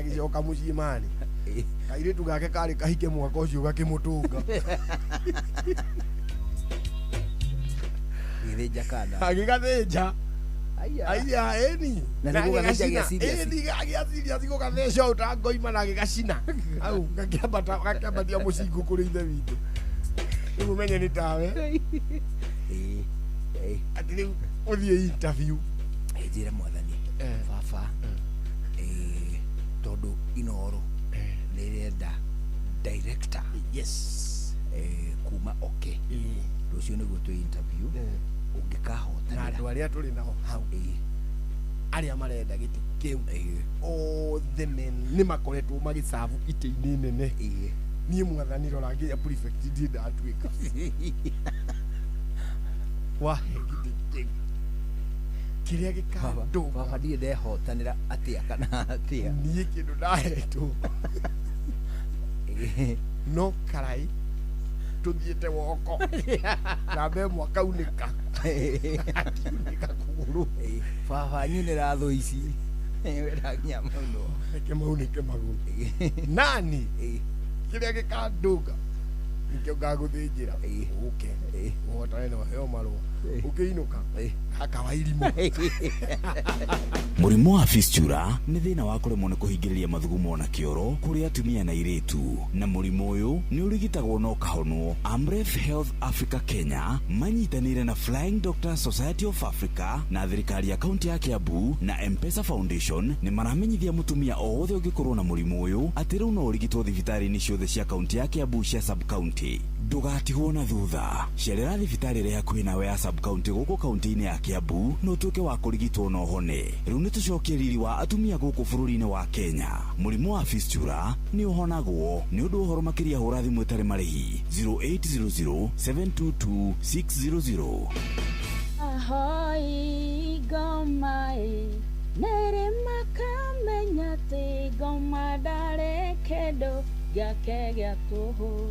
Agĩcoka mũciĩ mani kairĩtu gake karĩ kahike mwaka ũcio gakĩmũtũnga. Gĩthĩnja kana? Agĩgathĩnja. Aya. Aiya, ĩni. Na nĩ gũgathĩnja gĩa serious? Ĩni, gĩa serious, gũgatheca ũũ ta ngoima na agĩgacina hau, gakĩambata, gakĩambatia mũcingo kũrĩ ithe witũ. Rĩu ũmenye nĩ tawe. Ĩĩ, ĩĩ. Atĩ rĩu ũthiĩ interview. Ĩ, njĩre mwathani baba, ĩ, tondũ Inoro nĩ ĩrenda director ĩ, kuma oke rũciũ nĩguo twĩ interview. Na Ũngĩkahotanĩra andũ arĩa tũrĩ nao hau, arĩa marenda gĩtĩ kĩu, othe men nĩ makoretwo magĩcabu itĩ-inĩ nene. Niĩ mwathani, rora nginya prefect ndirĩ ndatuĩka wahe gĩtĩ kĩu kĩrĩa Baba, gĩkandũga. Baba, ndirĩ ndehotanĩra atĩa kana atĩa. Niĩ kĩndũ ndahetwo no karai tũthiĩte woko namba ĩmwe akaunĩka, akiunĩka kũgũrũ. Ĩ, baba, nyunĩra thũ ici wenda nginya mũno. Reke maunĩke magũrũ nani kĩrĩa gĩkandũnga nĩkĩo ngagũthĩnjĩra. Ũke ũhotane na ũheo marũa ũkĩinũka gaka wa irimũ. Mũrimũ wa fistula nĩ thĩna wa kũremwo nĩ kũhingĩrĩria mathugumo na kĩoro kũrĩ atumia na airĩtu, na mũrimũ ũyũ nĩ ũrigitagwo na ũkahonwo. Amref Health Africa Kenya manyitanĩire na Flying Doctors Society of Africa na thirikari ya kaunti ya Kiambu na M-Pesa Foundation nĩ maramenyithia mũtumia o wothe ũngĩkorwo na mũrimũ ũyũ atĩ rĩu no ũrigitwo thibitarĩ-inĩ ciothe cia kaunti ya Kiambu cia sub county. Ndũgatigwo na thutha, cerera thibitarĩ ĩrĩa hakuhĩ nawe ya sub county gũkũ kaunti-inĩ ya Kiambu na ũtuĩke wa kũrigitwo na ũhone. Rĩu nĩ tũcokie riri wa atumia gũkũ bũrũri-inĩ wa Kenya. Mũrimũ wa fistula nĩ ũhonagwo. Nĩ ũndũ wa ũhoro makĩria hũra thimũ ĩtarĩ marĩhi 0800 722 600. Ahoi ngoma ĩ nĩrĩ makamenya atĩ ngoma ndarĩ kĩndũ gĩake gĩa tũhũ.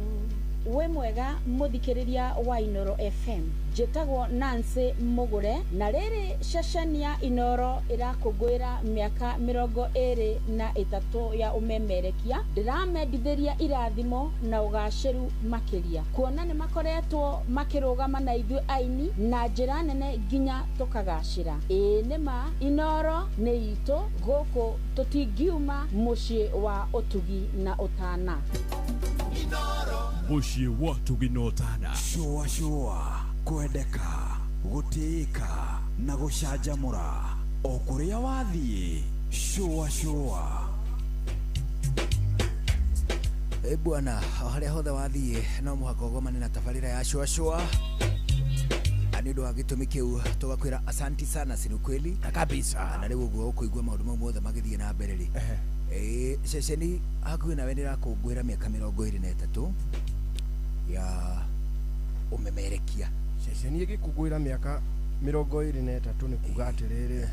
Wĩ mwega mũthikĩrĩria wa Inoro FM, njĩtagwo Nancy Mũgũre, na rĩrĩ ceceni ya Inoro ĩrakũngũĩra mĩaka 23 ya ũmemerekia. Ndĩramendithĩria irathimo na ũgacĩru makĩria, kuona nĩ makoretwo makĩrũgama na ithuĩ aini na njĩra nene nginya tũkagacĩra. Ĩĩ nĩma, Inoro nĩ itũ, gũkũ tũtingiuma, mũciĩ wa ũtugi na ũtana. Mũciĩ wa ũtugi na ũtana. Shũa shũa, kwendeka, gũtĩĩka na gũcanjamũra o kũrĩa wathiĩ. Shũa shũa. Ĩ bwana, o harĩa hothe wathiĩ no mũhaka ũgomane na tabarĩra ya shũa shũa, na nĩ ũndũ wa gĩtũmi kĩu tũgakwĩra asanti sana, si ni kweli? Kabisa. Na rĩu ũguo ũkũigua maũndũ mau mothe magĩthiĩ na mbere rĩ, ĩ ceceni hakuhĩ nawe nĩ ĩrakũngũĩra mĩaka 23 ya ũmemerekia. Ceceni ĩgĩkũngũĩra mĩaka 23 nĩ kuga atĩrĩrĩ,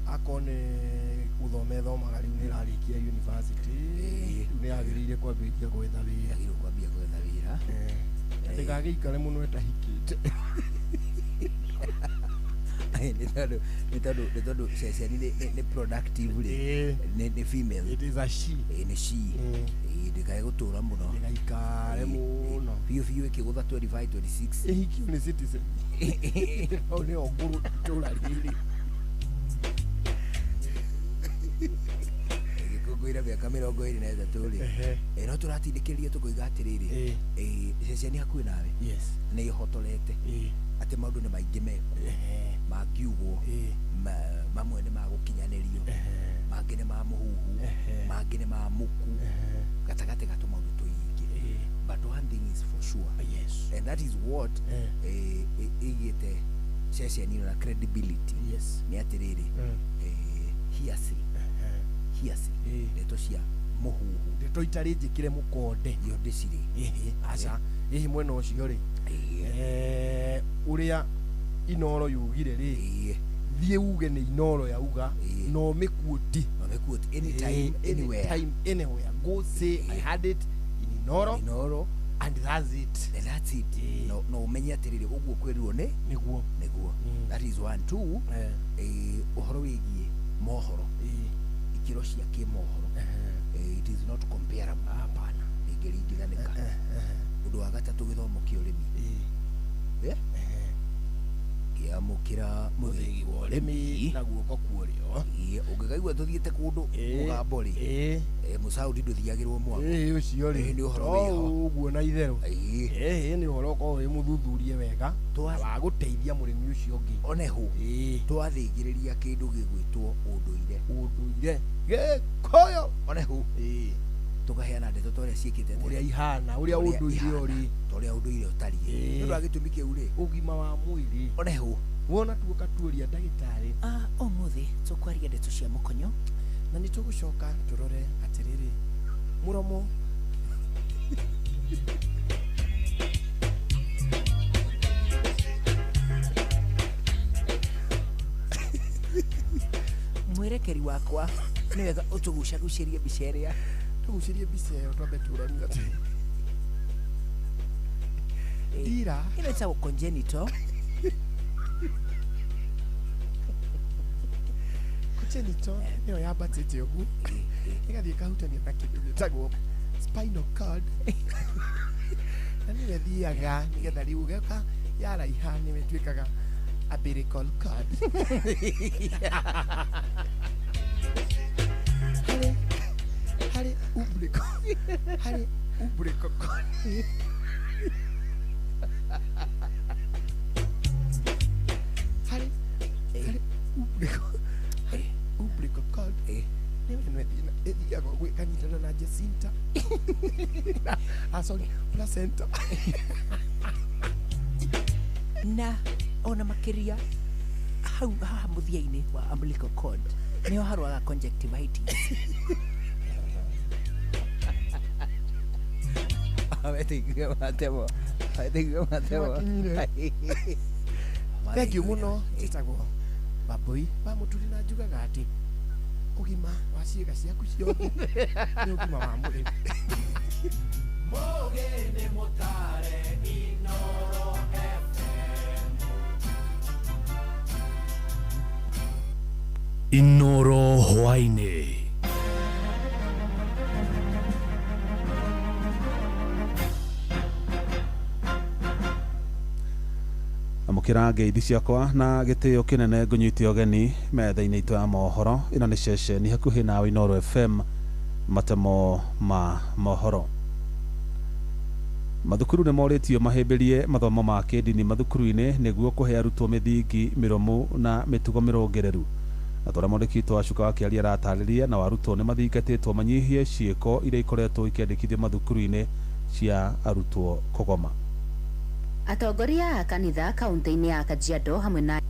akorwo nĩ gũthoma ĩthomaga, rĩu nĩ ĩrarĩkia university. Rĩu nĩ yagĩrĩire kwambĩrĩria gwetha wĩra. Yagĩrĩirwo kwambia gwetha wĩra. Na ndĩgagĩikare mũno ĩtahikĩte. Nĩ tondũ ceceni nĩ productive rĩ. Nĩ female. It is a she. Ĩ, nĩ she. Ĩ, ndĩkae gũtũra mũno. Ndĩgaikare mũno. Biũ biũ ĩkĩgũtha 25 26. Ĩhikio nĩ citizen, hau nĩho ngũrũ itũra rĩrĩ. Ĩgĩkũngũĩra mĩaka 23 rĩ, ĩ, no tũratindĩkĩrĩria tũkoiga atĩrĩrĩ, ĩ, ceceni hakuhĩ nawe nĩ ĩhotorete atĩ maũndũ nĩ maingĩ mekuo mangiugwo. Mamwe nĩ magũkinyanĩrio, mangĩ nĩ ma mũhuhu, mangĩ nĩ ma muku, gatagatĩ ga tũmaũndũ tũingĩ. But one thing is for sure, and that is what ĩigĩte ceceni ĩno na credibility, nĩ atĩrĩrĩ, hearsay, hearsay, ndeto cia mũhuhu, ndeto itarĩ njĩkĩre mũkonde, iyo ndĩcirĩ. Ĩhĩ, aca hihi mwena ũcio rĩ, ũrĩa Inoro yugire rĩ, thiĩ uge nĩ Inoro yauga no mĩkuoti. No mĩkuoti anytime, anywhere. Anytime, anywhere, go say I had it in Inoro. Inoro. And that's it. And that's it. No ũmenye atĩrĩrĩ, ũguo kwĩrirwo nĩ nĩguo. Nĩguo. That is one. Two, ũhoro wĩgiĩ mohoro. Ikĩro cia kĩmohoro, it is not comparable. Hapana. Ndĩngĩringithanĩka. Ũndũ wa gatatũ, gĩthomo kĩa ũrĩmi. Kĩamũkĩra mũthĩgi wa ũrĩmi na guoko kuorio. Ũngĩkaigua tũthiĩte kũndũ mũgambo rĩ, mũcaũndi ndũthiagĩrwo mwago. Ũcio rĩ, nĩ ũhoro wĩho. Ũguo na itherũ. Nĩ ũhoro ũkorwo wĩ mũthuthurie wega wa gũteithia mũrĩmi ũcio ũngĩ. Oneho twathĩgĩrĩria kĩndũ gĩgwĩtwo ũndũire. Ũndũire Gĩkũyũ. Oneho tukaheana ndeto ta ũrĩa ciĩkĩte, ũrĩa ihana, ũrĩa ũndũire ũrĩ, ta ũrĩa ũndũire ũtariĩ. Nĩ ũndũ wa gĩtũmi kĩu rĩ, ũgima wa mwĩrĩ. Oneho wona tuoka tuoria ndagĩtarĩ, ũmũthĩ tũkwaria ndeto cia mũkonyo, na nĩ tũgũcoka tũrore atĩrĩrĩ, mũromo mwerekeri wakwa nĩ wega ũtũgucagucĩrie mbica ĩrĩa. Tũgucĩrie mbica ĩyo twambe tũranie atĩ ndira ĩno ĩtagwo congenital. Congenital nĩyo yambatĩte ũguo ĩgathiĩ ĩkahutania na kĩndũ gĩtagwo spinal cord, na nĩyo ĩthiaga nĩgetha rĩu ũgeka yaraiha nĩyo ĩtuĩkaga umbilical cord. Harĩ umbilical, harĩ umbilical cord. Harĩ umbilical, harĩ umbilical cord. Nĩyo ĩthiaga ũguo ĩkanyitana na Jacinta. Sorry, placenta. Na ona makĩria hau haha mũthia-inĩ wa umbilical cord nĩho harwaga conjunctivitis. Thank you mũno. Njĩtagwo Wambui wa Mũturi na njugaga atĩ ũgima wa ciĩga ciaku ciothe nĩ ũgima wa mwĩrĩ. Mũgĩ nĩ mũtare Inoro FM. Inoro hwaĩ-inĩ. Amũkĩra ngeithi ciakwa na gĩtĩo kĩnene ngũnyite ũgeni metha-inĩ itũ ya mohoro. Ĩno nĩ ceceni hakuhĩ nawe Inoro FM, matemo ma mohoro. Mathukuru nĩ morĩtio mahĩmbĩrie mathomo ma kĩndini mathukuru-inĩ nĩguo kũhe arutwo mĩthingi mĩrũmu na mĩtugo mĩrũngĩrĩru. Na tũrĩa mwandĩki witũ wa Cuka wa Kĩaria aratarĩria, na arutwo nĩ mathingatĩtwo manyihie ciĩko iria ikoretwo ikĩandĩkithio mathukuru-inĩ cia arutwo kũgoma. Atongoria a kanitha kaunti-inĩ ya Kajiado hamwe na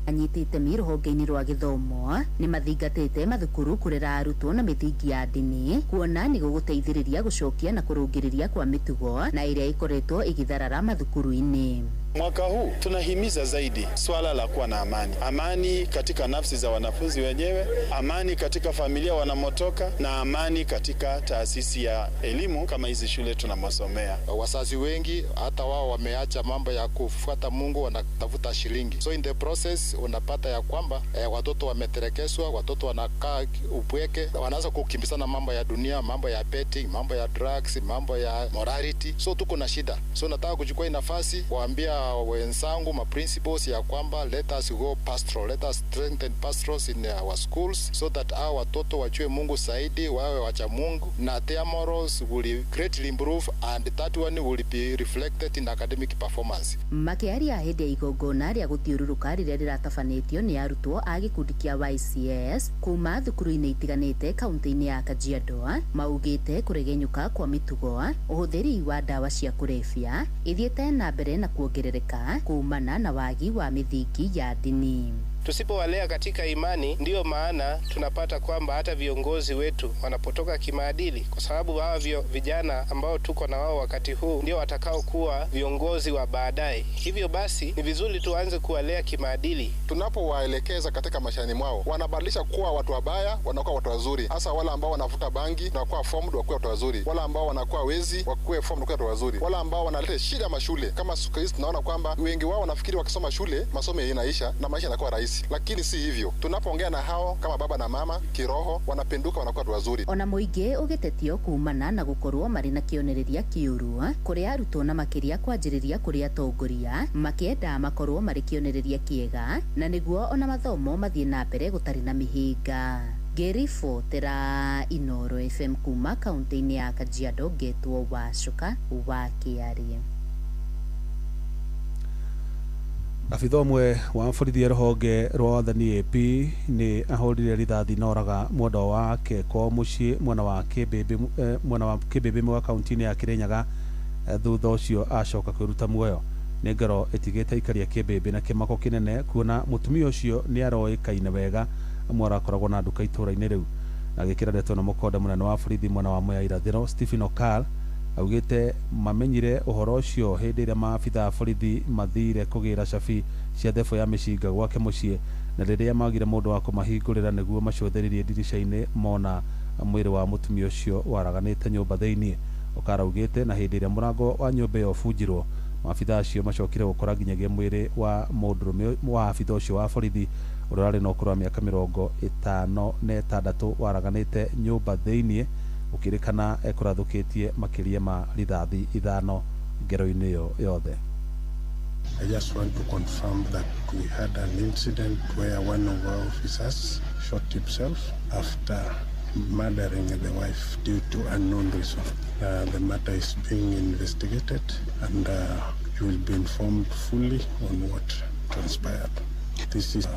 anyiti itemi rũhonge-inĩ rwa gĩthomo nĩ mathingatĩte mathukuru kũrera arutwo na mĩthingi ya ndini, kuona nĩ gũgũteithĩrĩria gũcokia na kũrũngĩrĩria kwa mĩtugo na ĩrĩa ĩkoretwo ĩgĩtharara mathukuru-inĩ. Mwaka huu tunahimiza zaidi swala la kuwa na amani, amani katika nafsi za wanafunzi wenyewe, amani katika familia wanamotoka, na amani katika taasisi ya elimu kama hizi shule tunamosomea. Wazazi wengi hata wao wameacha mambo ya kufuata Mungu, wanatafuta shilingi. So in the process unapata ya kwamba watoto wametelekezwa, watoto wanakaa upweke, wanaanza kukimbizana mambo ya dunia, mambo ya betting, mambo ya drugs, mambo ya morality. So tuko na shida. So nataka kuchukua nafasi kuambia wenzangu ma principles ya kwamba let us go pastoral, let us strengthen pastorals in our schools so that our watoto wajue Mungu zaidi, wawe wacha Mungu, na their morals will greatly improve and that one will be reflected in academic performance. Makĩaria hĩndĩ ya igongona rĩa gũthiũrũrũka rĩrĩa rĩratabanĩtio nĩ arutwo a gĩkundi kĩa YCS kuma thukuru-inĩ itiganĩte kaunti-inĩ ya Kajiado, maugĩte kũregenyũka kwa mĩtugo, ũhũthĩri wa ndawa cia kũrebia ithiĩte na mbere na kuongerereka kumana na wagi wa mĩthingi ya ndini. Tusipowalea katika imani, ndiyo maana tunapata kwamba hata viongozi wetu wanapotoka kimaadili, kwa sababu hawa vijana ambao tuko na wao wakati huu ndio watakao kuwa viongozi wa baadaye. Hivyo basi ni vizuri tuanze kuwalea kimaadili. Tunapowaelekeza katika maishani mwao, wanabadilisha kuwa watu wabaya, wanakuwa watu wazuri. Hasa wale ambao wanavuta bangi na kuwa formed wakuwa watu wazuri, wale ambao wanakuwa wezi wakuwe formed wakuwa watu wazuri, wale ambao wanaleta shida mashule. Kama siku hizi tunaona kwamba wengi wao wanafikiri wakisoma shule masomo yanaisha na maisha yanakuwa rahisi. sisi, lakini si hivyo. Tunapoongea na hao kama baba na mama kiroho, wanapinduka, wanakuwa watu wazuri. Ona mũingĩ ũgĩtetio kumana na gũkorwo marĩ na kĩonereria kĩũru kũrĩ arutwo na makĩria kwanjĩrĩria kũrĩ atongoria makĩenda makorwo marĩ kĩonereria kĩega na nĩguo ona mathomo mathiĩ na mbere gũtarĩ na mĩhĩnga. Ngĩribotera Inoro FM kuma kaunti-inĩ ya Kajiado, ngetwo Wacuka wa Kĩarĩ. Abitha ũmwe wa borithi rũhonge rwa wathani AP nĩ ahũrire rithathi na oraga mwendwa wake kwao mũciĩ mwena wa Kĩmbĩmbĩ wa kaunti-inĩ ya Kĩrĩnyaga, thutha ũcio acoka kwĩruta muoyo. Nĩ ngero ĩtigĩte aikari a Kĩmbĩmbĩ na kĩmako kĩnene kuona mũtumia ũcio nĩ aroĩkaine wega amu arakoragwo na nduka itũũra-inĩ rĩu. Na agĩkĩra ndeto na mũkonde mũnene wa borithi mwena wa Mwea Irathĩro Stephen Okal augĩte mamenyire ũhoro ũcio hĩndĩ ĩrĩa maabitha a borithi mathire kũgĩra cabi cia thebũ ya mĩcinga gwake mũciĩ, na rĩrĩa magire mũndũ wa kũmahingũrĩra nĩguo macũthĩrĩrie ndirica-inĩ mona mwĩrĩ wa mũtumia ũcio waraganĩte nyũmba thĩiniĩ. Okal augĩte na hĩndĩ ĩrĩa mũrango wa nyũmba ĩyo ũbunjirwo, maabitha acio macokire gũkora nginyagia mwĩrĩ wa mũndũrũme wa abitha ũcio wa borithi ũrĩa ũrarĩ na ũkũrũ wa mĩaka 56 waraganĩte nyũmba thĩiniĩ, ũkĩrĩkana ekũrathũkĩtie makĩria ma rithathi 5 ngero-inĩ ĩyo yothe. I just want to confirm that we had an incident where one of our officers shot himself after murdering the wife due to unknown reason. The matter is being investigated and you will be informed fully on what transpired. This is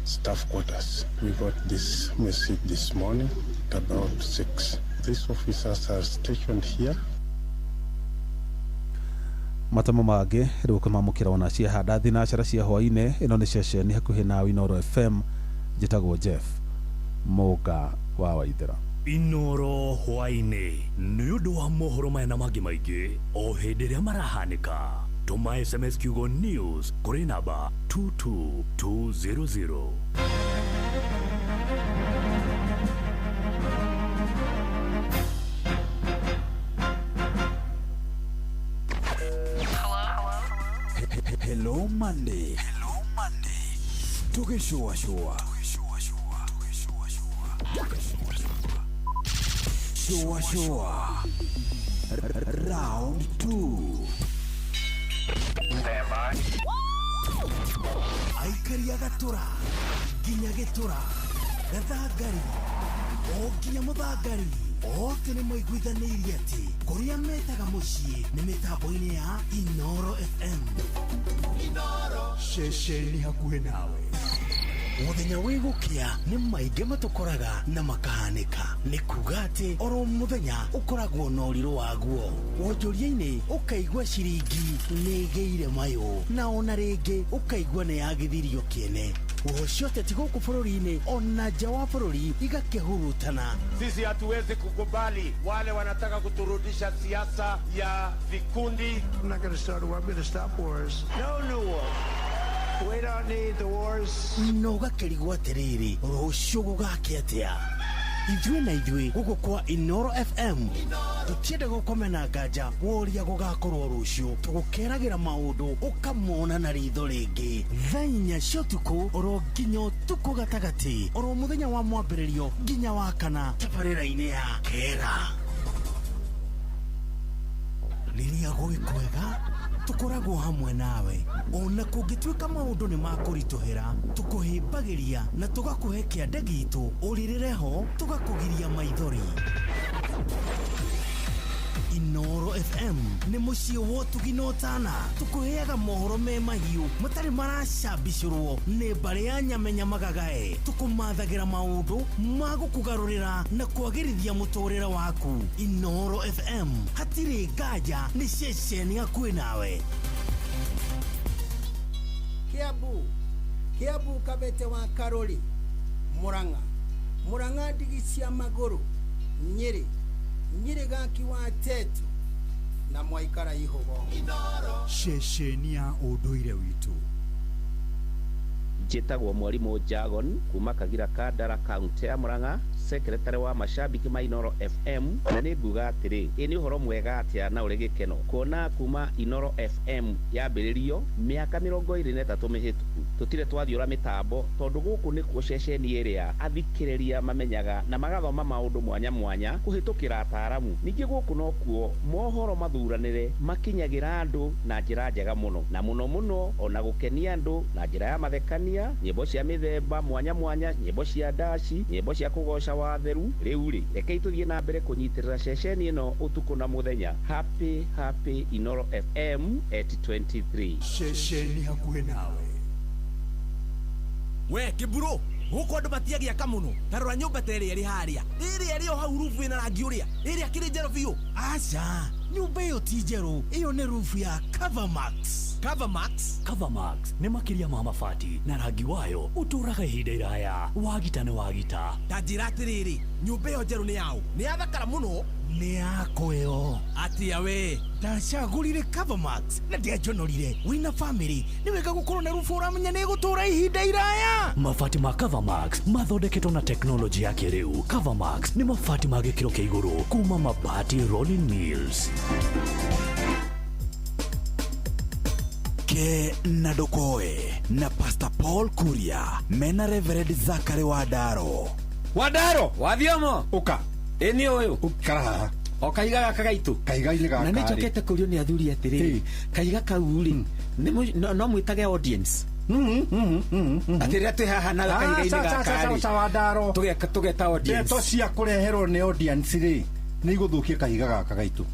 staff quarters. We got this message this morning at about 6. These officers are stationed here. Matamo mangĩ rĩu kũmamũkĩra ona ciahanda thinacara cia hwaĩ-inĩ. Ĩno nĩ ceceni hakuhĩ na Inoro FM. Njĩtagwo Jeff Mũga wa Waithera. Inoro hwaĩ-inĩ nĩ ũndũ wa mohoro maya na mangĩ maingĩ o hĩndĩ ĩrĩa marahanĩka. Tũma SMS kiugo news kũrĩ namba 22200. Hello Monday. Hello Monday. Tugishua shua. Shua shua. Round 2. Stand by. Aikaria gatura nginya gĩtura gathangari o nginya mũthangari othe nĩ maiguithanĩirie atĩ kũrĩa metaga mũciĩ nĩ mĩtambo-inĩ ya Inoro FM. Inoro ceceni hakuhĩ nawe. Mũthenya wĩ gũkĩa nĩ maingĩ matũkoraga na makahanĩka. Nĩ kuga atĩ oro mũthenya ũkoragwo na ũrirũ waguo. Wonjoria-inĩ ũkaigua ciringi nĩ ĩgĩire mayũ, na ona rĩngĩ ũkaigua nĩ yagithirio kĩene. Ũhocio ũteti gũkũ bũrũri-inĩ ona nja wa bũrũri igakĩhurutana. Sisi hatuwezi kukubali wale wanataka kuturudisha siasa ya vikundi. I'm not going to start a war, I'm going to stop wars. No new wars. We don't need the wars. No gakĩrigwo atĩrĩrĩ, rũciũ gũgakĩa atĩa? Ithuĩ na ithuĩ gũkũ kwa Inoro FM tũtienda gũkomena nganja woria gũgakorwo rũciũ, tũgũkeragĩra maũndũ ũkamona na ritho rĩngĩ. Thaa inya cia ũtukũ oro nginya ũtukũ gatagatĩ, oro mũthenya wa mwambĩrĩrio nginya wa kana, tabarĩra-inĩ ya Kera. Rĩrĩa gwĩ kwega tũkoragwo hamwe nawe, ona kũngĩtuĩka maũndũ nĩ makũritũhĩra, tũkũhĩmbagĩria na tũgakũhe kĩande gitũ, ũrĩrĩre ho tũgakũgiria maithori. Inoro FM nĩ mũciĩ wa ũtugi na ũtana, tũkũheaga mohoro me mahiũ matarĩ maracambicũrwo nĩ mbarĩ ya nyamenya magagae, tũkũmathagĩra maũndũ ma gũkũgarũrĩra na kwagĩrithia mũtũrĩre waku. Inoro FM hatirĩ nganja, nĩ ceceni hakuhĩ nawe. Kiambu, Kiambu Kabete wa Karori, Murang'a, Murang'a ndigi cia magũrũ, Nyĩrĩ, Nyĩrĩ gaki wa Tetu na mwaikara ihogo. Ceceni ya ũndũire witũ. Njĩtagwo Mwarimũ Jagon kuma Kagira Kandara kaunti ya Murang'a, Secretary wa mashabiki ma Inoro FM, na nĩ nguga atĩrĩ, ĩ nĩ ũhoro mwega atĩa na ũrĩ gĩkeno kuona kuma Inoro FM yambĩrĩrio mĩaka 23 mĩhĩtũku tũtirĩ twathiũra mĩtambo, tondũ gũkũ nĩkuo ceceni ĩrĩa athikĩrĩria mamenyaga na magathoma maũndũ mwanya mwanya kũhĩtũkĩra ataaramu. Ningĩ gũkũ nokuo mohoro mathuranĩre makinyagĩra andũ na njĩra njega mũno, na mũno mũno ona gũkenia andũ na njĩra ya mathekania, nyĩmbo cia mĩthemba mwanya mwanya, nyĩmbo cia ndaci, nyĩmbo cia kũgoca watheru. Rĩu rĩ, rekei tũthiĩ na mbere kũnyitĩrĩra ceceni ĩno ũtukũ na mũthenya. Happy happy Inoro FM at 23. Ceceni hakuhĩ nawe. We kiburo guku andu matiagiaka muno. Ta rora nyumba ta ĩrĩa ĩrĩ harĩa, ĩrĩa ĩrĩ o hau rubu ĩna rangi ũrĩa, ĩrĩa kĩrĩ njerũ biũ. Aca, nyumba ĩyo ti njerũ, ĩyo nĩ rubu ya Covermax. Covermax? Covermax nĩ makĩria ma mabati na rangi wayo ũtũũraga ihinda iraya. Wagita nĩ wagita. Ta njĩra atĩrĩrĩ, nyũmba ĩyo njerũ nĩ yaũ? Nĩ yathakara mũno. Nĩ yakwa ĩyo. Atĩa we? Ndacagũrire Covermax na ndianjonorire. Wĩna famĩlĩ nĩ wega gũkorwo na rubu ũramenya nĩ ĩgũtũũra ihinda iraya. Mabati ma Covermax mathondeketwo na teknolojĩ ya kĩrĩu. Covermax nĩ mabati ma gĩkĩro kĩa igũrũ kuma Mabati Rolling Mills. Ke na Ndokoe na Pastor Paul Kuria mena Reverend Zachary Wadaro. Wadaro wathiomo uka ĩ nĩ ũyũ ukara haha o kahiga gaka gaitũ kahiga-inĩ gaka na nĩnjokete kũrio nĩ athuri atĩrĩrĩ, kahiga kau rĩ no mwĩtage audience atĩ rĩrĩa twĩ haha nawe kahiga-inĩ gaka rĩ Wadaro tũgeta audience. Ndeto cia kũreherwo nĩ audience rĩ nĩ igũthũkia kahiga gaka gaitũ.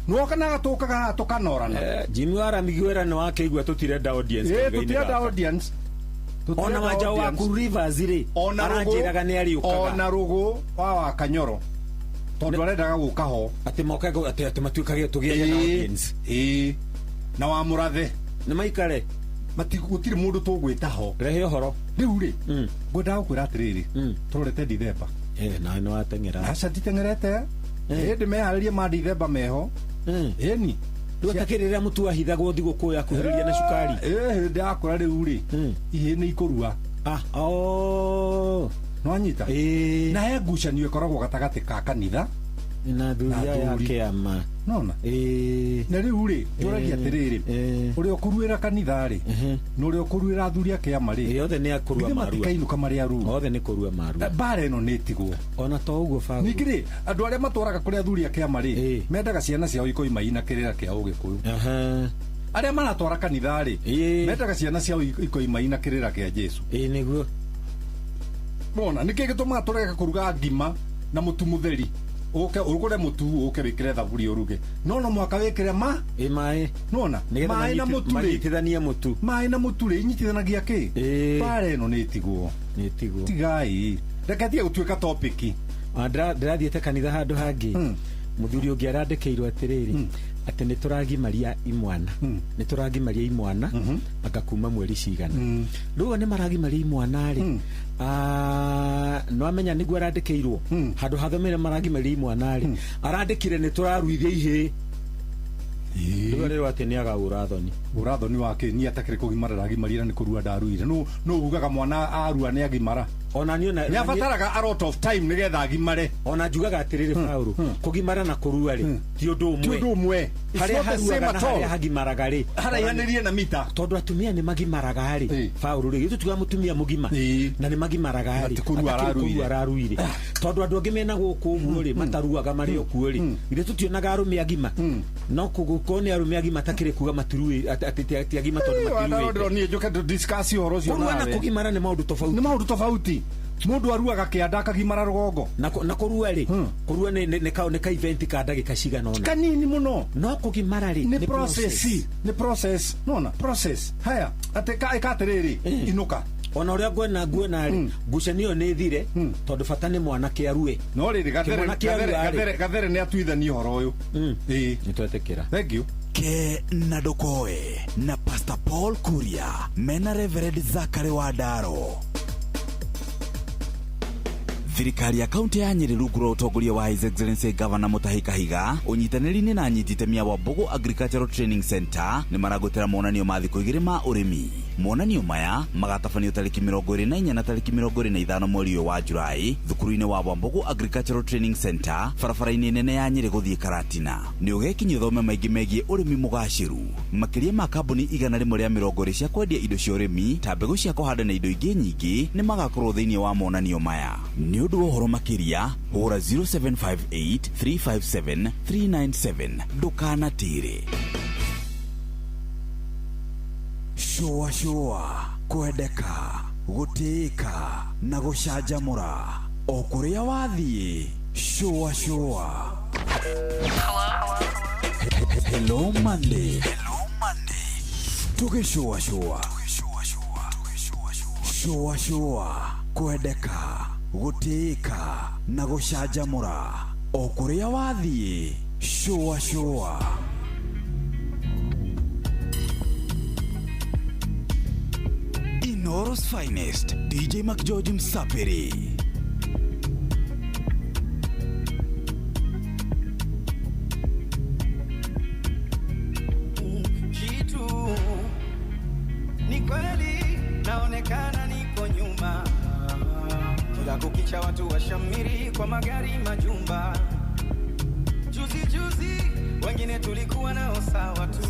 Nĩwokanaga tũkaga haha tũkanorana. Jimmy wa Miguera nĩ wakĩigua tũtirenda audience kahiga-inĩ tũtirenda gaka. Audience. Ona wanja waku Rivers rĩ aranjĩraga nĩ arĩũkaga. Ona rũgũ wa Kanyoro tondũ arendaga gũka ho atĩ moke atĩ matuĩkage tũgĩe na audience. Ĩĩ na wa mũrathe nĩ maikare gũtirĩ mũndũ tũgwĩta ho. Rehe ũhoro rĩu rĩ ngwendaga gũkwĩra atĩrĩrĩ, tũrorete Dithemba. Nawe nĩ wateng'era. Aca nditeng'erete, ĩndĩ meharĩrie ma Dithemba meho. Ĩni rĩu atakĩrĩ rĩrĩa mũtu wahithagwo thigũkũ ya kuhĩrĩria na cukari. Hĩndĩ yakũra rĩu rĩ ihĩĩ nĩ ikũrua. Nĩwanyita? Na he ngucanio ĩkoragwo gatagatĩ ka kanitha na athuri aya a kĩama. Nona? Na rĩu rĩ njũragia atĩrĩrĩ, ũrĩa ũkũruĩra kanitha rĩ na ũrĩa ũkũruĩra athuri a kĩama rĩ othe nĩ akũrua githĩ marua. Matikainuka marĩ aruu? Othe nĩ kũrua marua. Mbara ĩno nĩ ĩtigwo. Ona to ũguo Paũlũ. Ningĩ rĩ andũ arĩa matwaraga kũrĩ athuri a kĩama rĩ mendaga ciana ciao ikoima ina kĩrĩra kĩa Ũgĩkũyũ. Arĩa maratwara kanitha rĩ mendaga ciana ciao ikoima ina kĩrĩra kĩa Jesũ. Ĩĩ nĩguo. Mona nĩkĩ gĩtũmaga tũrege kũruga ngima na mũtu mũtheri? Ũke ũgũre mũtu ũke wĩkĩre thaburia ũruge, no no mũhaka wĩkĩre ma ĩ maĩ. Nona maĩ na mũtu rĩ manyitithanie mũtu. Maĩ na mũtu rĩ inyitithanagia kĩ? Mbara ĩno nĩ ĩtigwo. Nĩ ĩtigwo. Tigai, reke tige gũtuĩka topic. Ndĩrathiĩte kanitha handũ hangĩ, mũthuri ũngĩ arandĩkĩirwo atĩrĩrĩ atĩ nĩ tũragimaria imwana, nĩ tũragimaria imwana anga kuma mweri cigana. Rĩu nĩ maragimaria imwana rĩ, no amenya nĩguo arandĩkĩirwo handũ hathomere maragimaria imwana rĩ, arandĩkire nĩ tũraruithia ihĩĩ. Rĩu arĩrwo atĩ nĩ aga ũrathoni. Ũrathoni wake ni atakĩrĩ kũgimara aragimarire nĩ kũrua ndaruire. No ugaga mwana arua nĩ agimara. Ona niĩ nĩ abataraga a lot of time nĩgetha agimare. Ona njugaga atĩrĩrĩ Paũlũ, kũgimara na kũrua rĩ ti ũndũ ũmwe. Ti ũndũ ũmwe. Harĩa haruaga na harĩa hagimaraga rĩ haraihanĩrie na mita. Tondũ atumia nĩ magimaraga rĩ Paũlũ rĩ, githĩ tuga mũtumia mũgima na nĩ magimaraga rĩ, atakĩrĩ kũrua araruire. Tondũ andũ angĩ mena gũkũ ũguo rĩ mataruaga marĩ o kuo rĩ, githĩ tũtionaga arũme agima? No kũgũkorwo nĩ arũme agima atakĩrĩ kuga matirui atĩ ti agima tondũ matiruĩte. Niĩ njũke ndũ discuss ũhoro ũcio Kũrua na nawe. kũgimara nĩ maũndũ tofauti. Nĩ maũndũ tofauti. Mũndũ aruaga kĩanda akagimara rũgongo. Na kũrua rĩ, kũrua nĩ ka event ka ndagĩka cigana ũna. Kanini mũno. No kũgimara rĩ nĩ process. Nĩ process. Nona process. Haya, atĩ ĩka atĩrĩrĩ, inũka. Ona ũrĩa nguona rĩ, ngucanio nĩ ĩthire tondũ bata nĩ mwanake arue. No rĩrĩ, Gathere nĩ atuithanie ũhoro ũyũ. Ĩĩ. Nĩ twetĩkĩra. Thank you. Ke na Ndokoe na Pastor Paul Kuria mena Reverend Zachary Wadaro. Thirikari ya kaunti ya Nyeri rungu rwa ũtongoria wa His Excellency Governor Mutahi Kahiga ũnyitanĩri-inĩ na anyiti itemia wa Mbogo Agricultural Training Center nĩ maragũtĩra monanio ma thikũ igĩrĩ ma ũrĩmi. Monanio maya magatabanio tariki 24 na tariki 25 mweri ũyũ wa Julai thukuru-inĩ wa Wambugu Agricultural Training Center barabara-inĩ nene ya Nyeri gũthiĩ Karatina. Nĩ ũgekinyia ũthome maingĩ megiĩ ũrĩmi mũgacĩru. Makĩria ma kambuni 120 cia kwendia indo cia ũrĩmi ta mbegũ cia kũhanda na indo ingĩ nyingĩ nĩ magakorwo thĩinĩ wa monanio maya. Nĩ ũndũ wa ũhoro makĩria hũra 0758 357 397. Ndũkanatĩre. Shũa shũa, kwendeka, gũtĩĩka na gũcanjamũra o kũrĩa wathiĩ. Shũa shũa. Hello Monday. Hello Monday. Tũgĩcũa shũa. Shũa shũa, kwendeka, gũtĩĩka na gũcanjamũra o kũrĩa wathiĩ. Shũa shũa. Inoro's finest, DJ McGeorge Msapiri. Kitu ni kweli naonekana niko nyuma, kila kukicha watu washamiri kwa magari majumba. Juzi juzi wengine tulikuwa nao sawa tu,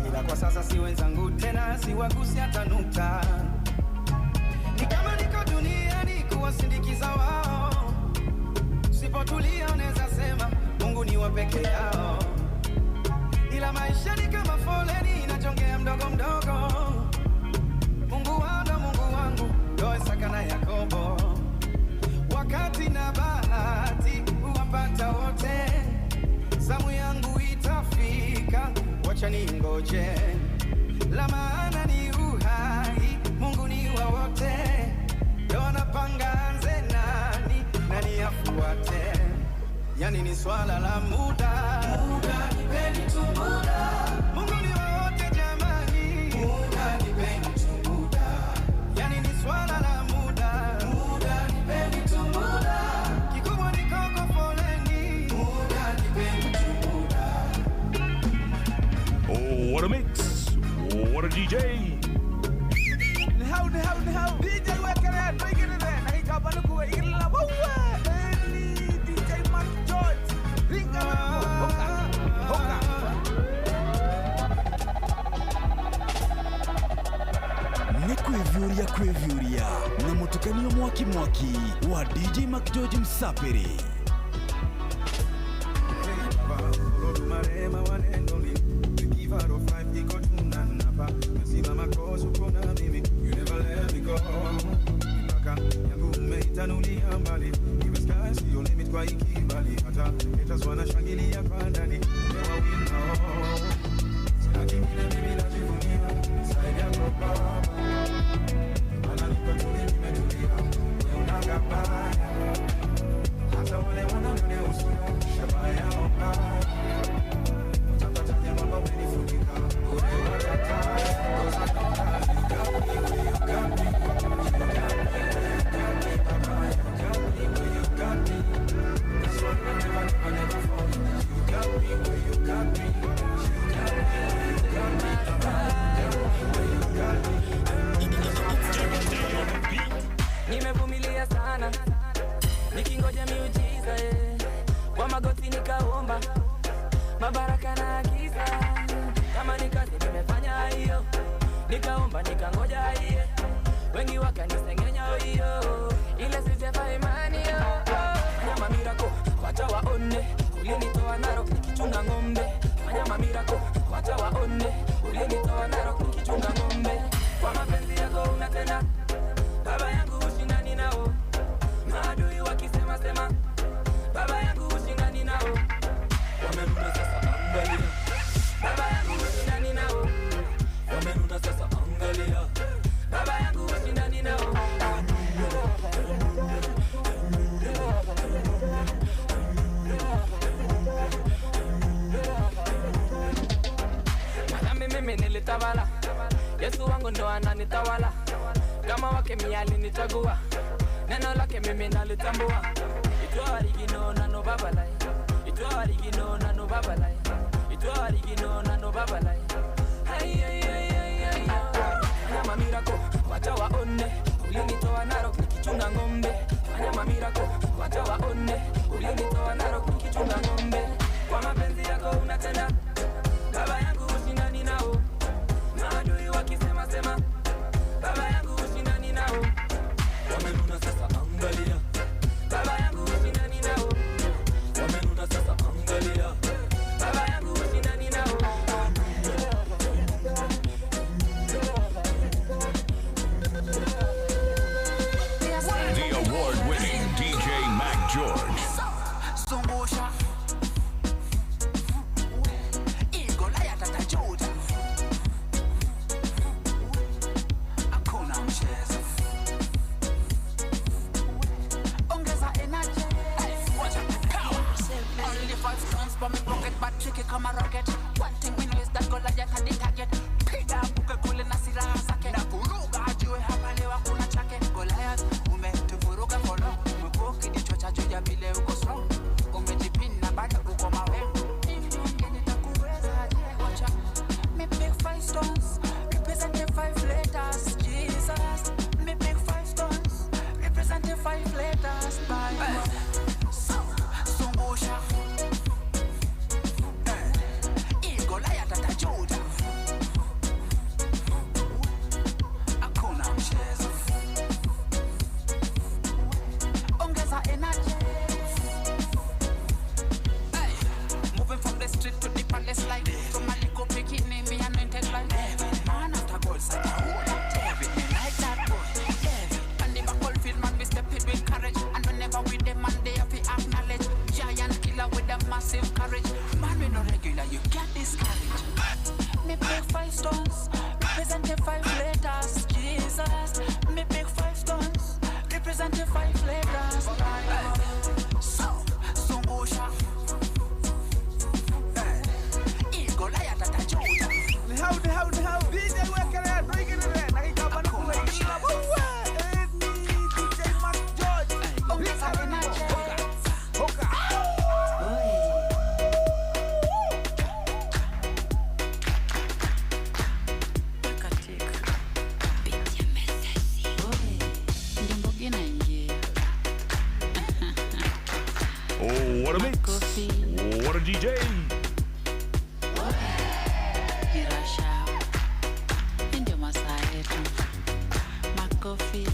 ila kwa sasa si wenzangu tena, siwagusi hata nukta. Ni kama niko duniani kuwasindikiza wao, sipotulia unaweza sema Mungu ni wa peke yao. Ila maisha ni kama foleni inachongea mdogo mdogo. Mungu wangu, Mungu wangu, ndo Isaka na Yakobo. Wakati na bahati huwapata wote, zamu yangu itafika, wacha ningoje. La maana ni uhai, Mungu ni wa wote, ndo anapanga anze nani, nani afuate. Yani ni swala la muda, muda nipeni tu muda. Mungu ni wa wote jamani, muda nipeni tu muda. Yani ni swala la muda, muda nipeni tu muda. Kikubwa ni koko foleni, muda nipeni tu muda. Oh, what a mix. What a DJ. How DJ wekele twigire na ikabana kuwe igila wawe. DJ Mark George. Ringa hoka hoka. Nĩ kwĩviũria kwĩviũria na mũtukanio mwaki mwaki wa DJ McGeorge Msapiri. Nimevumilia sana nikingoja miujiza, kwa magoti nikaomba mabaraka na agiza. Kama ni kazi nimefanya hiyo, nikaomba nikangoja hiyo, wengi wakanisengenya hiyo, ile sijafa imani hiyo. Fanya miracle wacha waone, ulinitoa Narok nikichunga ng'ombe. Fanya miracle wacha waone, ulinitoa Narok nikichunga ng'ombe. Kwa mapenzi yako unatenda baba yangu, ushindani nao. Maadui wakisema sema, baba yangu ushindani nao. Wamenuna sasa angalia, baba yangu ushindani nao. Wamenuna sasa angalia, baba yangu ushindani nao. Madame mimi nilitawala, Yesu wangu ndo ananitawala. Kama wake mimi alinichagua, neno lake mimi nalitambua. Itwa origino na no babalai, itwa origino na no babalai, itwa origino na no babalai. Ay ay ay ay ay. Fanya mamirako, wacha waone. Ulinitoa Narok nikichunga ng'ombe. Fanya mamirako, wacha waone. Ulinitoa Narok nikichunga ng'ombe. Kwa mapenzi yako unatenda. Baba yangu ushindani nao. Maadui wakisema sema. Baba yangu ushindani nao. Wamenuna sasa angalia. Baba yangu ushindani nao. Wamenuna sasa angalia. Baba yangu ushindani nao. The award-winning DJ Mac George. Zungusha. Igolaya tatajuta. Hakuna mchezo. Ongeza energy. Watch power. Only 5 stones for me pocket, but tricky kama rocket. One thing we know is that Goliath had the target. Piga mbuke kule na silaha zake. Na kuruga ajue hapa leo hakuna chake. Goliath umetuvuruga for long. Umekuwa ukijichocha juu ya vile uko strong. Umejipina bado uko mawe. Nitakuweza je? Watch out. Me pick 5 stones, represent the 5 letters. Jesus, me pick 5 stones, represent the 5 letters. Bible. So, zungusha. Igolaya tatajuta. Hakuna mchezo. Ongeza energy. Hey, moving from the street to the palace life. From a little bikini, me anointed life. Man after gold, such a whole lot. David, me like that boy. David, and the battlefield man, we step it with courage. And whenever we demand, they have to acknowledge. Giant killer with a massive courage. Man, we no regular, you can't discourage. Me pick 5 stones, represent the 5 letters. Jesus, me pick 5 stones, represent the 5 letters. So, zungusha. Igolaya tatajuta. Ni hau DJ wekere ndoigirire na gikamba nikuga igirira wewe. Ni DJ Mac George. Ongeza energy. Hoka. Oh, what a mix. What a DJ. Ni rush hour. Hii ndio masaa yetu. Makofi.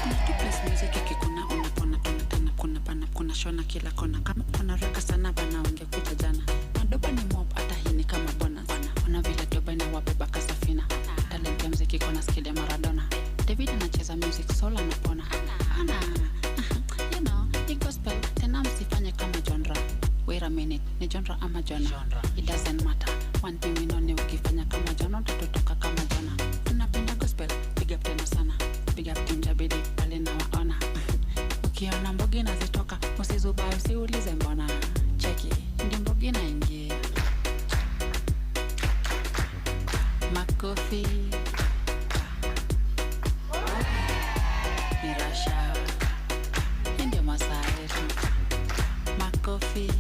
Kuna tu place music ikikuna unapona tena tena kuna bana kuna shona kila kona kama kuna raka sana bana ungekuja jana. Madoba ni mob hata hii ni kama bonus. Ona vile doba inawabeba kasafina. Talent ya muziki kona skill ya Maradona. David anacheza music soul anapona. Ana. You know, ni gospel tena msifanye kama genre. Wait a minute, ni genre ama jona? It doesn't matter. One thing we know ni ukifanya kama jona utatotoka kama jona. Tunapenda gospel, big up tena sana. Big up team Jabidi pale na waona. Ukiona mbogi nazitoka, usizubae usiulize mbona. Cheki, ndi mbogi naingia. Makofi. Ni rush hour. Hii ndio masaa yetu. Makofi.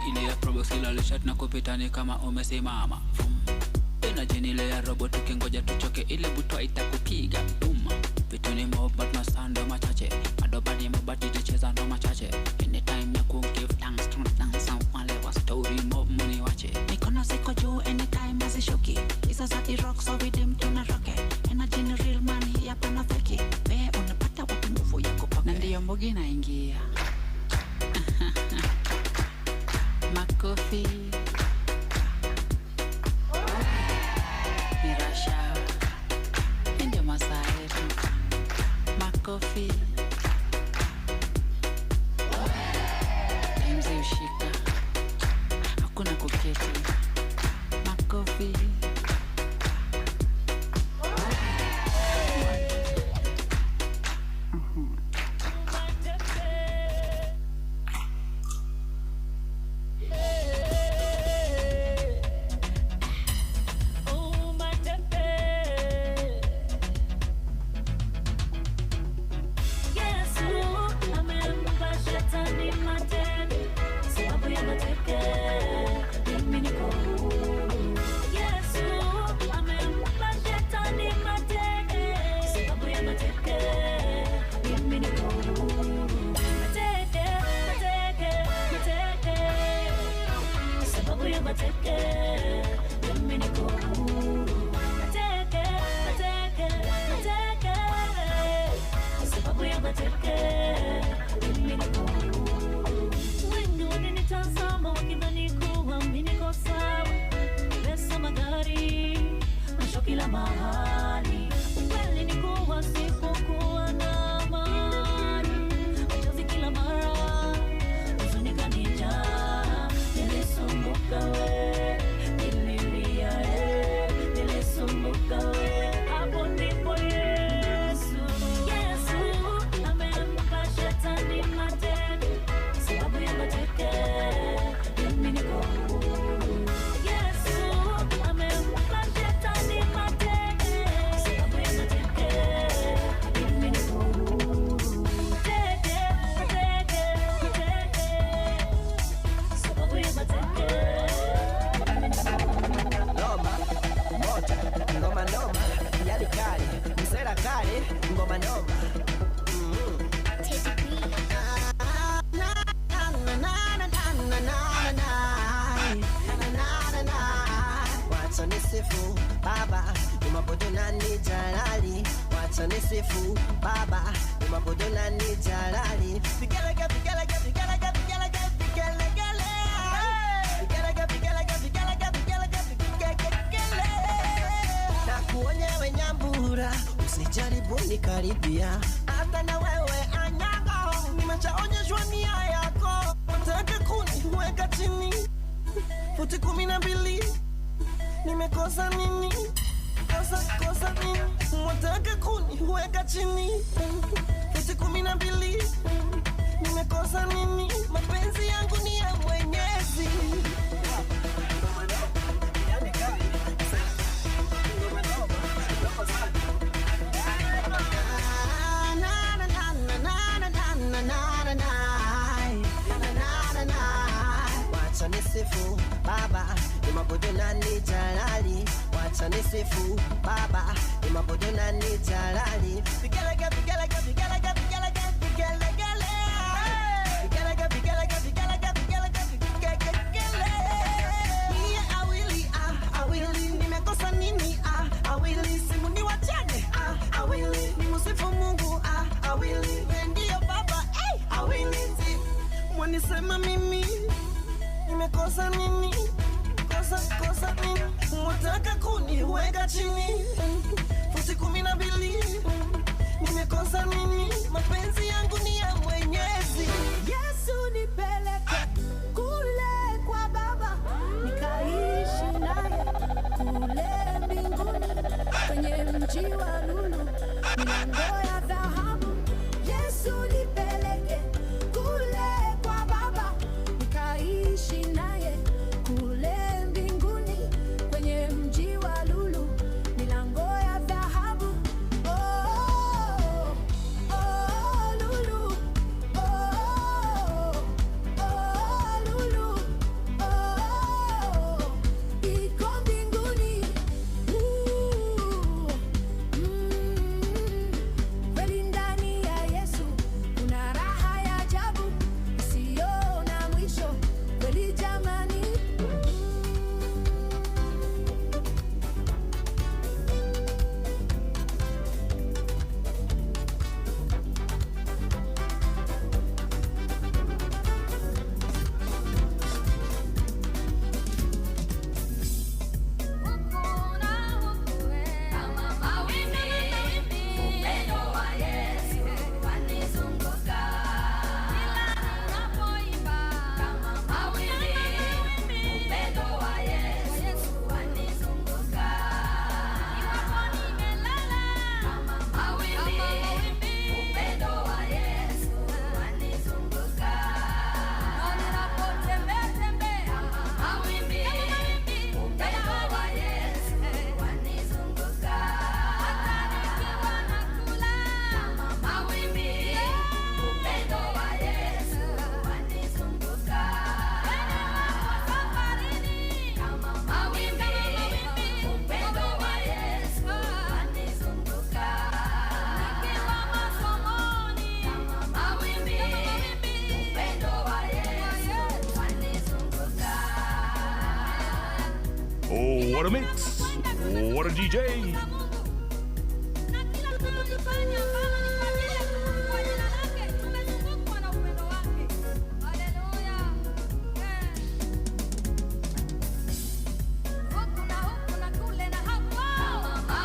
Ile ya probox ilalisha tunakupita ni kama umesimama. Energy ni ile ya robot ukingoja tuchoke ile butwa itakupiga. Boom. Vitu ni mob but masando machache. Madoba ni mob but jicheza ndo machache. Anytime ya ku give thanks to thanks wale wa story mob muni wache. Mikono ziko juu anytime hazishuki. Hizo za the rock so we dem tunaroke. Energy ni real man hii hapana feki. Wewe unapata wapi nguvu ya kupoke? Na ndiyo mbogi naingia. Makofi. Ni rush hour. Hii ndio masaa yetu. Makofi. Time ushika. Hakuna kuketi. Makofi. kila mahali. Ukweli ni kuwa sipokuwa na amani, machozi kila mara, huzuni kanijaa. Nilisumbuka we, nililia nilisumbuka we. Hapo ndipo Yesu, Yesu amempa shetani mateke, sababu ya mateke mimi niko huru. Yesu amempa shetani mateke, sababu ya mateke mimi niko huru. Teke, teke, teke, sababu ya mateke. Noma, moto, ngoma noma, yali kali, msela kali, ngoma noma. Wacha nisifu baba, nimabudu na ni jalali. Wacha nisifu baba, nimabudu na ni jalali. Vigelege, vigelege, vigelege, vigelege, vigelegele. Vigelege, vigelege, vigelege, vigelege, vigelegele. Na kuonyewe nyambura, usijaribu nikaribia. Hata na wewe anyago, nimeshaonyeshwa nia yako. Nataka kuniweka chini, futi 12. Nimekosa nini? Kosa, kosa nini? Mwataka kuniweka chini, futi 12. Nimekosa nini? Mapenzi yangu ni ya Mwenyezi. Na, na, na, na, na, na, na, na, na, na, na, na, na. Wacha nisifu baba, nimabudu na ni jalali. Wacha nisifu baba, nimabudu na ni jalali. Vigelege, vigelege, vigelege, vigelege, vigelegele. Vigelege, vigelege, vigelege, vigelege, vigelegele. Mie awili, ah, awili, nimekosa nini? Ah, awili, simu ni wachane. Ah, awili, nimusifu Mungu. Ah, awili, wewe ndiyo baba. Hey, awili, mwanisema mimi nimekosa nini? Kosa, kosa nini? Mwataka kuniweka chini, futi 12. Nimekosa nini? Mapenzi yangu ni ya Mwenyezi. Yesu nipeleke kule kwa Baba, nikaishi naye kule mbinguni, kwenye mji wa lulu, milango ya dhahabu. Yesu nipeleke kule kwa Baba, nikaishi naye kule mbinguni, kwenye mji wa lulu, milango ya dhahabu. Oh, oh, lulu. Oh, oh, lulu. Oh, iko mbinguni. Kweli ndani ya Yesu kuna raha ya ajabu isiyo na mwisho. Kweli jamani. Oh, what a mix. What a DJ. Huku na huku na kule na hapo.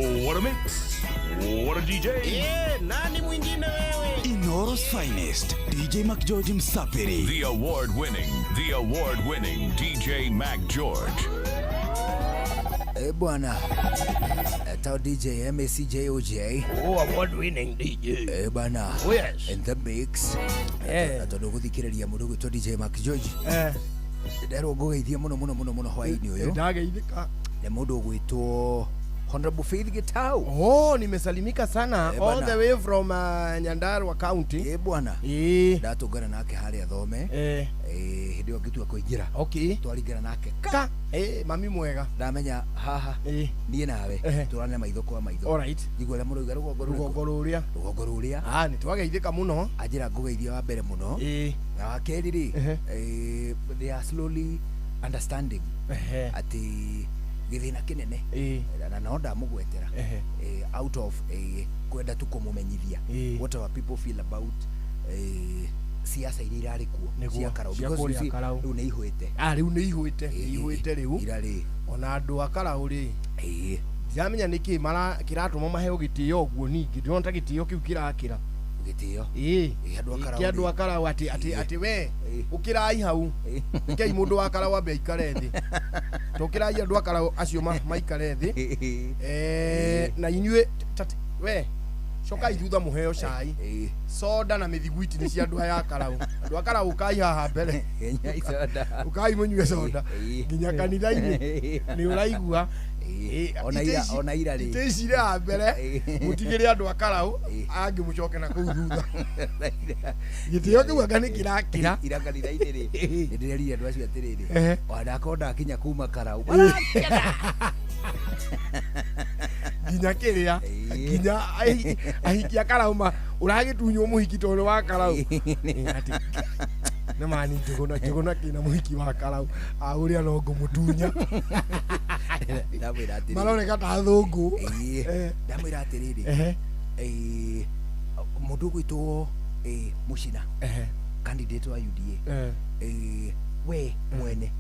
What a mix. What a DJ. Yeah, nani mwingine wewe? Inoro's finest, DJ McGeorge Msapiri. The award-winning DJ Mac George. Eh bwana, tao DJ MACJOJ. Oh, award-winning DJ. Eh bana. Oh yes. In the mix. Eh. Na tondu guthikiriria mundu gwitwo DJ Mac George. Eh. Nderwo ngugeithie muno muno muno muno hwaini uyu. Ndageithika. Ni mundu ugwitwo Honorable Faith Gitau. Oh, nimesalimika sana Eh, all bana. the way from Nyandarua County. Eh bwana. Eh. Ndatungana nake haria thome. Eh. Eh, hindi ngitua kuingira. Okay. Twaringana nake. Ka. Eh, mami mwega. Ndamenya haha. Eh. Niĩ nawe turane maitho kwa maitho. All right. Njigua ũrĩa mũrauga rũgongo rũrĩkũ? Rũgongo rũrĩa. Rũgongo rũrĩa. Ah, nĩ twageithĩka mũno. Anjĩra ngũgeithia wa mbere mũno. Eh. Na wa kerĩ rĩ, Ehe. they are slowly understanding Ehe. atĩ gĩthĩna kĩnene Eh. na no ndamũgwetera Ehe. Out of kwenda tu kũmũmenyithia what our people feel about siasa iria irarĩ kuo Nĩguo, cia Karau cia because you kũrĩa see, Karau. rĩu nĩ ihũĩte. Ah, rĩu nĩ ihũĩte, nĩ ihũĩte rĩu. Ira rĩ. Ona andũ a Karau rĩ. Ĩĩ. Ndiramenya nĩkĩ kiratũma maheo gĩtĩo ũguo ningĩ ndĩrona ta gĩtĩo kĩu kĩrakĩra. Gĩtĩo. Ĩĩ. Ĩĩ, andũ a Karau Kĩ andũ rĩ. a Karau atĩ atĩ Ĩĩ. atĩ we ũkĩrai hau. Rekei mũndũ wa Karau ambe aikare thĩ. Tũkĩrai andũ a Karau acio maikare thĩ. Eh, na inyuĩ we cokai thutha mũheo cai. Soda na mĩthiguiti nĩ cia andũ aya a Karau. Andũ a Karau ũkai haha mbere. Nyai soda. Ũkai mũnyue soda. Nginya kanitha-inĩ nĩ ũraigua. Ona Itĩ ira ici- ona ira rĩ. itĩ ici irĩ haha mbere mũtigĩre andũ a Karau angĩ mũcoke na kũu thutha. Gĩtĩo kĩu anga nĩ kĩrakĩra. Ira kanitha-inĩ rĩ nĩ ndĩrerire andũ acio atĩrĩrĩ Ehe. ona akorwo ndakinya kuma Karau nginya kĩrĩa nginya ahiki a Karau ũragĩtunywo mũhiki tondũ wa Karau. Atĩ nĩ mani Njũgũna Njũgũna kĩna mũhiki wa Karau a ũrĩa no ngũmũtunya. Ndamwĩra atĩrĩrĩ. Maroneka ta athũngũ. Ĩĩ. Ndamwĩra atĩrĩrĩ Ehe. Mũndũ ũgwĩtwo Mũcina Ehe. candidate wa UDA Eh. We mwene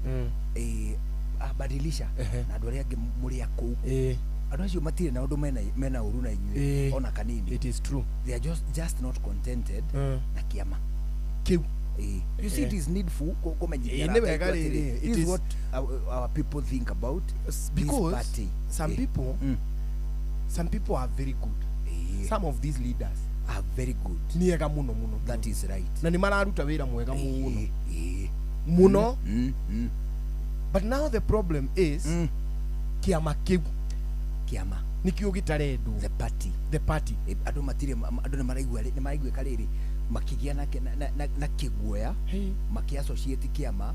abadilisha na andũ arĩa angĩ mũrĩ a kũu. Andũ acio matirĩ na ũndũ mena ũru na inyuĩ ona kanini. It is true. They are just not contented na kĩama kĩu. You see, it is needful kũmenyithia Ĩĩ, nĩ arata wega aitũ atĩrĩ, rĩrĩ, it this is is what our people think about this because party. some people some people are very good. Some of these leaders are very good. Nĩ ega mũno mũno. That is right. Na nĩ mararuta wĩra mwega mũno. Mũno. But now the problem is kĩama kĩu kĩama nĩkĩo gĩtarendwo. The party. The party. Andũ matirĩ andũ nĩ maraigua nĩ maraiguĩka rĩrĩ makĩgĩa na kĩguoya makĩ-associate kĩama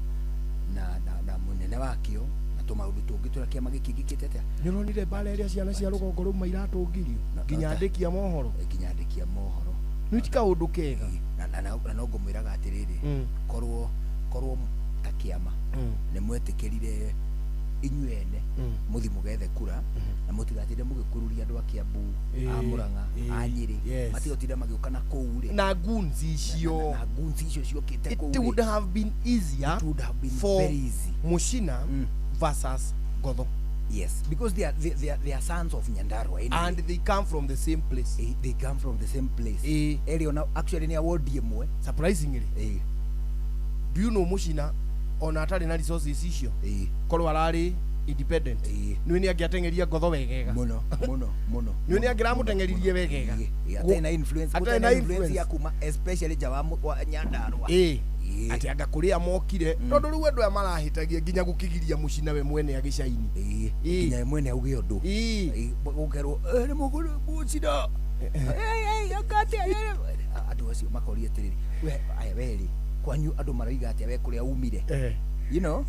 na mũnene wakĩo na tũmaũndũ tũngĩ tũrĩa kĩama gĩkĩ gĩkĩte atĩa. Nĩ ũronire mbara ĩrĩa ciana cia rũgongo rũu iratũngirio nginya andĩki a mohoro. Nginya andĩki a mohoro. Nĩ ti kaũndũ kega. Na no ngũmwĩraga atĩrĩrĩ korwo ta kĩama nĩ mwetĩkĩrire inyuĩ ene mũthi mũgethe kura na mũtigatinde mũgĩkururia andũ a Kiambu a Murang'a a Nyĩrĩ matigotinda magĩũka na kũu rĩ na goons icio na goons icio ciũkĩte kũu It would have been easier It would have been for very easy. Mushina versus Gotho. Yes, because they are sons of Nyandarua anyway. And they come from the same place. They come from the same place. Eri ona actually nĩ award ĩmwe. Surprisingly. Do you know Mushina ona atarĩ na resources icio korwo ararĩ independent nĩ nĩ angĩateng'eria Ngotho wegega mũno mũno mũno nĩ nĩ angĩramũteng'eririe wegega atarĩ na influence atarĩ na influence ya kuma especially nja wa Nyandarua. Atĩ anga kũrĩa mokire tondũ rĩu andũ aya marahĩtagia nginya gũkĩgiria Mũcina we mwene agĩcaini. Nginya we mwene auge ũndũ gũkerwo nĩ mũcina andũ acio makoria atĩrĩrĩ we aya we rĩ kwanyu andũ maroiga atĩa we kũrĩa umire you know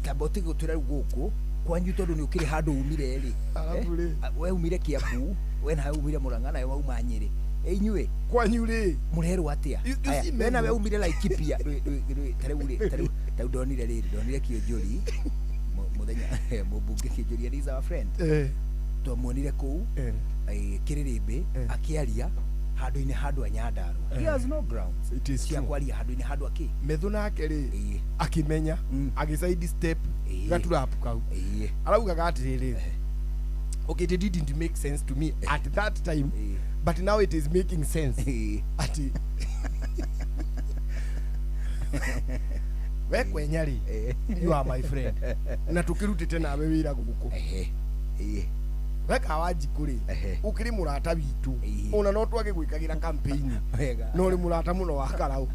tamba ũtige gũtwĩra rĩu gũkũ kwanyu tondũ nĩ ũkĩrĩ handũ umire rĩ we umire Kiambu we nawe umire Murang'a nawe wauma Nyĩrĩ inyuĩ kwanyu rĩ mũrerwo atĩa we nawe umire Laikipia tarĩu rĩ tarĩu ndonire rĩrĩ ndonire Kĩonjori mũthenya mũmbunge Kĩonjori is our friend twamuonire kũu Kĩrĩrĩmbĩ akĩaria handũ-inĩ handũ a Nyandarua. He has no grounds It is cia true. kwaria handũ-inĩ handũ akĩ Methu nake rĩ akĩmenya agĩcaidi step gaturapu kau araugaga atĩrĩrĩ Okay, it didn't make sense to me at that time, but now it is making sense. Ati we Kwenya rĩ, you are my friend, na tũkĩrutĩte nawe wĩra gũkũ. We Kawanjikũ rĩ, ũkĩrĩ mũrata witũ, ona no twage gwĩkagĩra campaign, no ũrĩ mũrata mũno wa Karau.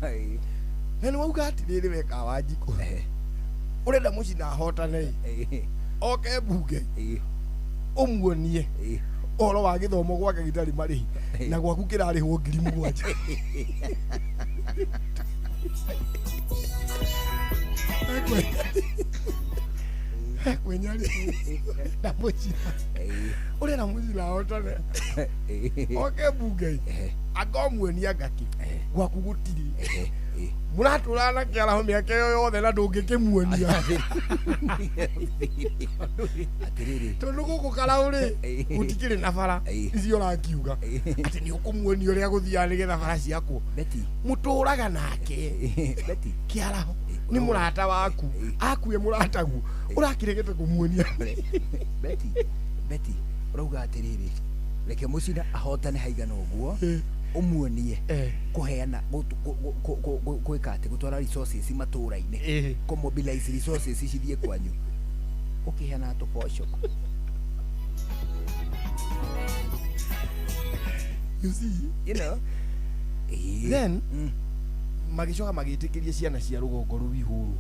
Na nĩ wauga atĩrĩrĩ, we Kawanjikũ, ũrenda Mũcina ahotane, oke mbunge, ũmuonie ũhoro wa gĩthomo gwake gĩtarĩ marĩhi na gwaku kĩrarĩhwo 7,000. Kwenya rĩ, na Mũcina, ũrenda Mũcina ahotane, oke mbunge, angomuonia ngaki gwaku gũtirĩ, mũratũra na kĩaraho mĩaka ĩyo yothe na ndũngĩkĩmuonia. Tondũ gũkũ Karau rĩ, gũtikĩrĩ na bara icio ũrakiuga atĩ nĩ ũkũmuonia ũrĩa gũthiaga nĩgetha bara ciakwo. Mũtũraga nake kĩaraho nĩ mũrata waku, akue mũrataguo, ũrakĩregete kũmuonia. Betty, ũrauga atĩrĩrĩ, reke Mũcina ahotane haigana ũguo, ũmuonie kũheana, gwĩka atĩ gũtwara resources matũra-inĩ, kũ mobilize resources cithiĩ kwanyu, ũkĩheana tũboco. You see, you know, then magĩcoka magĩtĩkĩria ciana cia rũgongo rũu ihũrwo.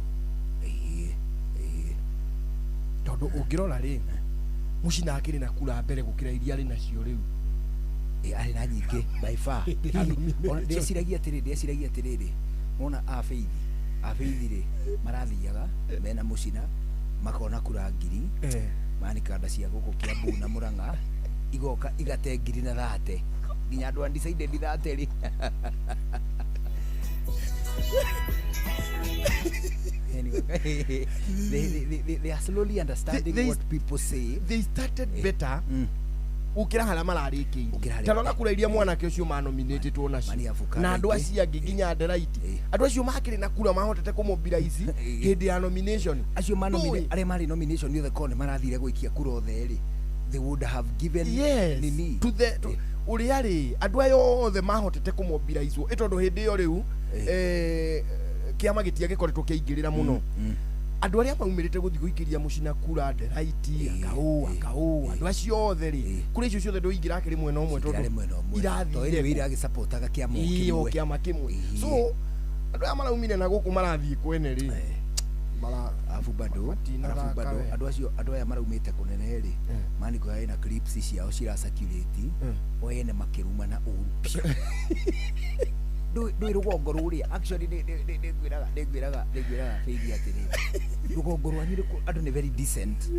Tondũ ũngĩrora rĩ, Mũcina akĩrĩ na kura mbere gũkĩra iria arĩ nacio rĩu. Arĩ na nyingĩ by far. Ndeciragia atĩrĩrĩ, wona abeithi rĩ, marathiaga mena Mũcina makona kura 1,000, manikanda cia gũkũ Kiambu na Murang'a igoka igate 1,030, nginya andũ undecided 30 rĩ. Anyway, they are slowly understanding what people say. They started better. Ukira harĩa mararĩkĩirie, ta rora kura iria mwanake ũcio manominĩtĩtwo nacio na andũ acio angĩ nginya Nderaiti, andũ acio makĩrĩ na kura mahotete kũmobilize hĩndĩ ya nomination. Acio arĩa marĩ nomination othe korwo nĩ marathire gũikia kura othe rĩ, they would have given nini to the ũrĩa rĩ, andũ aya othe mahotete kũmobilize ĩ tondũ hĩndĩ ĩyo rĩu kĩama gĩtiagĩkoretwo kĩaingĩrĩra mũno. Andũ arĩa maumĩrĩte gũthiĩ gũikĩria Mũcina kura, Nderaiti, Akaũ, andũ acio othe rĩ, kura icio ciothe ndũingĩra akĩrĩ mwena ũmwe tondũ irathire iragĩcapotaga kĩama kĩmwe, kĩama kĩmwe. So andũ aya maraumire na gũkũ marathiĩ kwene rĩ, arabu bado andũ acio, andũ aya maraumĩte kũnene rĩ, maniko ena clips ciao ciracirculate, o ene makĩrumana ũru biũ. Ndũĩ rũgongo rũrĩa, actually nĩngwĩraga Faith atĩrĩrĩ, rũgongo rwanyu andũ nĩ very decent,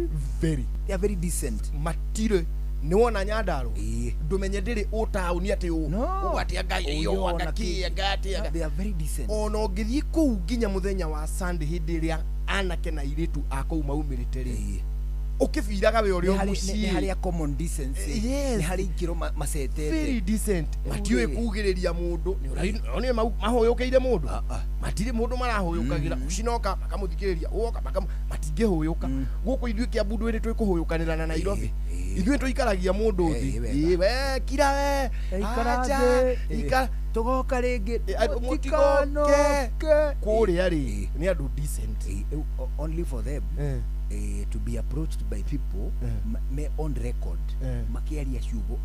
very, they are very decent. Matirĩ nĩ wona Nyandarua, ndũmenye ndĩrĩ ũ taũni atĩ ũgwatia Ngai ĩyo angakĩ angatia, they are very decent. Ona ũngĩthiĩ kũu nginya mũthenya wa Sunday hĩndĩ ĩrĩa anake na airĩtu a kũu maumĩrĩte rĩ, ũkĩbiraga we ũrĩa mũciĩ, nĩ harĩa common decency, nĩ harĩ ikĩro macetete, very decent. Matiũĩ kugĩrĩria mũndũ, nĩ mahũyũkĩire mũndũ, matirĩ mũndũ marahũyũkagĩra, ũcinoka makamũthikĩrĩria, ũgoka matingĩhũyũka. Gũkũ ithuĩ Kiambu ndwĩrĩ twĩkũhũyũkanĩra na Nairobi, ithuĩ tũikaragia mũndũ thĩ, we kira we, acha ikara, tũgoka rĩngĩ, mũtigoke. Kũrĩa rĩ nĩ andũ decent, only for them to be approached by people me on record makiaria ciugo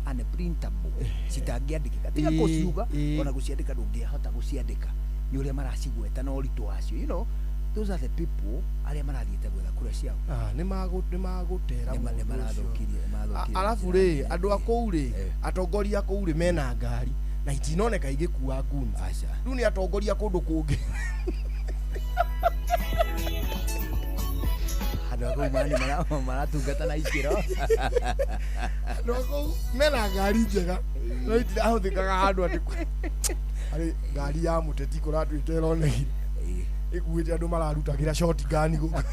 unprintable, citangĩandĩkĩka, tiga kũciuga ona gũciandĩka ndũngĩhota gũciandĩka nĩ ũrĩa maracigweta na ũritũ wacio. You know, those are the people arĩa marathiĩte gwetha kura ciao. Nĩ magũtera nĩ marathũkirie. Arabu rĩ, andũ a kũu rĩ, atongoria a kũu rĩ mena ngari na itinoneka igĩkua goons. Rĩu nĩ atongoria kũndũ kũngĩ. Andũ a kũu mani maratungata na ikĩro. Andũ a kũu mena ngari njega no itirahũthĩkaga handũ atĩ harĩ ngari ya mũteti kũratuĩka ĩronekire ĩkuĩte andũ mararutagĩra shotgun gũkũ,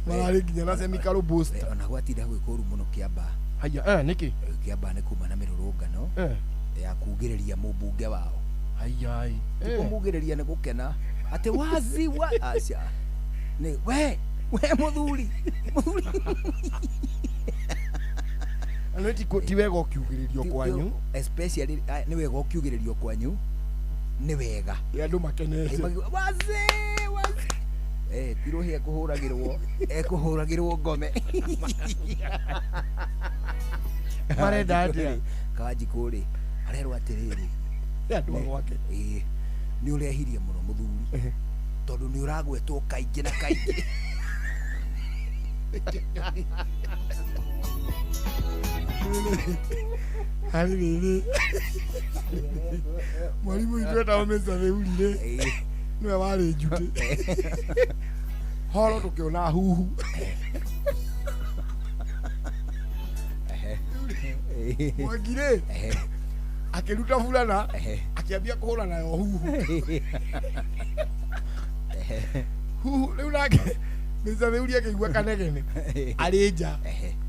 mararĩ nginya na chemical booster. Ona gwatinda gwĩ kũũru mũno Kĩambaa. Haiya, nĩkĩ? Kĩambaa nĩ kuma na mĩrũrũngano ya kugĩrĩria mũmbunge wao. Haiya, ti kũmugĩrĩria nĩ gũkena atĩ wazi wa aca nĩ we muthuri Na nĩ ti wega ũkiugĩrĩrio kwanyu. Especially nĩ wega ũkiugĩrĩrio kwanyu nĩ wega. Andũ makenete. Wazee wazee. Ti rũhĩa kũhũragĩrwo, ekũhũragĩrwo ngome. Marenda atĩa? Kanjikũ rĩ, arerwo atĩrĩrĩ. Andũ a gwake. Ĩĩ. Nĩ ũrehirie mũno mũthuri. Tondũ nĩ ũragwetwo kaingĩ na kaingĩ. Harĩ rĩrĩ. Mwarimu witũ etagwo Mr. Theuri rĩ. Nĩwe warĩ njutĩ. Horo tũkĩona huhu. Mwangi rĩ, akĩruta burana, akĩambia kũhũra nayo huhu. Huhu rĩu nake Mr. Theuri akĩigua kanegene arĩ nja.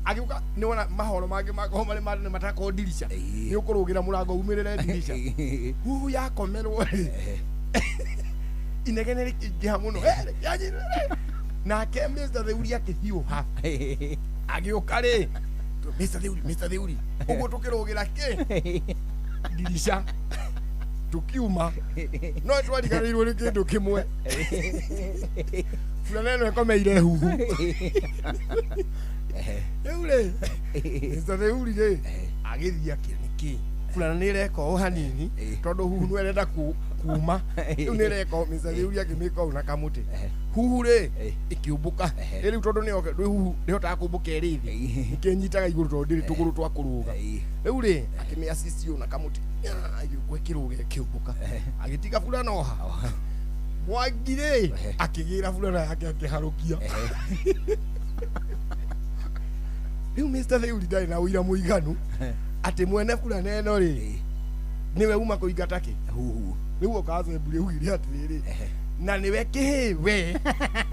Agĩũka nĩwona mahoro mangĩ makorwo marĩ ma nĩ matakorwo ndirica. Nĩ ũkũrũgĩra mũrango umĩrĩre ndirica. Huhu yakomerwo rĩ. Inegene rĩkĩingĩha mũno. Nake Mr. Theuri akĩhiũha. Agĩũka rĩ. Mr. Theuri, Mr. Theuri. Ũguo tũkĩrũgĩra kĩ? Ndirica. Tukiuma. No twariganĩirwo nĩ kĩndũ kĩmwe. Burana ĩno ĩkomeire huhu. Rĩu rĩ, Mr. Theuri rĩ, agĩthiĩ akĩra nĩkĩ? Burana nĩ ĩreka ũũ hanini tondũ huhu nĩ ĩrenda kuma. Rĩu nĩ ĩreka ũũ, Mr. Theuri akĩmĩka ũũ na kamũtĩ. Huhu rĩ, ĩkĩũmbũka. Rĩu tondũ nĩyo ndwĩ huhu ndĩhotaga kũmbũka ĩrĩ thĩ. Ĩkĩnyitaga igũrũ tondũ ndĩrĩ tũgũrũ twa kũrũga. Rĩu rĩ, akĩmĩ assist ũũ na kamũtĩ. Ĩgĩũka ĩkĩrũga ĩkĩũmbũka. Agĩtiga burana oha. Mwangi rĩ, akĩgĩra burana yake akĩharũkia. Rĩu Mr. Theuri ndarĩ na ũira mũiganu atĩ mwene burana ĩno rĩ, nĩwe uma kũingata kĩ? Huhu. Rĩu oka assembly augire atĩrĩrĩ, na nĩwe kĩhĩ we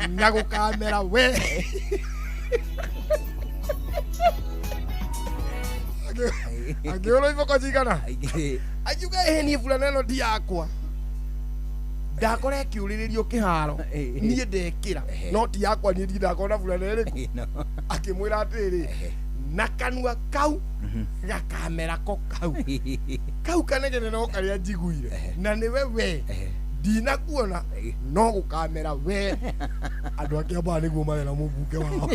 na gũkamera we. Akĩhũrwo iboko cigana? Akiuga ĩhĩ niĩ burana ĩno ti yakwa. Ndakora ĩkĩũrĩrĩrio kĩharo niĩ ndekĩra no ti yakwa niĩ ndindakorwo na burana ĩrĩkũ. Akĩmwĩra atĩrĩrĩ, na kanua kau gakamera ko kau kau kanegene no karĩa njiguire na nĩwe we ndinakuona no gũkamera we. Andũ a Kiambaa nĩguo marera mũmbunge wao.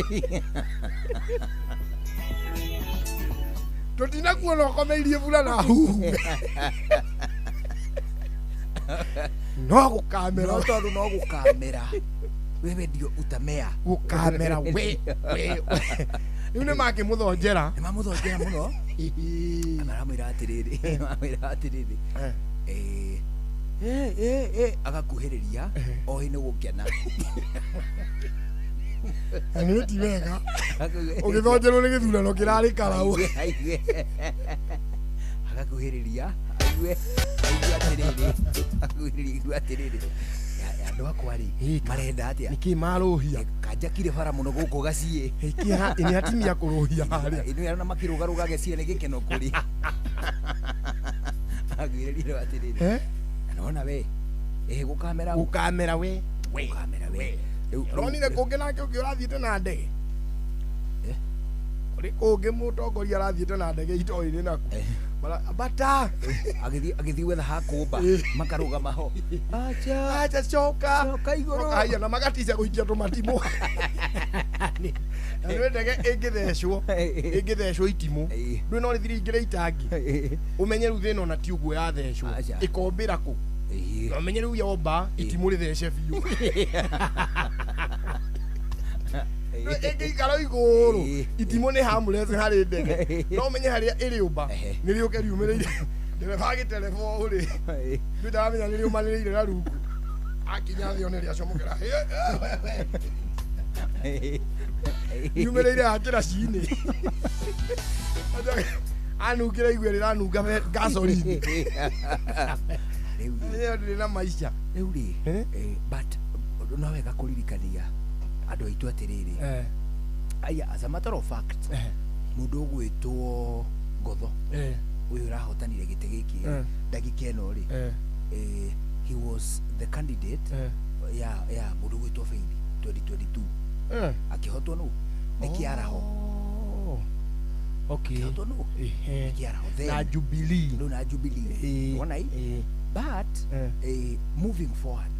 Tũtinakuona ũkomeirie burana huhu. No gũkamera. No tondũ no gũkamera. Wewe ndio utamea. Gũkamera we we. Rĩu nĩ makĩmũthonjera. Nĩ mamũthonjera mũno. Maramwĩra atĩrĩrĩ, maramwĩra atĩrĩrĩ. Agakuhĩrĩria o hĩ nĩ gũkena. Na nĩ ti wega. Ũgĩthonjerwo nĩ gĩthurano kĩrarĩ karaũ. Agakuhĩrĩria aigue atĩrĩrĩ. Agakuhĩrĩria aigue atĩrĩrĩ. Andũ akwa rĩ, marenda atĩa? Nĩkĩ marũhia? Kanjakire bara mũno gũkũ gaciĩ. Nĩ atimia kũrũhia harĩa. Ĩno arona makĩrũgarũga gĩciĩ nĩ gĩkeno kũrĩ. Agwĩrĩria atĩrĩrĩ. Nona we. Gũkamera. Gũkamera we. Gũkamera we. Ũronire kũngĩ nake ũngĩ ũrathiĩte na ndege. Kũrĩ kũngĩ mũtongoria arathiĩte na ndege itoĩ-inĩ naku. Bata. Agĩthiĩ gwetha ha kũmba makarũgama ho. Acha. Acha coka. Coka igũrũ. Haya na magatica gũikia tũmatimũ. Na nĩ ndege ĩngĩthecwo, ĩngĩthecwo itimũ. Ndũĩ no rĩthiĩ rĩingĩre itangi. Ũmenye rĩu thĩna ona ti ũguo yathecwo. Ĩkombĩra kũ? Na ũmenye rĩu yomba itimũ rĩthece biũ. Ĩngĩikara igũrũ itimũ nĩ harmless harĩ ndege. No ũmenye harĩa ĩrĩũmba nĩ rĩũke riumĩrĩire. Ndereba agĩtereba ũũ rĩ, ndũĩ ndaramenya nĩ rĩũmanĩrĩire na rungu. Akinya thĩ one rĩacomokera. Riumĩrĩire hakĩra cinĩ. Anungĩra igue rĩranunga gasoline. Rĩu ndĩrĩ na maica. Rĩu rĩ, but no wega kũririkania andũ aitũ atĩrĩrĩ. Aya, as a matter of fact, mũndũ ũgwĩtwo Ngotho ũyũ ũrahotanire gĩtĩ gĩkĩ ndagĩka ĩno rĩ, he was the candidate ya mũndũ ũgwĩtwo Feithi 2022. Akĩhotwo nũ? Nĩ Kĩaraho. Okay. Kĩhotwo nũ? Kĩaraho Na Jubilee. Rĩu na Jubilee. Wona i? But moving forward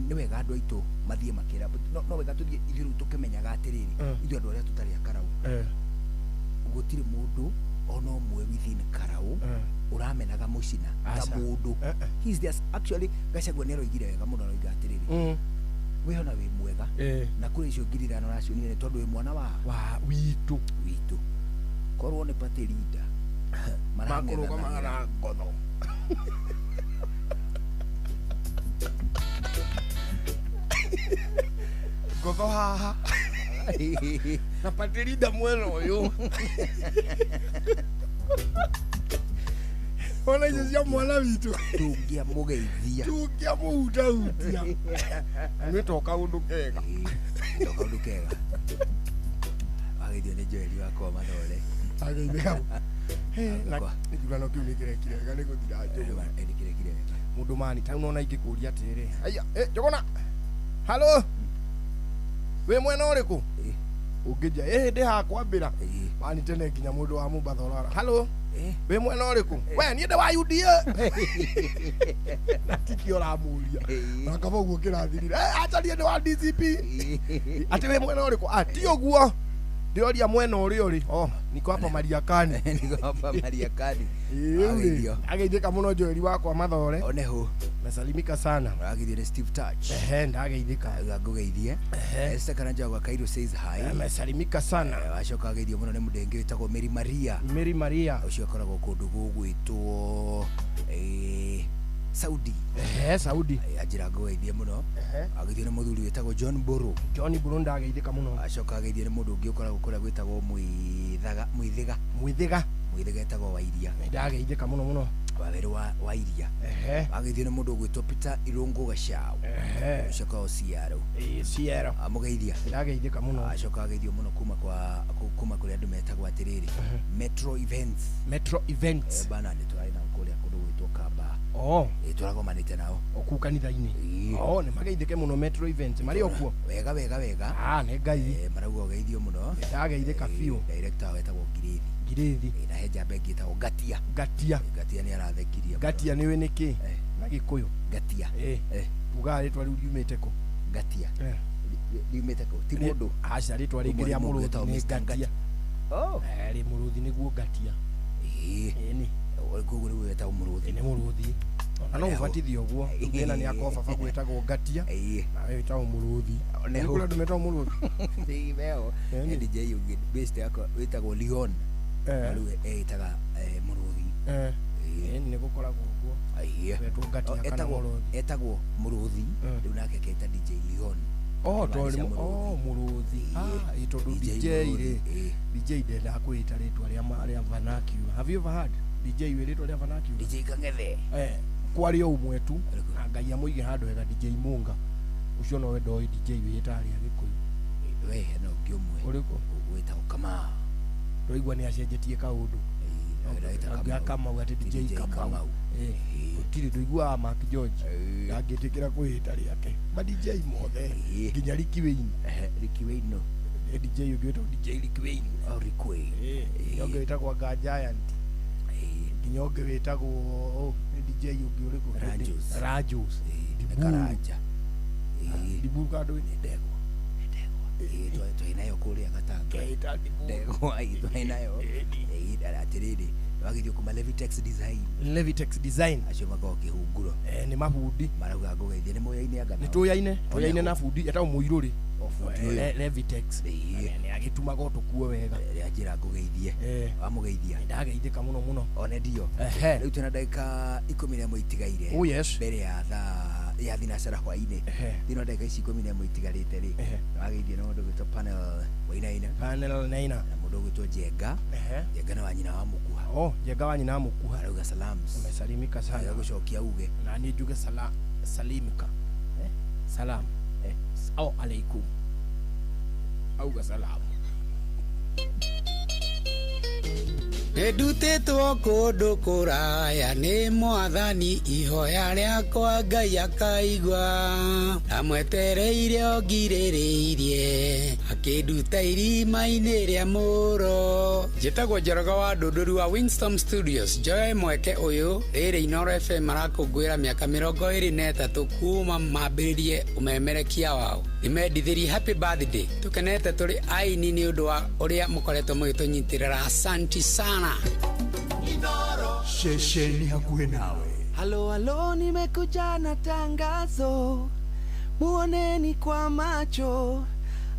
nĩ wega andũ aitũ mathiĩ makĩra no wega tũthiĩ ithuĩ rĩu tũkĩmenyaga atĩrĩrĩ ithuĩ andũ arĩa tũtarĩ a Karau gũtirĩ mũndũ ona ũmwe within Karau ũramenaga mũcina ta mũndũ. He's just actually Gachagua nĩ aroigire wega mũno aroiga atĩrĩrĩ we ona wĩ mwega na kũrĩ icio 5,000 ũracionire nĩ tondũ wĩ mwana wa witũ korwo nĩ party leader makũrũgamaga na ngotho. Ngotho haha na party leader mwena ũyũ. Ona icio cia mwana witũ tũngĩamũgeithia tũngĩamũhutahutia nĩ to kaũndũ kega to kaũndũ kega. Wageithio nĩ Joeli wakwa Mathore ageithĩka na gĩthurano kĩu nĩ kĩrekire wega nĩ gũthira njũgũ nĩ kĩrekire wega mũndũ mani ta nona ingĩkũria atĩrĩrĩ aya Njũgũna halo wĩ mwena ũrĩkũ ũngĩnja ndĩ hakwambĩra mani tene nginya mũndũ wa Mombatha ũrara halo wĩ mwena ũrĩkũ we niĩ ndĩ wa UDA na tikio ũramũria na kaba ũguo kĩrathirire acha niĩ ndĩ wa DCP atĩ wĩ mwena ũrĩkũ ti ũguo ndĩoria mwena ũrĩa ũrĩ oh niko hapa Mariakani niko hapa Mariakani ageithĩka mũno Joeli wakwa Mathore oneho nasalimika sana ageithio nĩ Steve Touch ndageithĩka ngũgeithie Esther Karanja wa Cairo says hi amesalimika sana wacoka ageithio mũno nĩ mũndũ wĩtagwo Mary Maria Mary Maria ũcio akoragwo kũndũ gũgwĩtwo Saudi Saudi anjĩra ngũgeithie mũno ageithio nĩ mũthuri wĩtagwo John Boro John Boro ndageithĩka mũno acoka ageithio nĩ mũndũ ũngĩ ũkoragwo kũrĩa gwĩtagwo Mwithiga Mwithiga Mwithiga etagwo Wairia ndageithĩka mũno mũno Wawerũ wa Iria ageithio nĩ mũndũ ũgwĩtwo Peter Irũngũ Gacau ũcio akoragwo Ciaro Ciaro amũgeithia ndageithĩka mũno acoka ageithio mũno kuma kũrĩ andũ metagwo atĩrĩrĩ Metro Events Metro Events bana nĩ tũrarĩ nao kũrĩa kũndũ gwĩtwo Kamba tũragomanĩte nao okuu kanitha-inĩ nĩ mageithĩke mũno Metro Events marĩ o kuo wega wega wega nĩ Ngai marauga ũgeithio mũno ndageithĩka biũ director wao etagwo Ngirĩthi na he njamba ĩngĩ ĩtagwo Ngatia Ngatia Ngatia nĩ arathekirie Ngatia nĩũĩ nĩkĩ na Gĩkũyũ Ngatia ugaga rĩtwa rĩu riumĩte kũ Ngatia riumĩte kũ ti mũndũ aca rĩtwa rĩngĩ rĩa mũrũthi nĩ Ngatia rĩ mũrũthi nĩguo Ngatia ĩni koguo rĩu wetagwo mũrũthi nĩ mũrũthi na no ũbatithio ũguo thĩna nĩ akwa baba gwĩtagwo Ngatia nawe wĩtagwo mũrũthi nĩ kũrĩ andũ metagwo mũrũthi meho DJ ũngĩ based yakwa wĩtagwo Leon rĩu etaga mũrũthi nĩ gũkoragwo ũguo wetwo Ngatia kana mũrũthi etagwo mũrũthi rĩu nake aketa DJ Leon tondũ mũrũthi tondũ DJ rĩ DJ ndendaga kwĩĩta rĩtwa rĩa vernacular. Have you ever heard DJ wĩ rĩtwa rĩa vernacular? DJ Kang'ethe kwarĩ o ũmwe tu na Ngai amũige handũ hega DJ Munga ũcio nowe ndoĩ DJ wĩĩtaga rĩa Gĩkũyũ we hena ũngĩ ũmwe ũrĩkũ wĩtagwo Kamau ndũraigua nĩ acenjetie kaũndũ Kamau atĩ DJ Kamau gũtirĩ ndũiguaga Mark George ndangĩtĩkĩra kwĩĩta rĩake ma DJ mothe nginya Ricky Wayne Ricky Wayne no DJ ũngĩ wĩtagwo DJ Ricky Wayne Ricky Wayne nginya ũngĩ wĩtagwo Anga Giant nginya ũngĩ wĩtagwo nĩ DJ ũngĩ ũrĩkũ Rajos Rajos Karanja Diburu kandũ nĩ ndegwa twĩ nayo kũrĩa Gatanga ndegwa twĩ nayo atĩrĩrĩ wagithio kuma Levitex Design Levitex Design acio makoragwo kĩhunguro nĩ mabundi marauga ngũgeithie nĩ mũyaine anga nĩ tũyaine na bundi etagwo Mũirũrĩ Levitex nĩ agĩtumaga tũkuo wega rĩa njĩra ngũgeithie wamũgeithia ndageithĩka mũno mũno one ndio rĩu twĩna ndagĩka 11 itigaire mbere ya thaa ya thinacara hwainĩ thĩinĩ wa ndagĩka ici 11 itigarĩte rĩ wageithio na mũndũ ũgwĩtwo Panel Wainaina Panel Naina na mũndũ ũgwĩtwo Njenga Njenga nĩ wa nyina wa Mũkuha Njenga wa nyina wa Mũkuha arauga salams amesalimika sana gũcokia uge na niĩ njuge salimika salam alaikum auga salamu. Nĩndutĩtwo kũndũ kũraya nĩ mwathani, ihoya rĩakwa Ngai akaigua. Ndamwetereire o ngirĩrĩirie, akĩnduta irima-inĩ rĩa mũro. Njĩtagwo Njoroge wa Ndũndũru wa Winston Studios. Njoe mweke ũyũ rĩrĩ Inooro FM marakũngũĩra mĩaka 23 kuma mambĩrĩrie ũmemerekia wao. Nĩmendithĩrie happy birthday. Tũkenete tũrĩ aini nĩ ũndũ wa ũrĩa mũkoretwo mũgĩtũnyitĩrĩra. Asanti sana. Ceceni hakuhĩ nawe. Halo halo, nimekuja na tangazo, muoneni kwa macho,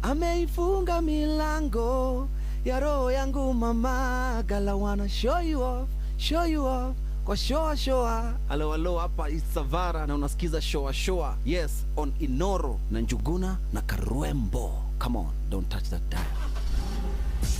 ameifunga milango ya roho yangu mama. Gala wanna show you off, show you off kwa shoa shoa. Halo halo, hapa Isavara na unasikiza shoa shoa. Yes, on Inoro na Njuguna na Karwembo. Come on, don't touch that dial.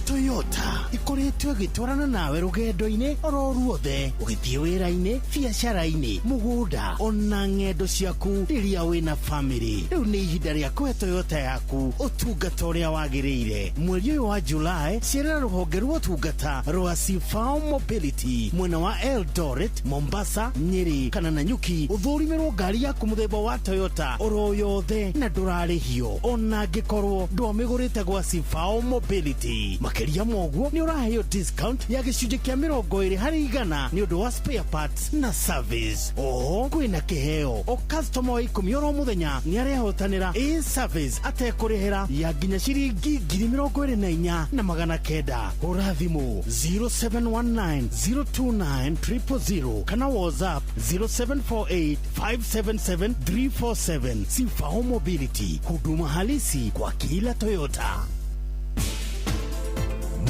Toyota ikoretwo ĩgĩtwarana nawe rũgendo-inĩ oro ruothe, ũgĩthiĩ wĩra-inĩ, biacara-inĩ, mũgũnda ona ng'endo ciaku rĩrĩa wĩna famĩlĩ. Rĩu nĩ ihinda rĩa kũhe Toyota yaku ũtungata ũrĩa wagĩrĩire. Mweri ũyũ wa Julai, cerera rũhonge rwa ũtungata rwa Sifao Mobility mwena wa Eldoret, Mombasa, Nyeri kana Nanyuki, ũthũrimĩrwo ngari yaku mũthemba wa Toyota oro yothe na ndũrarĩhio ona angĩkorwo ndwamĩgũrĩte gwa Sifao Mobility. Makĩria ma ũguo, nĩ ũraheo discount ya gĩcunjĩ kĩa 20% nĩ ũndũ wa spare parts na service. Oho kwĩna kĩheo o customer wa 10 oro mũthenya nĩ arehotanĩra a service atekũrĩhĩra ya nginya ciringi 24,900. Hũra thimũ 0719 029 000 kana WhatsApp 0748 577 347. Sifao Mobility, huduma halisi kwa kila Toyota.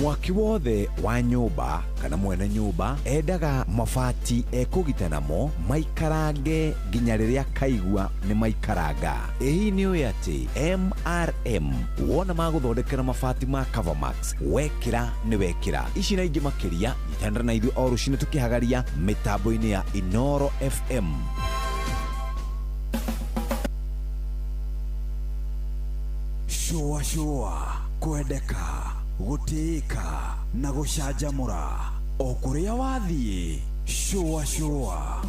Mwaki wothe wa nyũmba kana mwene nyũmba endaga mabati ekũgita namo maikarange nginya rĩrĩa kaigua nĩ maikaranga. Ĩ hihi nĩ ũĩ atĩ MRM wona magũthondekera mabati ma Covermax wekĩra nĩ wekĩra. Ici na ingĩ makĩria nyitanĩra na ithuĩ o rũcinĩ tũkĩhagaria mĩtambo-inĩ ya Inooro FM. Shũa shũa, kwendeka, gũtĩĩka na gũcanjamũra o kũrĩa wathiĩ. Shũa shũa.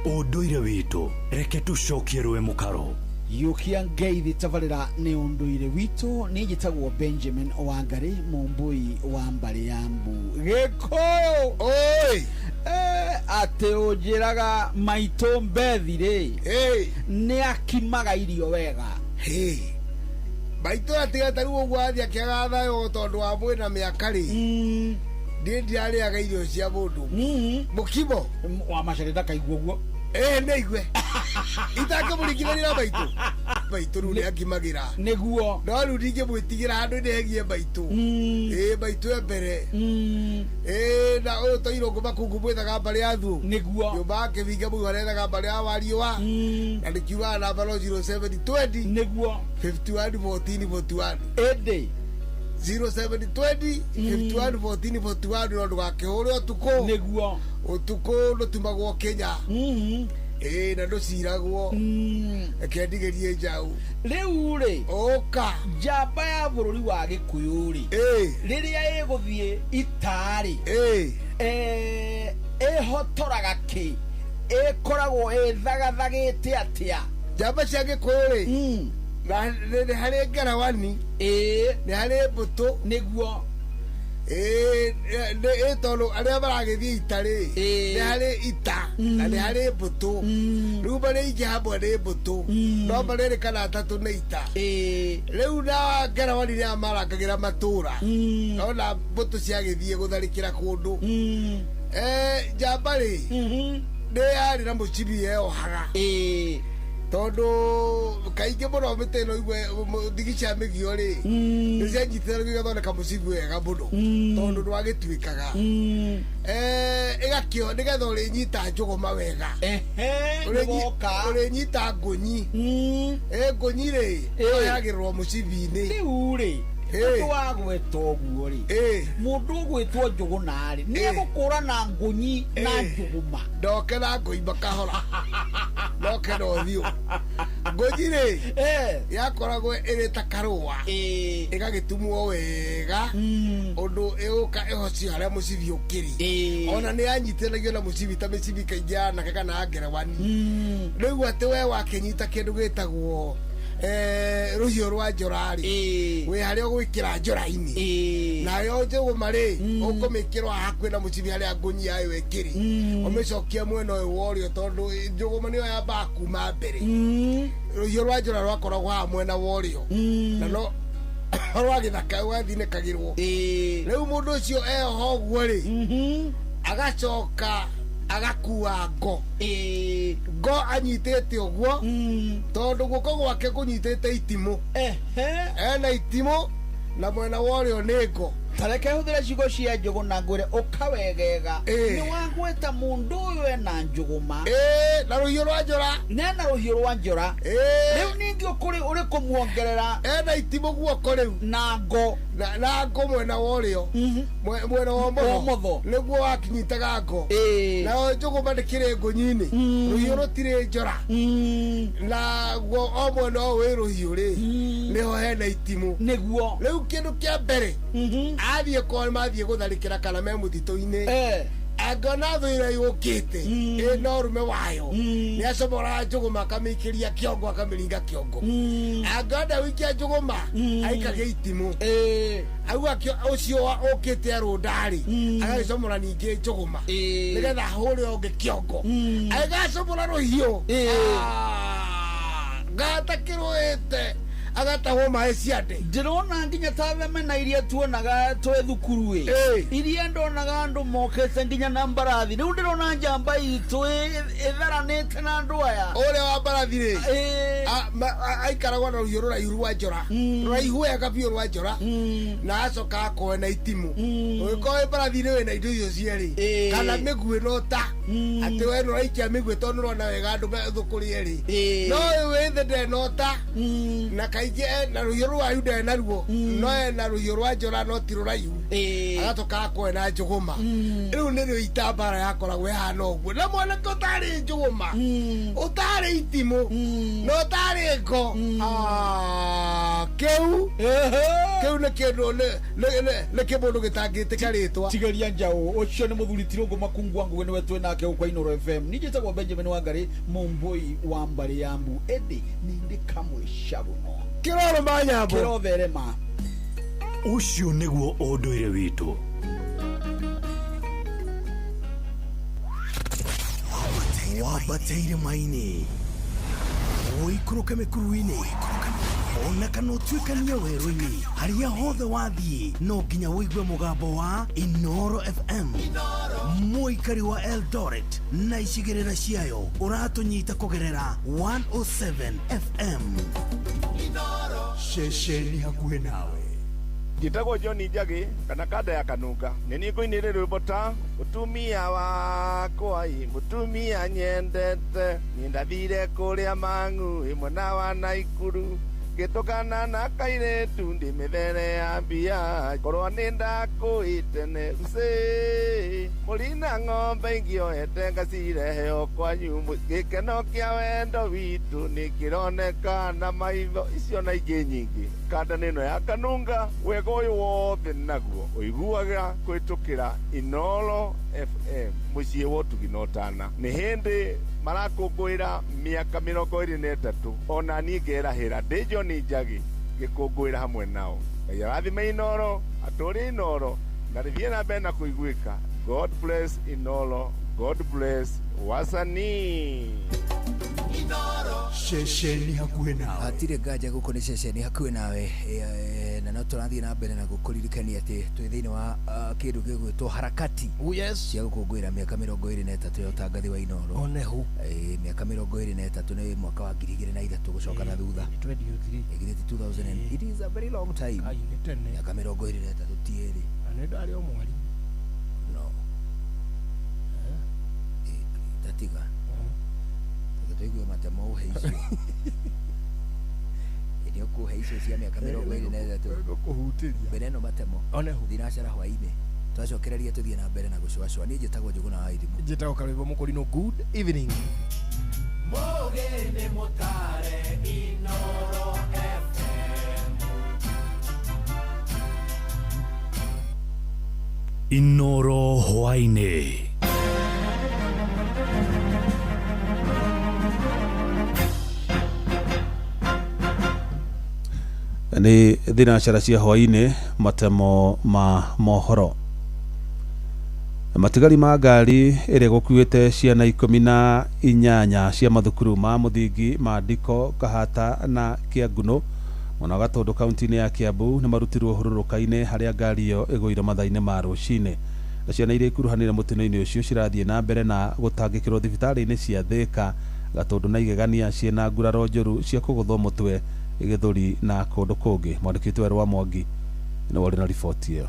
Ũndũire witũ reke tũcokie rũĩ mũkaro. Yũkia ngeithi tabarĩra nĩ ũndũire witũ. Nĩ njĩtagwo Benjamin Wangari, mũmbũi wa mbarĩ ya mbu Gĩkũyũ. Oi, atĩ ũnjĩraga maitũ Mbethi rĩ, nĩ akimaga irio wega. Maitũ atiga ta rĩu ũguo athiĩ akĩaga thayũ tondũ wa mwĩna mĩaka rĩ, niĩ ndirarĩaga irio cia mũndũ mũkimo wa macarĩ ndakaigua ũguo. Ĩ nĩ igue itangĩmũringithania na maitũ. Maitũ rĩu nĩ akimagĩra nĩguo, no rĩu ndingĩmwĩtigĩra handũ nĩ hegie maitũ. Ĩ maitũ e mbere. Ĩ na ũyũ toirũngũ makungu mwĩthaga mbarĩ ya thuũ nĩguo, nyũmba ya kĩbinga mũu arethaga mbarĩ ya wariũa, na nĩkiugaga namba no 0720 nĩguo 51 14 41. Ĩndĩ 0720 51 14 41 no ndũgakĩhũre ũtukũ nĩguo, ũtukũ ndũtumagwo Kenya. Ĩ na ndũciragwo. Reke ndigĩrie njaũ rĩu rĩ, ũka njamba ya bũrũri wa Gĩkũyũ rĩ, rĩrĩa ĩgũthiĩ ita rĩ, ĩhotoraga kĩ? Ĩkoragwo ĩthagathagĩte atĩa? Njamba cia Gĩkũyũ rĩ, nĩ harĩ ngarawani, nĩ harĩ mbũtũ nĩguo, ĩ tondũ arĩa maragĩthiĩ ita rĩ, nĩ harĩ ita na nĩ harĩ mbũtũ. Rĩu marĩ aingĩ hamwe nĩ mbũtũ, no marĩ kana atatũ nĩ ita. Rĩu na ngarawani nĩ aya marangagĩra matũra, ona mbũtũ ciagĩthiĩ gũtharĩkĩra kũndũ. Njamba rĩ, nĩ yarĩ na mũcibi yeohaga, tondũ kaingĩ mũno mĩtĩ ĩno igue ndigi cia mĩgio rĩ, nĩ cianyitithanagia igathondeka mũcibi wega mũno, tondũ ndwagĩtuĩkaga. Ĩgakĩo nĩgetha ũrĩnyita njũgũma wega, ũrĩnyita ngũnyi. Ngũnyi rĩ, ĩyohagĩrĩrwo mũcibi-inĩ. Rĩu rĩ, ũndũ wa gwĩtwo ũguo rĩ, mũndũ ũgwĩtwo Njũgũna rĩ, nĩ egũkũra na ngũnyi na njũgũma. Ndoke na ngũimba kahora. No kena ũthiũ. Ngũnyi rĩ, yakoragwo ĩrĩ ta karũa, ĩgagĩtumwo wega ũndũ ĩgũka ĩhocio harĩa mũcibi ũkĩrĩ. Ona nĩ yanyitithanagio na mũcibi ta mĩcibi kaingĩ ya anake kana ya ngerewani. Rĩu atĩ we wakĩnyita kĩndũ gĩtagwo rũhiũ rwa njora rĩ, wĩ harĩa ũgwĩkĩra njora-inĩ, nayo njũgũma rĩ ũkũmĩkĩrwo hakuhĩ na mũcibi harĩa ngũnyi yayo ĩkĩrĩ, ũmĩcokie mwena ũyũ wa ũrĩo tondũ njũgũma nĩyo yambaga kuma mbere. Rũhiũ rwa njora rwakoragwo haha mwena wa ũrĩo na no rwa gĩthaka rwathinĩkagĩrwo. Rĩu mũndũ ũcio eho ũguo rĩ, agacoka agakua ngo. Ngo anyitĩte ũguo tondũ guoko gwake kũnyitĩte itimũ. Ena itimũ na mwena wa ũrĩo nĩ ngo. Tareke hũthĩre ciugo cia Njũgũna ngwĩre ũkawegega. Nĩ wagweta mũndũ ũyũ ena njũgũma na rũhiũ rwa njora, nena rũhiũ rwa njora. Rĩu ningĩ ũkũrĩ ũrĩ kũmuongerera ena itimũ guoko rĩu na ngo, na ngo mwena wa ũrĩo, mwena wa ũmotho nĩguo wakinyitaga ngo. Nayo njũgũma ndĩkĩrĩ ngũnyi-inĩ, rũhiũ rũtirĩ njora, na guo o mwena ũyũ wĩ rũhiũ rĩ nĩho hena itimũ nĩguo. Rĩu kĩndũ kĩa mbere athiĩ kwa mathiĩ gũtharĩkĩra kana me mũtitũ-inĩ, angĩona thũ ĩrĩa yũkĩte ĩna ũrũme wayo, nĩ acomoraga njũgũma akamĩikĩria kĩongo, akamĩringa kĩongo. Angĩona wĩikia njũgũma aikagia itimũ, auga ũcio ũkĩte arũnda-rĩ, agagĩcomora ningĩ njũgũma nĩgetha ahũre ũngĩ kĩongo. Agĩgacomora rũhiũ ngata kĩrũĩte agatahwo maĩ ciande. Ndĩrona nginya ta themena iria tuonaga twĩ thukuru ĩ, iria ndonaga andũ mokĩte nginya na mbarathi. Rĩu ndĩrona njamba itũ ĩtharanĩte na andũ aya. Ũrĩa wa mbarathi rĩ, aikaragwo na rũhiũ rũraihu rwa njora, rũraihu wega biũ rwa njora, na acoka akoe na itimũ. Ũngĩkorwo wĩ mbarathi-inĩ wĩna indo icio cierĩ kana mĩguĩ no ta atĩ we nĩũraikia mĩguĩ tondũ nĩũrona wega andũ thũ kũrĩ erĩ, no ũyũ wĩ thĩ ndarĩ na ũta, na kaingĩ na rũhiũ rũraihu ndarĩ naruo, no ena rũhiũ rwa njora no ti rũraihu, agatoka akoe na njũgũma. Rĩu nĩrĩo itambara yakoragwo ĩhana ũguo, na mwanake ũtarĩ njũgũma, ũtarĩ itimũ, na ũtarĩ ngo, kĩu kĩu nĩ kĩndũ nĩ kĩmũndũ gĩtangĩtĩka rĩtwa. Tigeria njaũ ũcio nĩ mũthuri Tirũngũ Makungu wa Ngũgĩ nĩwe twĩ nake gũkũ Inooro FM. Niĩ njĩtagwo Benjamin Wangari Mũmbũi wa mbarĩ ya Mbu, ĩndĩ nĩ ndĩ kamwe cabuno kĩroro ma nyambo kĩrotherema. Ũcio nĩguo ũndũire witũ. Wambateire maini, ũikũrũke mĩkuru-inĩ, ona kana ũtuĩkanie werũ-inĩ, harĩa hothe wathiĩ no nginya ũigue mũgambo wa Inooro FM. Mũikari wa Eldoret na icigĩrĩra ciayo ũratũnyita kũgerera 107 FM. Ceceni hakuhĩ nawe. Njĩtagwo John Njagi kana kanda ya Kanunga. Nĩ niĩ ngũinĩre rwĩmbo ta mũtumia wakwa ĩ, mũtumia nyendete, niĩ ndathire kũrĩa Mang'u ĩ mwena wa Naikuru, ngĩtũkana na kairĩtu ndĩ mĩthere ya mbia, korwo nĩ ndakũĩte nĩ ucĩ, mũrina ng'ombe ingĩoete ngacirehe o kwanyu, gĩkeno kĩa wendo witũ nĩ kĩroneka na maitho. Icio na ingĩ nyingĩ. Kanda nĩno ya Kanunga, wega ũyũ wothe naguo ũiguaga kũhĩtũkĩra Inooro FM, mũciĩ wa ũtugi na ũtana. Nĩ hĩndĩ marakũngũĩra mĩaka 23, ona niĩ ngerahĩra ndĩ John Njagi ngĩkũngũĩra hamwe nao. Ngai arathime Inooro, atũũrie Inooro, na rĩthiĩ na mbere na kũiguĩka. God bless Inooro, God bless wasanii. Ceceni hakuhĩ nawe. Hatirĩ nganja gũkũ nĩ ceceni hakuhĩ nawe, na no tũrathiĩ na mbere na gũkũririkania atĩ twĩ thĩinĩ wa kĩndũ gĩgwĩtwo harakati cia gũkũngũĩra mĩaka 23 ya ũtangathi wa Inooro. Onehu. Mĩaka 23 nĩ mwaka wa 2003 gũcoka na thutha. 2003. 2000. It is a very long time. Mĩaka 23 ti ĩrĩ. Na nĩ ndarĩ o mweri. No. Tatiga. Tũigue matemo ũhe icio. Ĩndĩ ũkũhe icio cia mĩaka 23. Gũkũhutĩria. Mbere ĩno matemo. Onehu. Thinacara hwaĩ-inĩ. Twacokereria tũthiĩ na mbere na gũcũacũa. Niĩ njĩtagwo Njũgũna wa Irimũ. Njĩtagwo Karwĩmbo Mũkũrinũ. Good evening. Mo Njoroge nĩ mũtare Inoro FM. Inoro hwaĩ-inĩ. Nĩ thinacara cia hwaĩ-inĩ, matemo ma mohoro. Matigari ma ngari ĩrĩa gũkuĩte ciana 18 cia mathukuru ma mũthingi ma Ndiko, Kahata na Kĩangunũ mwena wa Gatũndũ kaunti-inĩ ya Kiambu nĩ marutirwo hurũrũka-inĩ harĩa ngari ĩyo ĩgũire mathaa-inĩ ma rũcinĩ. Na ciana iria ikuruhanire mũtino-inĩ ũcio cirathiĩ na mbere na gũtangĩkĩrwo thibitarĩ-inĩ cia Thĩka, Gatũndũ na Igegania ciĩna nguraro njũru cia kũgũthwo mũtwe, gĩthũri na kũndũ kũngĩ. Mwandĩki witũ Werũ wa Mwangi nĩwe ũrĩ na riboti ĩyo.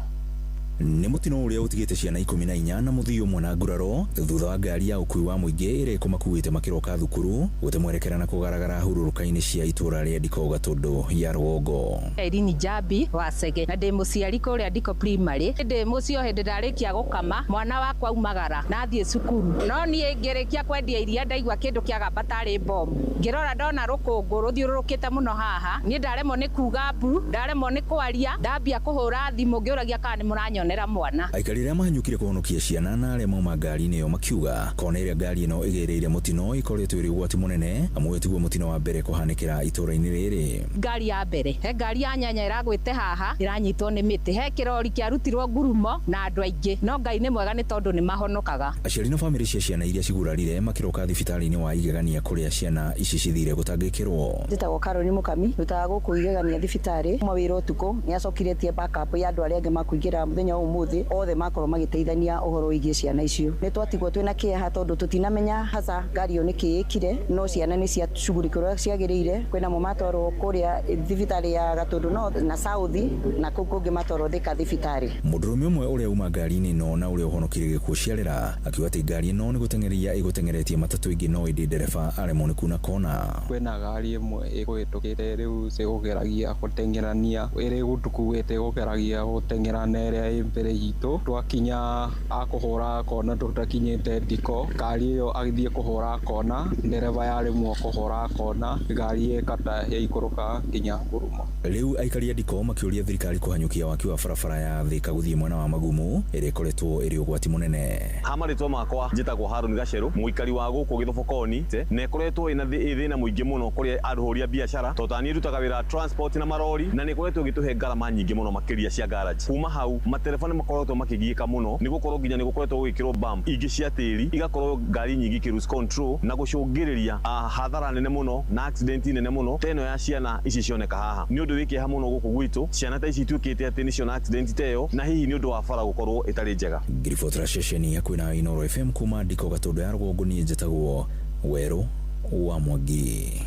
Nĩ mũtino ũrĩa ũtigĩte ciana 14 na mũthii ũmwe na nguraro thutha wa ngari ya ũkui wa mũingĩ ĩrĩa ĩkũmakuĩte makĩroka thukuru gũte mwerekera na kũgaragara hurũrũka-inĩ cia itũra rĩa Ndiko Gatũndũ ya rũgongo. Irene Njambi wa Cege na ndĩ mũciari kũrĩa Ndiko Primary. Ndĩ mũciĩ o hĩndĩ ndarĩkia gũkama mwana wakwa aumagara na athiĩ cukuru, no niĩ ngĩrĩkia kwendia iria ndaigua kĩndũ kĩagamba tarĩ bomu. Ngĩrora ndona rũkũngũ rũthiũrũrũkĩte mũno haha, niĩ ndaremwo nĩ kuga mbu, ndaremwo nĩ kwaria, ndambia kũhũra thimũ ngĩũragia kana nĩ mũranyonera mwana. Aikari arĩa mahanyũkire kũhonokia ciana na arĩa mauma ngari-inĩ ĩyo makiuga kona ĩrĩa ngari ĩno ĩgĩrĩire mũtino ĩkoretwo ĩrĩ ũgwati mũnene, amu ũyũ tiguo mũtino wa mbere kũhanĩkĩra itũra-inĩ rĩrĩ. Ngari ya mbere, he ngari ya nyanya ĩragwĩte haha ĩranyitwo nĩ mĩtĩ, he kĩrori kĩarutirwo ngurumo na andũ aingĩ, no Ngai nĩ mwega nĩ tondũ nĩ mahonokaga. Aciari na bamĩrĩ cia ciana iria cigurarire makĩroka thibitarĩ-inĩ wa Igegania kũrĩa ciana ici cithire gũtangĩkĩrwo. Njĩtagwo Caroline Mũkami, ndutaga gũkũ Igegania thibitarĩ. Uma wĩra ũtukũ nĩ acokire etie backup ya andũ arĩa angĩ makũingĩra mũthenya wa ũmũthĩ, othe makorwo magĩteithania ũhoro wĩgiĩ ciana icio. Nĩ twatigwo twĩna kĩeha tondũ tũtinamenya hasa ngari ĩyo nĩkĩ ĩkire, no ciana nĩ ciacugurikĩrwo ciagĩrĩire. Kwĩna mo matwarwo kũrĩa thibitarĩ ya Gatũndũ North na South, na kũu kũngĩ matwarwo Thika thibitarĩ. Mũndũrũme ũmwe ũrĩa uma ngari-inĩ ĩno na ũrĩa ũhonokire gĩkuũ ciarĩra akiuga atĩ ngari ĩno nĩ gũteng'eria ĩgũteng'eretie matatũ ĩngĩ no ĩndĩ ndereba aremwo nĩ kuna kona. Kwĩna ngari ĩmwe ĩkũhĩtũkĩte rĩu ĩgũgeragia gũteng'erania ĩrĩ gũtũkuĩte ĩgũgeragia gũteng'era na ĩrĩa ĩ mbere itũ. Twakinya akũhũra kona tũtakinyĩte Ndiko, ngari ĩyo agĩthiĩ kũhũra kona, ndereba yaremwo kũhũra kona, ngari ĩkata yaikũrũka nginya ngurumo. Rĩu aikari a Ndiko makĩũria thirikari kũhanyũkia waki wa barabara ya Thika gũthiĩ mwena wa Magumu ĩrĩa ĩkoretwo ĩrĩ ũgwati mũnene. Ha marĩtwa makwa njĩtagwo Harũni Gacerũ, mũikari wa gũkũ Gĩthobokoni, na ĩkoretwo ĩna thĩna mũingĩ mũno kũrĩ ahũri a biacara tondũ ta niĩ ndutaga wĩra wa transport na marori, na nĩ ĩkoretwo ĩgĩtũhe ngarama nyingĩ mũno makĩria cia garage. Kuma hau matereba nĩ makoretwo makĩgiĩka mũno nĩ gũkorwo nginya nĩ gũkoretwo gũgĩkĩrwo bump ingĩ cia tĩri, igakorwo ngari nyingĩ ikĩ lose control na gũcũngĩrĩria hathara nene mũno na accident nene mũno ta ĩno ya ciana ici cioneka haha. Nĩ ũndũ wĩ kĩeha mũno gũkũ gwitũ ciana ta ici ituĩkĩte atĩ nĩciona accident ta ĩyo, na hihi nĩ ũndũ wa bara gũkorwo ĩtarĩ njega. Ngiribotera ceceni ya kwĩna Inoro FM kuma Ndiko Gatũndũ ya rũgongo, niĩ njĩtagwo Werũ wa Mwangi.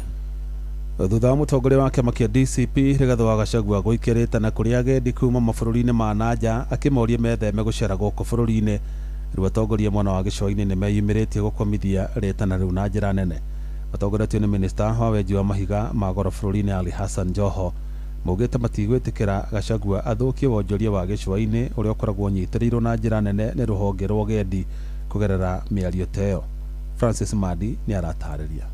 Thutha wa mũtongoria wa kĩama kĩa DCP Rigathĩ wa Gachagua gũikia rĩtana kũrĩ agendi kuma mabũrũri-inĩ ma nanja akĩmoria metheme gũcera gũkũ bũrũri-inĩ, rĩu atongoria mwena wa gĩcũa-inĩ nĩ meyumĩrĩtie gũkomithia rĩtana rĩu na njĩra nene. Matongoretio nĩ minista wa wenji wa mahiga ma goro bũrũri-inĩ Ali Hassan Joho, maugĩte matigwĩtĩkĩra Gachagua athũkie wonjoria wa gĩcũa-inĩ ũrĩa ũkoragwo ũnyitĩrĩirwo na njĩra nene nĩ rũhonge rwa ũgendi kũgerera mĩario ta ĩyo. Francis Madi nĩ aratarĩria.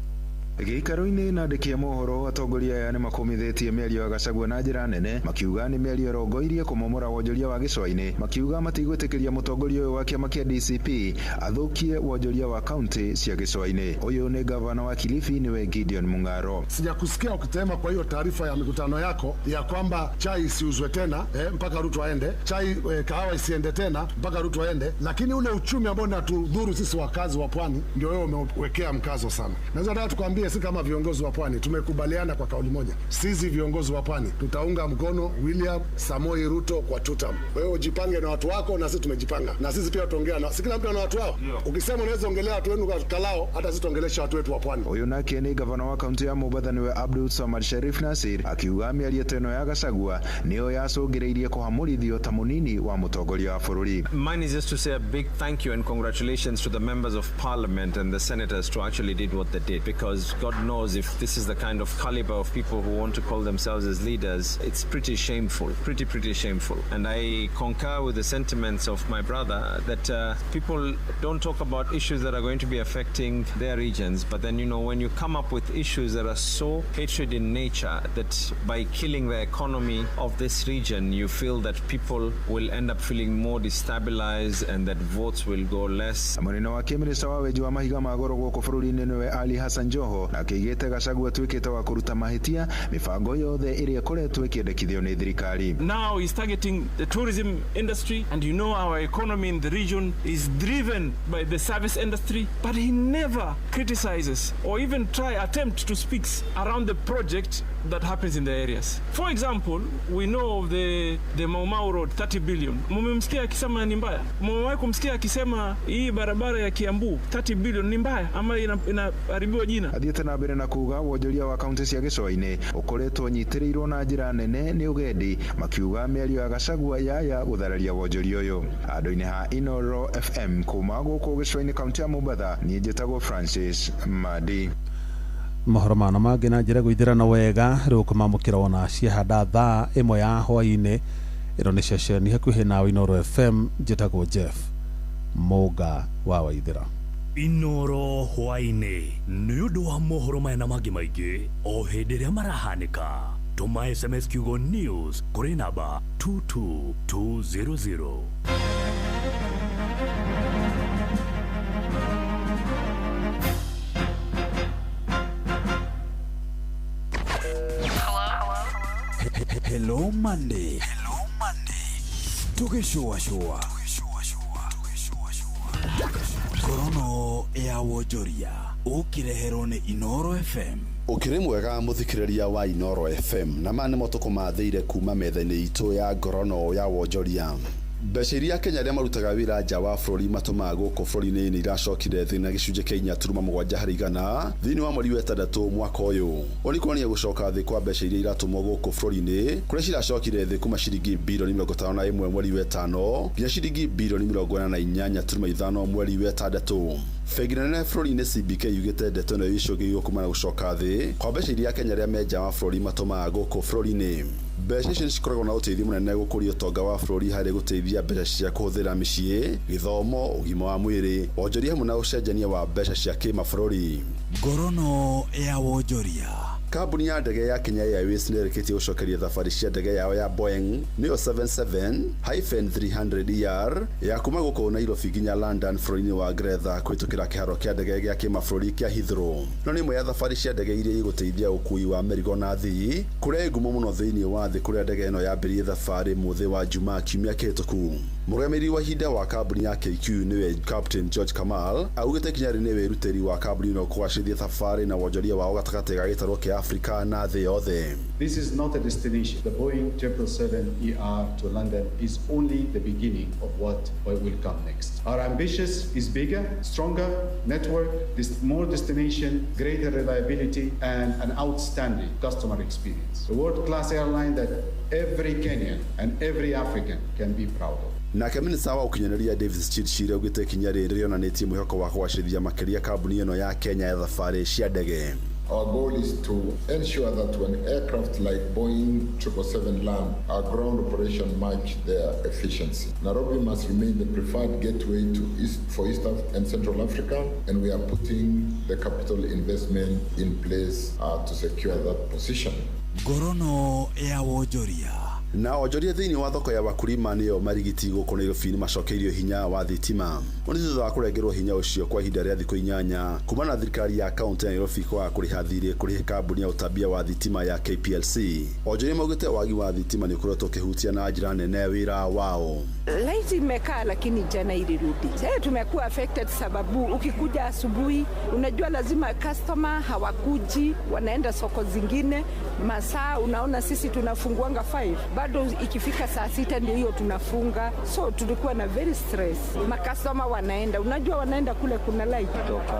Gĩikaro-inĩ na andĩki a mohoro atongoria aya nĩ makomithĩtie mĩario ya Gachagua na njĩra nene, makiuga nĩ mĩario ĩrongoirie kũmomora wonjoria wa gĩcũa-inĩ, makiuga matigwĩtĩkĩria mũtongoria ũyũ wa kĩama kĩa DCP athũkie wonjoria wa kaunti cia gĩcũa-inĩ. Ũyũ nĩ gavana wa Kilifi niwe Gideon Mung'aro. Sijakusikia ukitema kwa hiyo taarifa ya mikutano yako ya kwamba chai isiuzwe tena mpaka Ruto aende, chai kahawa isiende tena mpaka Ruto aende, lakini ule uchumi ambao unatudhuru sisi wakazi wa pwani ndio wewe umewekea mkazo sana. Naweza nataka tukwambie sisi kama viongozi wa pwani tumekubaliana kwa kauli moja, sisi viongozi wa pwani tutaunga mkono William Samoei Ruto kwa tutam. Wewe ujipange na watu wako na sisi tumejipanga, na sisi pia tutaongea na si kila mtu ana watu wao. Ukisema unaweza ongelea watu wenu kalao, hata sisi tuongelesha watu wetu wa pwani. Uyu nake ni gavana wa kaunti ya Mombasa niwe Abdul Samad Sharif Nasir akiuga mĩario ta ĩno ya Gachagua nĩyo yacũngĩrĩirie kũhamũrithio ta mũnini wa mũtongoria wa bũrũri. Mine is just to say a big thank you and congratulations to the members of parliament and the senators to actually did what they did, because God knows if this is the kind of caliber of people who want to call themselves as leaders, it's pretty shameful, pretty shameful. And I concur with the sentiments of my brother that people don't talk about issues that are going to be affecting their regions, but then, you know, when you come up with issues that are so hatred in nature that by killing the economy of this region, you feel that people will end up feeling more destabilized and that votes will go less. Mwena wake minista wa wenji wa mahiga ma goro gũkũ bũrũri-inĩ nĩwe Ali Hassan Joho na akĩigĩte Gachagua atuĩkĩte wa kũruta mahĩtia mĩbango yothe ĩrĩa ĩkoretwo ĩkĩendekithio nĩ thirikari. Now he's targeting the tourism industry, and you know our economy in the region is driven by the service industry, but he never criticizes or even attempt to speak around the project that happens in the areas. For example, we know of the Mau Mau Road, 30 billion. Mumemsikia akisema ni mbaya? Mumewahi kumsikia akisema hii barabara ya Kiambu 30 billion ni mbaya ama inaharibiwa jina? Athiĩte na mbere na kuga wonjoria wa kaunti cia gĩcũa-inĩ ũkoretwo ũnyitĩrĩirwo na njĩra nene nĩ ũgendi, makiuga mĩario ya Gachagua yaya gũthararia wonjoria ũyũ. Andũ-inĩ ha Inoro FM kuma gũkũ gĩcũa-inĩ kaunti ya Mombatha, niĩ njĩtagwo Francis Madi. Mohoro mana mangĩ na njĩra gũithĩrana wega rĩu kũmamũkĩra ona ciahanda thaa ĩmwe ya hwaĩ-inĩ. Ĩno nĩ ceceni hakuhĩ nawe Inoro FM, njĩtagwo Jeff Mũnga wa Waithĩra. Inoro hwaĩ-inĩ nĩ ũndũ wa mohoro maya na mangĩ maingĩ o hĩndĩ ĩrĩa marahanĩka. Tũma SMS kiugo news kũrĩ namba 22200. Hello Monday. Hello Monday. Tugĩcũacũa. Korono ya wonjoria ũkĩreherwo nĩ Inoro FM. Ũkĩrĩ mwega mũthikĩrĩria wa Inoro FM, na ma nĩmo tũkũmathĩire kuma metha-inĩ itũ ya ngorono ya wonjoria. Mbeca iria Kenya arĩa marutaga wĩra nja wa bũrũri matũmaga gũkũ bũrũri-inĩ nĩ iracokire thĩ na gĩcunjĩ kĩa 4.7 harĩ igana thĩinĩ wa mweri wa ĩtandatũ mwaka ũyũ. Ũũ nĩ kuonania gũcoka thĩ kwa mbeca iria iratũmwo gũkũ bũrũri-inĩ kũrĩa ciracokire thĩ kuma ciringi bilioni 51 mweri wa ĩtano nginya ciringi bilioni 48.5 mweri wa ĩtandatũ. Bengi nene bũrũri-inĩ CBK yugĩte ndeto ĩno ĩcũngĩrĩirio kumana na gũcoka thĩ kwa mbeca iria Kenya arĩa me nja wa bũrũri matũmaga gũkũ bũrũri-inĩ. Mbeca icio nĩcikoragwo na ũteithio mũnene gũkũria ũtonga wa bũrũri harĩ gũteithia mbeca cia kũhũthĩra mĩciĩ, gĩthomo, ũgima wa mwĩrĩ, wonjoria hamwe na ũcenjania wa mbeca cia kĩmabũrũri. Ngorono ya wonjoria. Kambuni ya ndege ya Kenya Airways nĩ ĩrĩkĩtie gũcokeria thabarĩ cia ndege yao ya Boeing nĩyo 77-300ER ya kuma gũkũ Nairobi nginya London bũrũri-inĩ wa Ngeretha kũhĩtũkĩra kĩharo kĩa ndege gĩa kĩmabũrũri kĩa Heathrow. No nĩ ĩmwe ya thabarĩ cia ndege iria igũteithia ũkuui wa mĩrigo na athii kũrĩa ĩ ngumo mũno thĩinĩ wa thĩ kũrĩa ndege ĩno yambĩrĩirie thabarĩ mũthĩ wa Jumaa kiumia kĩhĩtũku. Mũrũgamĩrĩri wa ihinda wa kambuni ya KQ nĩwe Captain George Kamal augĩte ikinya rĩrĩ nĩ wĩrutĩri wa kambuni ĩno kũgacĩrithia thabarĩ na wonjoria wao gatagatĩ ga gĩtarũ kĩa Afrika na thĩ yothe. This is not a destination. The Boeing 777ER to London is only the beginning of what will come next. Our ambition is bigger, stronger network, more destination, greater reliability, and an outstanding customer experience. A world-class airline that every Kenyan and every African can be proud of. Nake minista wa ũkinyanĩria Davis Chirchir augĩte ikinya rĩrĩ rĩonanĩtie mwĩhoko wa kũgacĩrithia makĩria kambuni ĩno ya Kenya ya thabarĩ cia ndege. Our goal is to ensure that when aircraft like Boeing 777 land, our ground operation match their efficiency. Nairobi must remain the preferred gateway to for East and Central Africa, and we are putting the capital investment in place to secure that position. Ngorono ya wonjoria. Na onjoria thĩinĩ wa thoko ya wakulima nĩyo marigiti gũkũ Nairobi nĩ macokeirio hinya wa thitima. Ũũ nĩ thutha wa kũrengerwo hinya ũcio kwa ihinda rĩa thikũ 8 kuma na thirikari ya kaunti ya Nairobi kwaga kũrĩha thirĩ kũrĩ kambuni ya ũtambia wa thitima ya KPLC. Onjoria maugĩte wagi wa thitima nĩ ũkoretwo ũkĩhutia na njĩra nene wĩra wao. Laiti imekaa lakini jana ilirudi. Sasa tumekuwa affected sababu ukikuja asubuhi unajua lazima customer hawakuji, wanaenda soko zingine. Masaa unaona sisi tunafunguanga 5. Bado ikifika saa 6 ndio hiyo tunafunga. So tulikuwa na very stress. Makastoma wanaenda, unajua wanaenda kule kuna light. Toka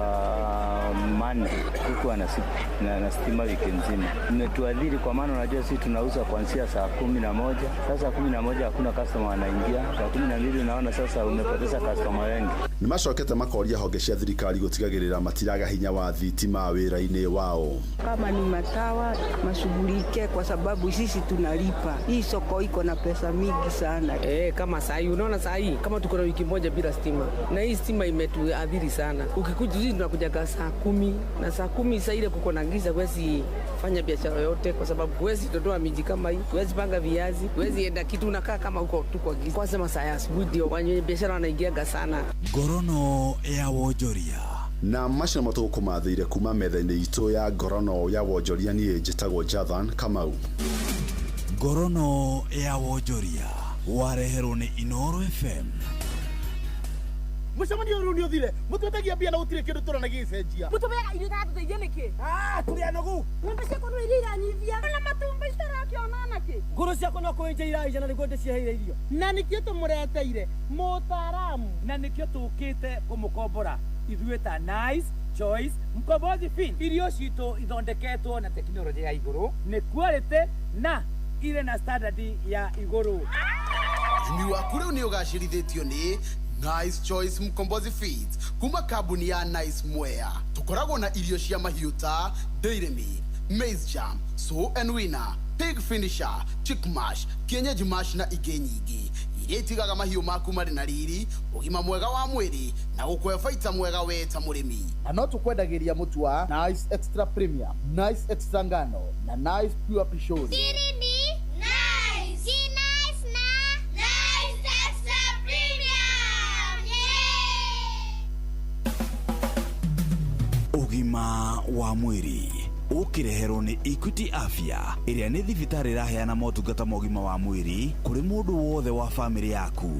Jumanne hukuwa na stima wiki nzima. Imetuadhiri kwa maana unajua sisi tunauza kuanzia saa 11. Sasa 11 hakuna customer anaingia. Saa 12 unaona sasa umepoteza customer wengi. Nĩ macokete makoria honge cia thirikari gũtigagĩrĩra matiraga hinya wa thitima wĩra-inĩ wao. Kama ni matawa mashughulike, kwa sababu sisi tunalipa. Hii soko iko na pesa mingi sana. Kama saa hii unaona, saa hii kama tuko na wiki moja bila stima, na hii stima imetuadhiri sana. Ukikuja sisi tunakuja saa 10 na saa 10 saa ile kuko na giza, huwezi fanya biashara yote kwa sababu huwezi totoa miji kama hii, huwezi panga viazi, huwezi enda kitu, unakaa kama huko tu kwa giza. Kwanza masaa ya asubuhi ndio wenye biashara wanaingiaga sana. Ngorono ya wonjoria. Na macio nĩmo tũgũkũmathĩire kuma metha-inĩ itũ ya ngorono ya wonjoria. Niĩ njĩtagwo Jathan Kamau. Ngorono ya wonjoria wareherwo nĩ Inoro FM. Mũcemanio ũyũ nĩ ũthire, mũtwetagia mbia na gũtirĩ kĩndũ tũrona gĩgĩcenjia. Mũtũbeaga irio itaratũteithia nĩkĩ? Tũrĩ anogu. Ng'ombe ciakwa no iria iranyithia. Na matumbĩ itarakĩona nakĩ? Ngũrũ ciakwa no kũenja iraenja na nĩguo ndĩciheire irio. Na nĩkĩo tũmũreteire mũtaaramu. Na nĩkĩo tũkĩte kũmũkombora ithuĩ ta Nice Choice Mkombozi Feed. Irio citũ ithondeketwo na tekinoronjĩ ya igũrũ, nĩ quality na irĩ na standard ya igũrũ. Ũrĩmi waku rĩu nĩ ũgacĩrithĩtio nĩ Nice Choice Mkombozi Feeds kuma kambuni ya Nice Mwea. Tukoragwo na irio cia mahiũ ta Dairy Meal, Maize Jam, Sow and Winner, Pig Finisher, Chick Mash, Kienyeji Mash na ingĩ nyingĩ iria itigaga mahiũ maku marĩ na riri, ũgima mwega wa mwĩrĩ na gũkũhe baita mwega we ta mũrĩmi. Na no tũkwendagĩria mũtu wa Nice Extra Premium, Nice Extra Ngano na Nice Pure Pishori. Siri ni Nice. Si Nice na Nice Extra Premium. Yeah! Ũgima wa mwĩrĩ ũkĩreherwo nĩ Equity Afya ĩrĩa nĩ thibitarĩ ĩraheana motungata ma ũgima wa mwĩrĩ kũrĩ mũndũ wothe wa bamĩrĩ yaku.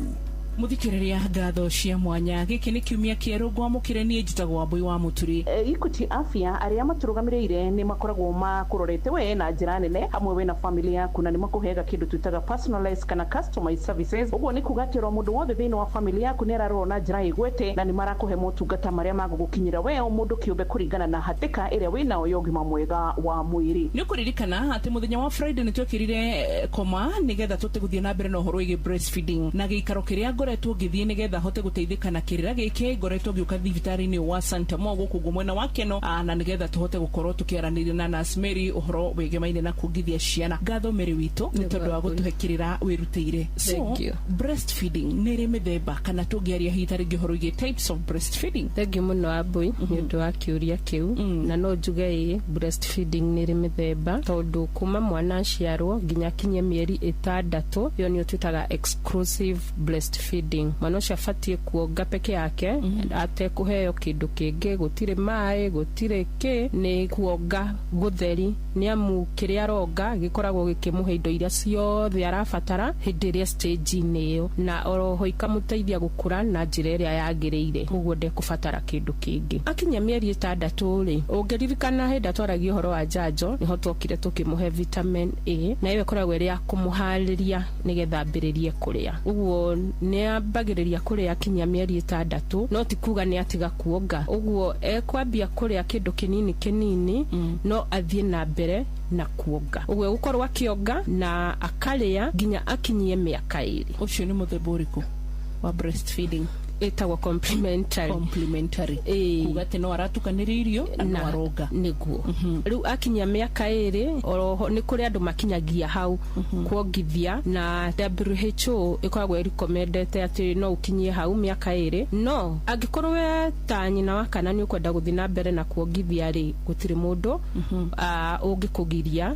Muthikiriria ngatho cia mwanya giki ni kiumia kieru ngwamukire nie njitagwo Wambui wa Muturi. Equity Afya aria maturugamireire ni makoragwo makurorete we na njira nene hamwe we na family yaku na ni makuheaga kindu twitaga personalized kana customized services. Uguo ni kuga ati ro mundu wothe thiini wa family yaku ni ararorwo na njira igwete na ni marakuhe motungata maria magugukinyira we o mundu kiumbe kuringana na hatika iria winao ya ugima mwega wa mwiri. Ni ukuririkana ati muthenya wa Friday ni twekirire koma nigetha tute guthie na mbere na uhoro wigie breastfeeding na giikaro kiria ngoretwo ngithie nigetha hote guteithika na kirira giki ngoretwo ngiuka thibitari-ini wa Santa Mo guku guo mwena wa Keno na nigetha tuhote gukorwo tukiaraniria na Nurse Mary uhoro wigemaine na kuongithia ciana. Ngatho Mary witu ni tondu wa gutuhe kirira wirutire. So breastfeeding ni ri mithemba kana tungiaria hihi ta ringi uhoro wigie types of breastfeeding? Thank you muno Abui ni undu wa kiuria kiu. Na no njuge ii breastfeeding ni ri mithemba tondu kuma mwana aciarwo nginya akinye mieri 6 iyo niyo twitaga exclusive breastfeeding. Mwana ũcio abatie kuonga peke yake atekũheo kĩndũ kĩngĩ, gũtirĩ maĩ gũtirĩ kĩ, nĩ kuonga gũtheri nĩ amu kĩrĩa aronga gĩkoragwo gĩkĩmũhe indo iria ciothe arabatara hĩndĩ ĩrĩa stage-inĩ ĩyo, na oroho ikamũteithia gũkũra na njĩra ĩrĩa yagĩrĩire, ũguo ndekũbatara kĩndũ kĩngĩ. Akinya mĩeri 6 rĩ, ũngĩririkana hĩndĩ twaragia ũhoro wa njanjo nĩho twokire tũkĩmũhe vitamin A, na ĩyo ĩkoragwo ĩrĩ ya kũmũharĩria nĩgetha ambĩrĩrie kũrĩa. Ũguo nĩ ambagĩrĩria kũrĩa akinya mĩeri 6, no ti kuga nĩ atiga kuonga, ũguo ekwambia kũrĩa kĩndũ kĩnini kĩnini no athiĩ na mbere na kuonga, ũguo egũkorwo akĩonga na akarĩa nginya akinyie mĩaka 2. Ũcio nĩ mũthemba ũrĩkũ wa breastfeeding? Ĩtagwo complementary. Complementary kuga atĩ no aratukanĩria irio na no aronga nĩguo. Rĩu akinya mĩaka 2 oroho nĩ kũrĩ andũ makinyagia hau kuongithia, na WHO ĩkoragwo ĩrekomendete atĩ no ũkinyie hau mĩaka 2, no angĩkorwo we ta nyina wa kana nĩ ũkwenda gũthiĩ na mbere na kuongithia rĩ, gũtirĩ mũndũ ũngĩkũgiria,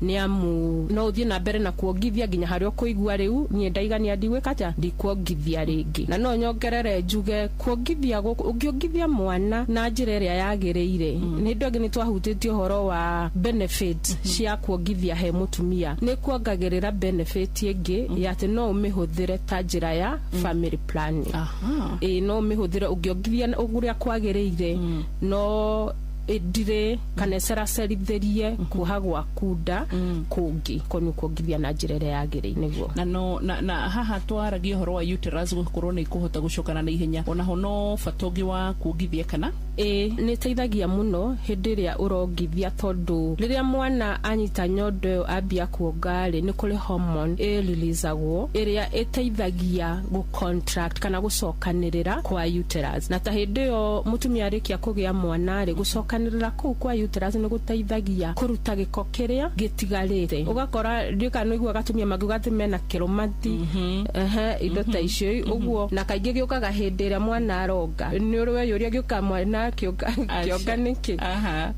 nĩ amu no ũthiĩ na mbere na kuongithia nginya harĩa ũkũigua rĩu niĩ ndaigania ndigwĩka atĩa, ndikuongithia rĩngĩ. Na no nyongerere njuge kuongithia gũkũ ũngĩongithia mwana na njĩra ĩrĩa yagĩrĩire, nĩ hĩndĩ ĩngĩ nĩ twahutĩtie ũhoro wa benefit cia kuongithia he mũtumia, nĩ kuongagĩrĩra benefit ĩngĩ ya atĩ no ũmĩhũthĩre ta njĩra ya family planning. Ĩĩ no ũmĩhũthĩre ũngĩongithia ũrĩa kwagĩrĩire, no ĩndire kana ĩceracerithĩrie kuoha gwaku nda kũngĩ korwo nĩ ũkuongithia na njĩra ĩrĩa yagĩrĩire nĩguo. Na no na haha twaragia ũhoro wa uterus gũkorwo nĩ ikũhota gũcokana na ihenya, onaho no bata ũngĩ wa kuongithia kana? Ĩĩ, nĩ ĩteithagia mũno hĩndĩ ĩrĩa ũrongithia, tondũ rĩrĩa mwana anyita nyondo ĩyo ambia kuonga rĩ, nĩ kũrĩ hormone ĩreleasagwo ĩrĩa ĩteithagia gũ contract kana gũcokanĩrĩra kwa uterus. Na ta hĩndĩ ĩyo mũtumia arĩkia kũgĩa mwana rĩ, gũcokanĩrĩra kũu kwa uterus nĩ gũteithagia kũruta gĩko kĩrĩa gĩtigarĩte. Ũgakora ndiũĩ kana nĩũiguaga atumia makiuga atĩ mena kĩrũmati, ehe, indo ta icio ũguo. Na kaingĩ gĩũkaga hĩndĩ ĩrĩa mwana aronga. Nĩ ũrĩ weyũria gĩũkaga mwana akĩonga kĩonga nĩkĩ?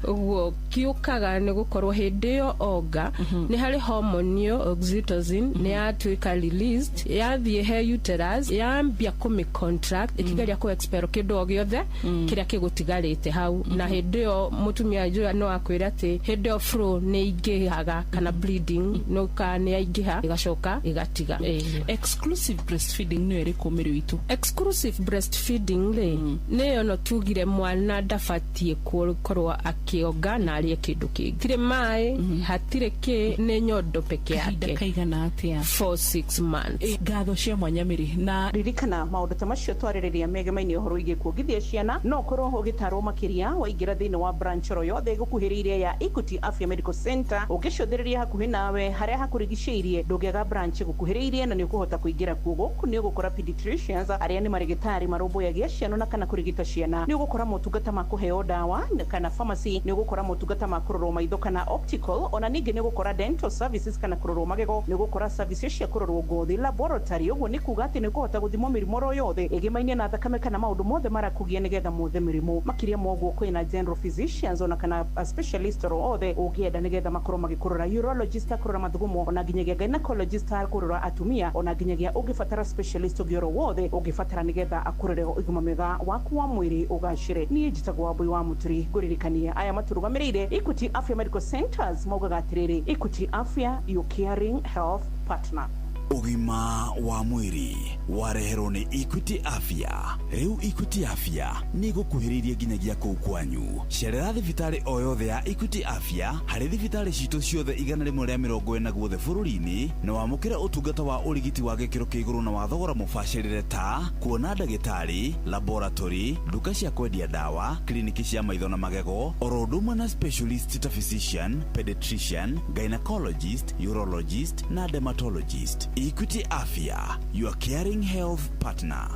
Ũguo kĩũkaga nĩ gũkorwo hĩndĩ ĩyo onga nĩ harĩ hormone ĩyo oxytocin nĩ yatuĩka released, yathiĩ he uterus, yambia kũmĩ contract, ĩkĩgeria kũ expel kĩndũ o gĩothe kĩrĩa kĩgũtigarĩte hau. Na hĩndĩ ĩyo mũtumia njũa no akwĩre atĩ hĩndĩ ĩyo flow nĩ ingĩhaga kana bleeding nũka nĩ yaingĩha, ĩgacoka ĩgatiga. Exclusive breastfeeding nĩyo ĩrĩkũ, mĩrĩ itũ? Exclusive breastfeeding rĩ, nĩyo no tugire mwana ndabatiĩ gũkorwo akĩonga na arĩe kĩndũ kĩngĩ, hatirĩ maĩ, hatirĩ kĩ, nĩ nyondo peke Kahinda yake. Kaigana atĩa? For 6 months. Ngatho cia mwanya, mĩrĩ na Ririkana maũndũ ta macio twarĩrĩria megemainie ũhoro wĩgiĩ kuongithia ciana, no ũkorwo ũgĩtarwo makĩria waingĩra thĩinĩ wa branch oro yothe ĩgũkuhĩrĩirie ya Equity Afya Medical Center. Ũngĩcũthĩrĩria hakuhĩ nawe harĩa hakũrigicĩirie, ndũngĩaga branch ĩgũkuhĩrĩirie na nĩ ũkũhota kũingĩra kuo. Gũkũ nĩ ũgũkora pediatricians arĩa nĩ marĩgĩtarĩ marũmbũyagia ciana na kana kũrigita ciana, nĩ ũgũkora motungata ma kũheo ndawa kana pharmacy, nĩ ũgũkora motungata ma kũrorwo maitho kana optical, ona ningĩ nĩ ũgũkora dental services kana kũrorwo magego, nĩ ũgũkora services cia kũrorwo ngothi, laboratory. Ũguo nĩ kuga atĩ nĩ ũkũhota gũthimwo mĩrimũ oro yothe ĩgĩmainie na thakame kana maũndũ mothe marakũgia nĩgetha mothe mĩrimũ. Makĩria ma ũguo, kwĩna general physicians ona kana a specialist oro othe ũngĩenda nĩgetha makorwo magĩkũrora, urologist akũrora mathugumo, ona nginyagia gynecologist akũrora atumia, ona nginyagia ũngĩbatara specialist ũngĩ oro wothe ũngĩbatara nĩgetha akũrore ũgima mwega waku wa mwĩrĩ ũgacĩre. Niĩ njĩtagwo Wambui wa Mũturi. Ngũririkania aya matũrũgamĩrĩire Equity Afya Medical Centers maugaga atĩrĩrĩ, Equity Afya, your caring health partner. Ũgima wa mwĩrĩ wareherwo nĩ Equity Afya. Rĩu Equity Afya nĩ ĩgũkuhĩrĩirie nginyagia kũu kwanyu. Cerera thibitarĩ o yothe ya Equity Afya harĩ thibitarĩ citũ ciothe 140 guothe bũrũri-inĩ, na wamũkĩre ũtungata wa ũrigiti wa gĩkĩro kĩa igũrũ na wa thogora mũbacĩrĩre, ta kuona ndagĩtarĩ, laboratory, nduka cia kwendia ndawa, kliniki cia maitho na magego, oro ũndũ ũmwe na specialist ta physician, pediatrician, gynecologist, urologist na dermatologist. Equity Afya, your caring health partner.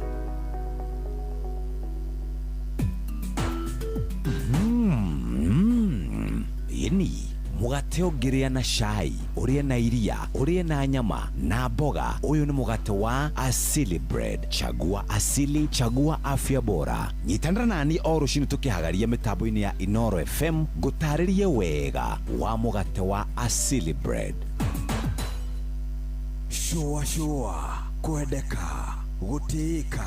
Ĩni mũgate ũngĩrĩa na cai, ũrĩe na iria, ũrĩe na nyama na mboga. Ũyũ nĩ mũgate wa Asili Bread. Chagua Asili, chagua afya bora. Nyitanĩra nani o rũcinĩ tũkĩhagaria mĩtambo-inĩ ya Inoro FM ngũtarĩrie wega wa mũgate wa Asili Bread. Shũa shũa, kwendeka, gũtĩĩka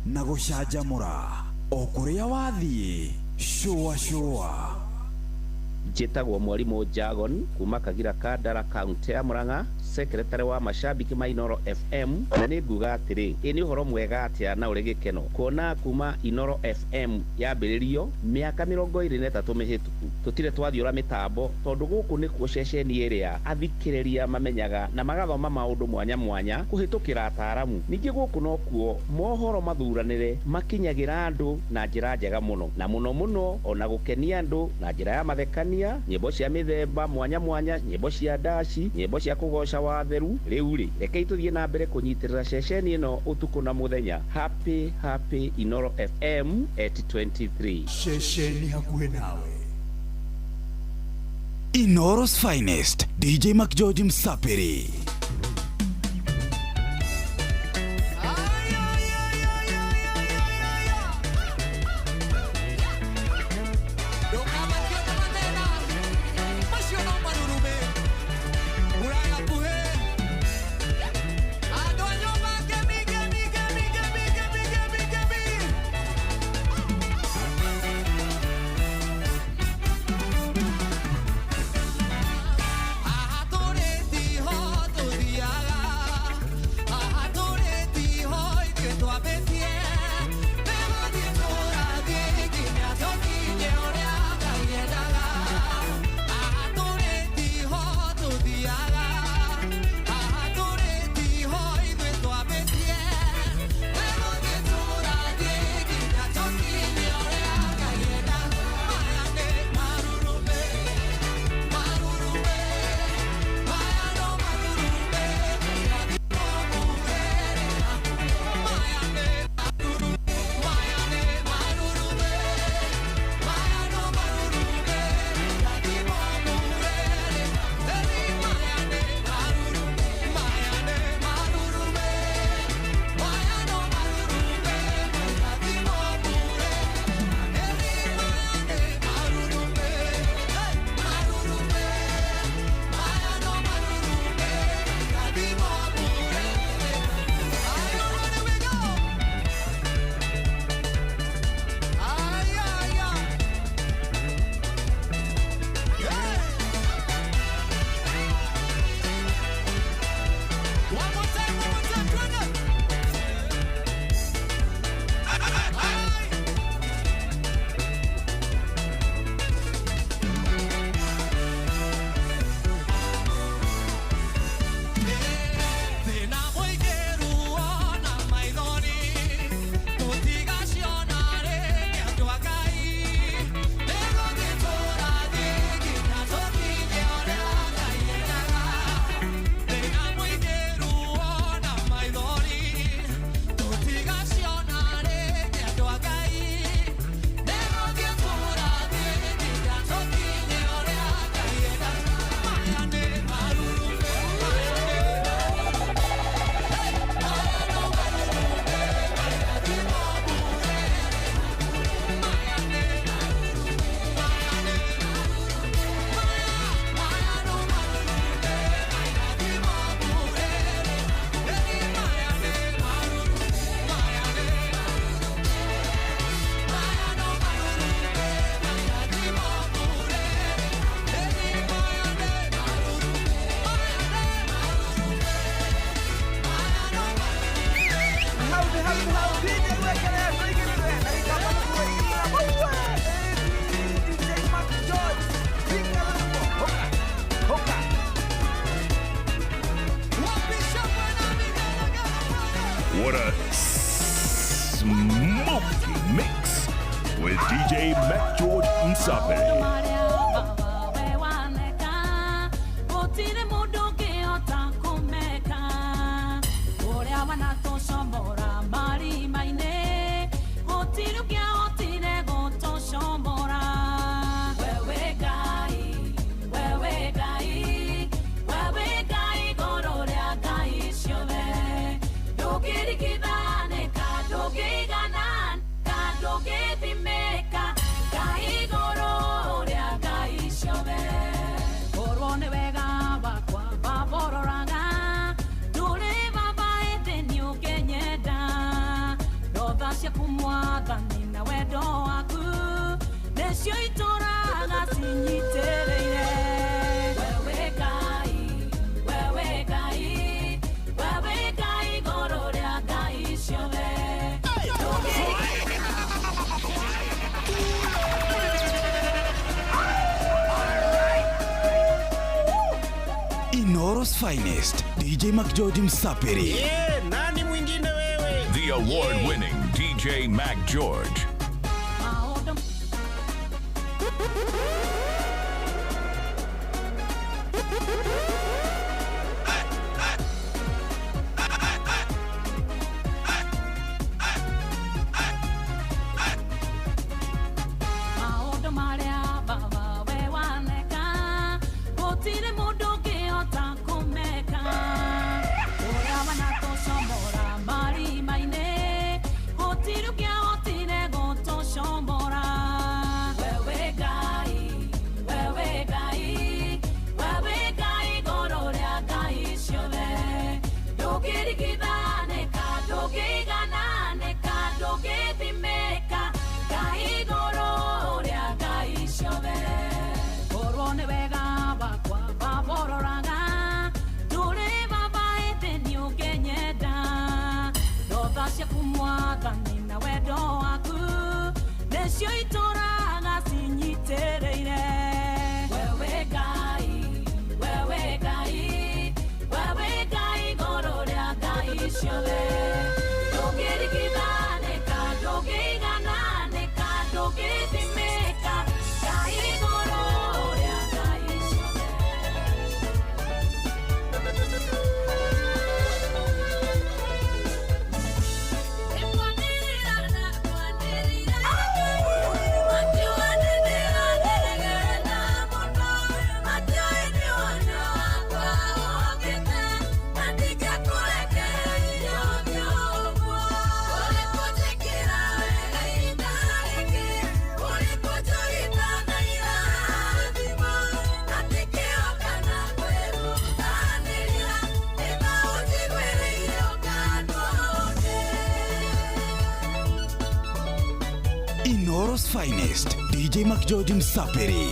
na gũcanjamũra o kũrĩa wathiĩ. Shũa shũa. Njĩtagwo Mwarimũ Jagon kuma Kagira Kandara, kaunti ya Murang'a, secretary wa mashabiki ma Inoro FM. Na nĩ nguga atĩrĩ, ĩ nĩ ũhoro mwega atĩa na ũrĩ gĩkeno kuona kuma Inoro FM yambĩrĩrio mĩaka 23 mĩhĩtũku, tũtirĩ twathiũra mĩtambo, tondũ gũkũ nĩkuo ceceni ĩrĩa athikĩrĩria mamenyaga na magathoma maũndũ mwanya mwanya kũhĩtũkĩra ataaramu. Ningĩ gũkũ nokuo mohoro mathuranĩre makinyagĩra andũ na njĩra njega mũno na mũno mũno, ona gũkenia andũ na njĩra ya mathekania, nyĩmbo cia mĩthemba mwanya mwanya, nyĩmbo cia ndaci, nyĩmbo cia kũgoca watheru. Rĩu rĩ, rekei tũthiĩ na mbere kũnyitĩrĩra ceceni ĩno ũtukũ na mũthenya. Happy happy Inoro FM at 23. Ceceni hakuhĩ nawe. Inoro's finest, DJ McGeorge Msapiri. Macio no marurume ũragakuhĩ andũ a nyũmba ngemi ngemi ngemi ngemi ngemi ngemi ngemi. Haha tũrĩ tiho. DJ Mac George Msape. Inoro's finest, DJ McGeorge Msapiri. Yeah, nani mwingine wewe? The award-winning DJ Mac George. Inoro's finest, DJ McGeorge Msapiri.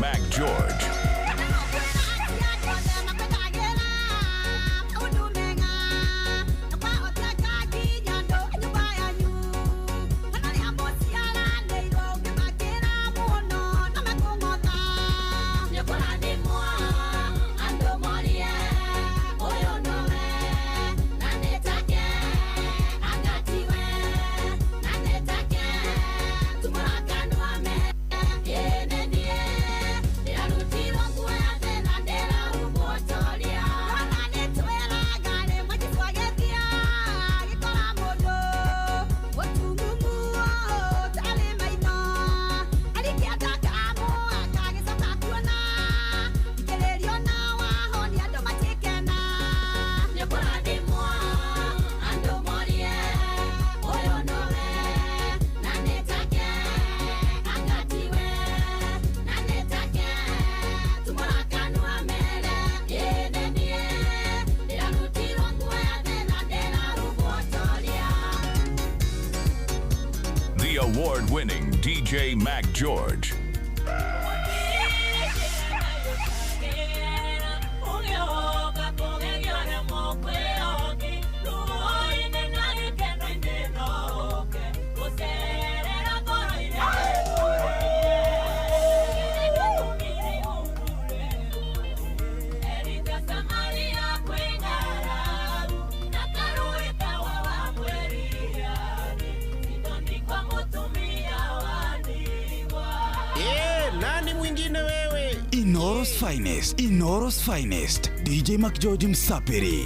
Mac George. The award-winning DJ Mac George. Inooro's finest, Inooro's finest, DJ Mac George Msapiri.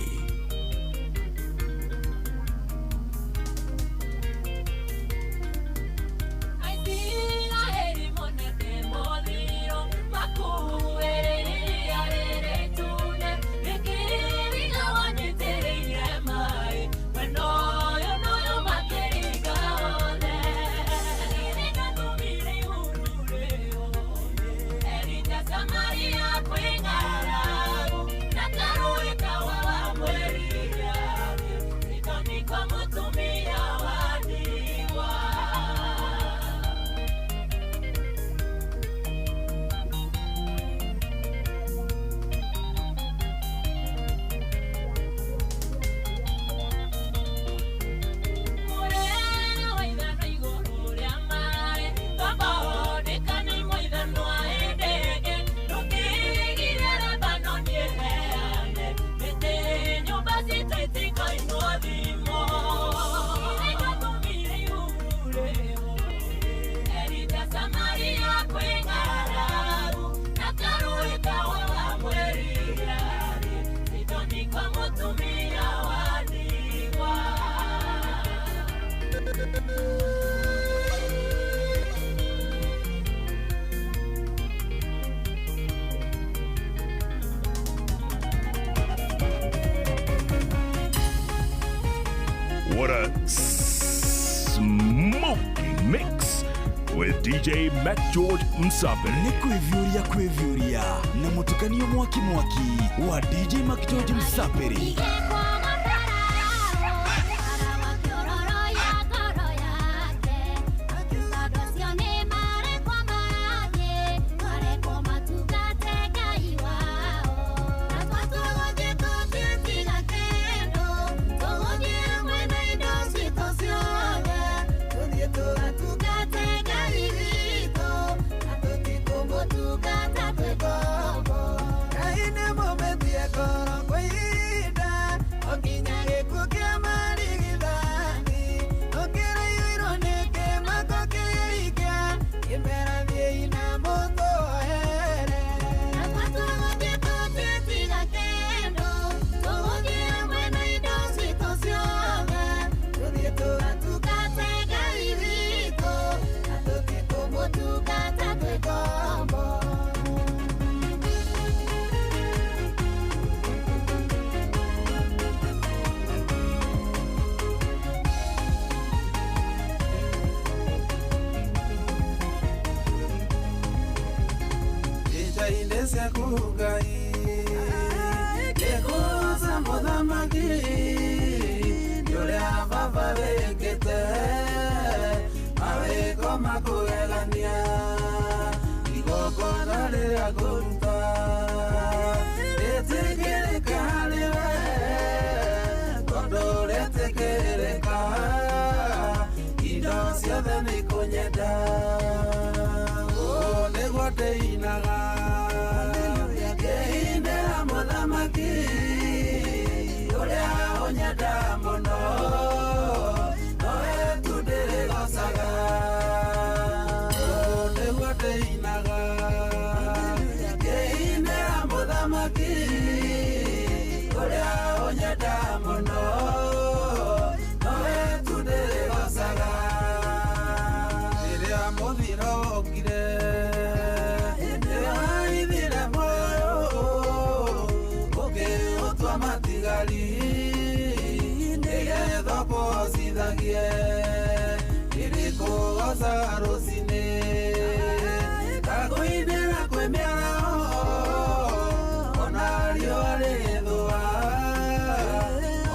What a smoky mix with DJ Mac George Msapiri. Nĩ kwĩviũria kwĩviũria na mũtukanio mwaki mwaki wa DJ Mac George Msapiri. Mawe koma kugegania igongona rĩrĩa Ngũruta Ĩtĩkĩrĩka harĩ we Tondũ ũretĩkĩrĩka Indo ciothe nĩ kũnyenda Ũũ nĩguo ndĩinaga Ngĩinĩra mũthamaki Ũrĩa ũnyenda mũno Nowe tu ndĩrĩgocaga Ũũ nĩguo ndĩinaga Ngĩinĩra mũthamaki Ũrĩa ũnyenda mũno Nowe tu ndĩrĩgocaga Rĩrĩa mũthiro wokire Nĩwaithire muoyo Ũkĩũtua matigari Nĩgetha ũkũhocithagie Nĩndĩkũgocaga rũcinĩ Ngakũinĩra kwĩ mĩaraho Ona riũa rĩgĩthũa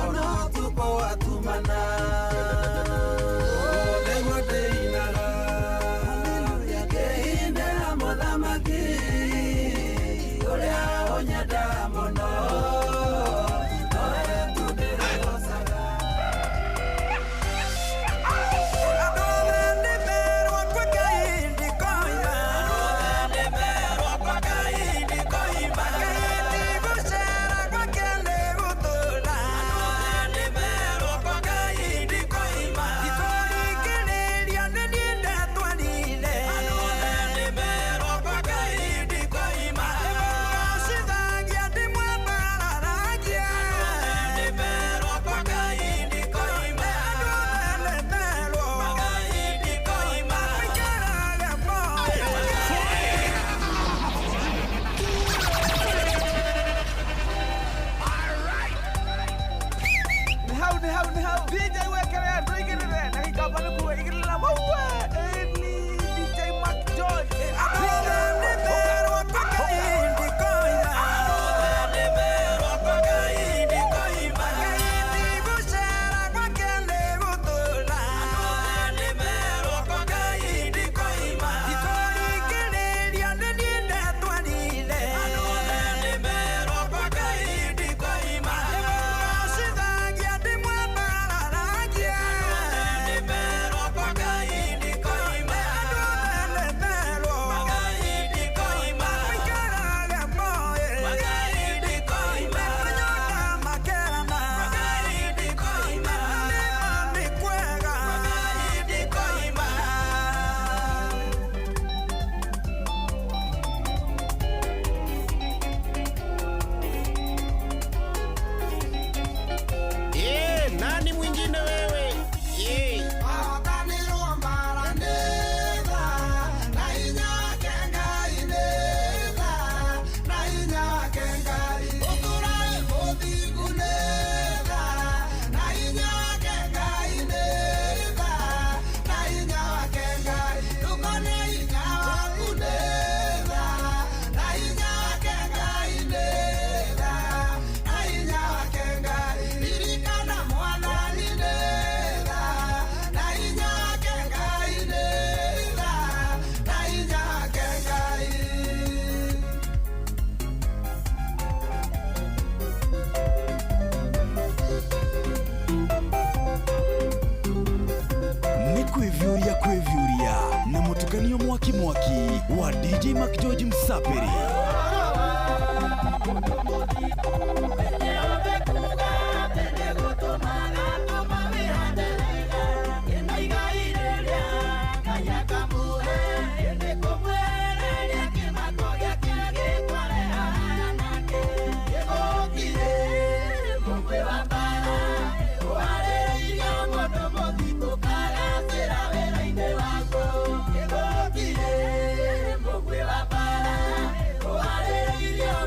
Ona ũtukũ watumana Ũũ nĩguo ndĩinaga Ngĩinĩra mũthamaki Ũrĩa ũnyenda mũno Nowe tu ndĩrĩgocaga. Nĩ hau nĩ hau DJ wekere andũ igĩrĩre na gĩkamba nĩ kuga igĩrĩra maue ĩni DJ Mark George. Nani mwingine wewe? Nĩ kwĩviũria kwĩviũria na mũtukanio mwaki mwaki wa DJ Mark George Msapiri.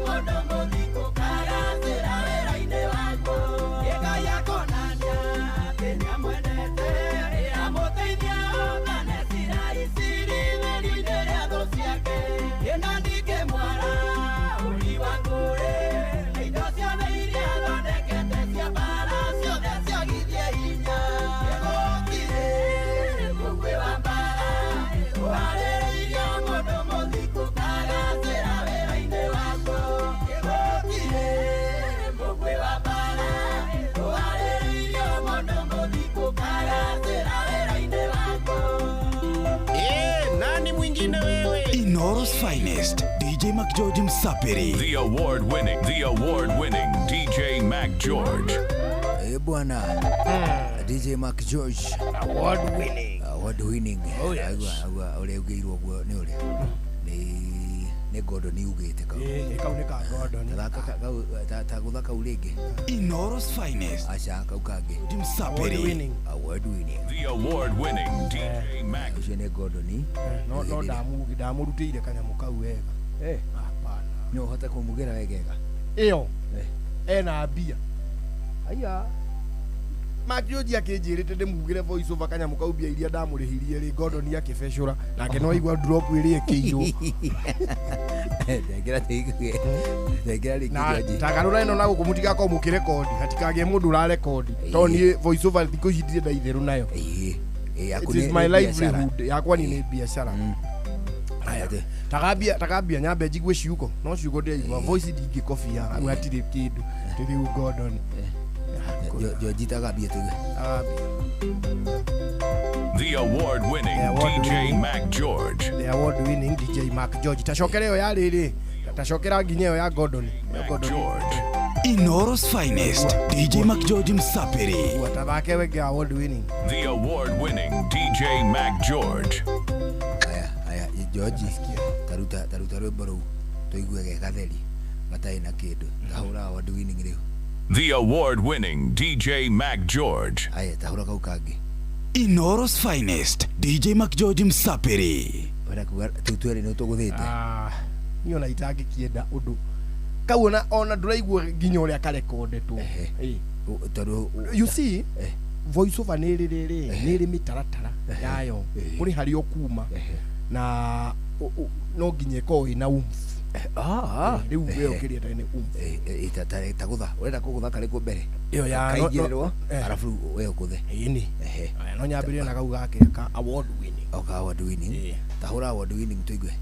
Mũndũ mũthikũ kagacĩra wĩra-inĩ. Finest DJ McGeorge Msapiri. The award winning, the award winning DJ Mac George. Eh, bwana DJ Mark George Award winning. Award winning. Oh, yes. Agua agua ũrĩa ugĩirwo guo nĩ ũrĩa nĩ Gordon ugĩte kau. Ĩ, kau nĩ ka Gordon. Tathaka kau ta gũtha kau rĩngĩ. Inoros Finest Aca kau kangĩ. Msapiri. Award winning. Award winning. The award winning DJ Mac. Ũcio nĩ Gordon. No no ndamũrutĩire kanyamũ kau wega. Eh. Hapana. No ũhote kũmugĩra wegega. Ĩyo ena mbia. Aya. Makĩũnjia akĩnjĩrĩte ndĩmugĩre voice over kanyamũ kau mbia iria ndamũrĩhirie rĩ Gordon akĩbecũra nake no aigua drop ĩrĩa ĩkĩirwo. Ndengera tũigue. Ndengera rĩngĩ Na George. tagarũra ĩno na gũkũ mũtigakorwo mũkĩrekondi hatikagĩe mũndũ ũrarekondi tondũ niĩ voice over thikũ ici ndirĩ ndaitherũ nayo. Ĩĩ. Ĩĩ yaku It is nĩ my nĩ biacara. livelihood yakwa ni nĩ biacara. Aya, tagambia tagambia nyambe njigue ciugo no ciugo ndĩraigua voice ndingĩkobia hau hatirĩ kĩndũ rĩu Gordon. George tagambia tũigue. Tagambia. The award winning The award DJ winning. Mac George. The award winning DJ Mark George. Tacokera ĩyo ya rĩrĩ tacokera nginya ĩyo ya Gordon. Ĩyo Mac Gordon. George. Inoros Finest DJ McGeorge Msapiri. Tathake wenge award winning. The award winning DJ Mac George. Aya aya George taruta taruta rwĩmbo rũu tũigue ge gatheri gatarĩ na kĩndũ tahũra award winning rĩu. The award winning DJ Mac George. Aya tahũra kau kangĩ. Inoros Finest DJ McGeorge Msapiri. Wenda kuga tũu twĩrĩ nĩ ũtũgũthĩte. Ah, niĩ ona itangĩkĩenda ũndũ kau ona ndũraigua nginya ũrĩa karekondetwo. Ĩ. Tondũ You see voice over nĩ ĩrĩ rĩrĩ nĩ ĩrĩ mĩtaratara yayo kũrĩ harĩa ũkuma na no nginya ĩkorwo ĩna oomph. Rĩu we ũkĩrĩa nĩ oomph. Tagũtha ũrenda kũgũtha karĩkũ mbere Ĩyo ya kaingĩrĩrwo arabu rĩu we ũgũthe. Ĩni. Aya, no nyambĩrĩrie na kau gakĩrĩa ka award winning. O ka award winning. Tahũra award winning tũigue.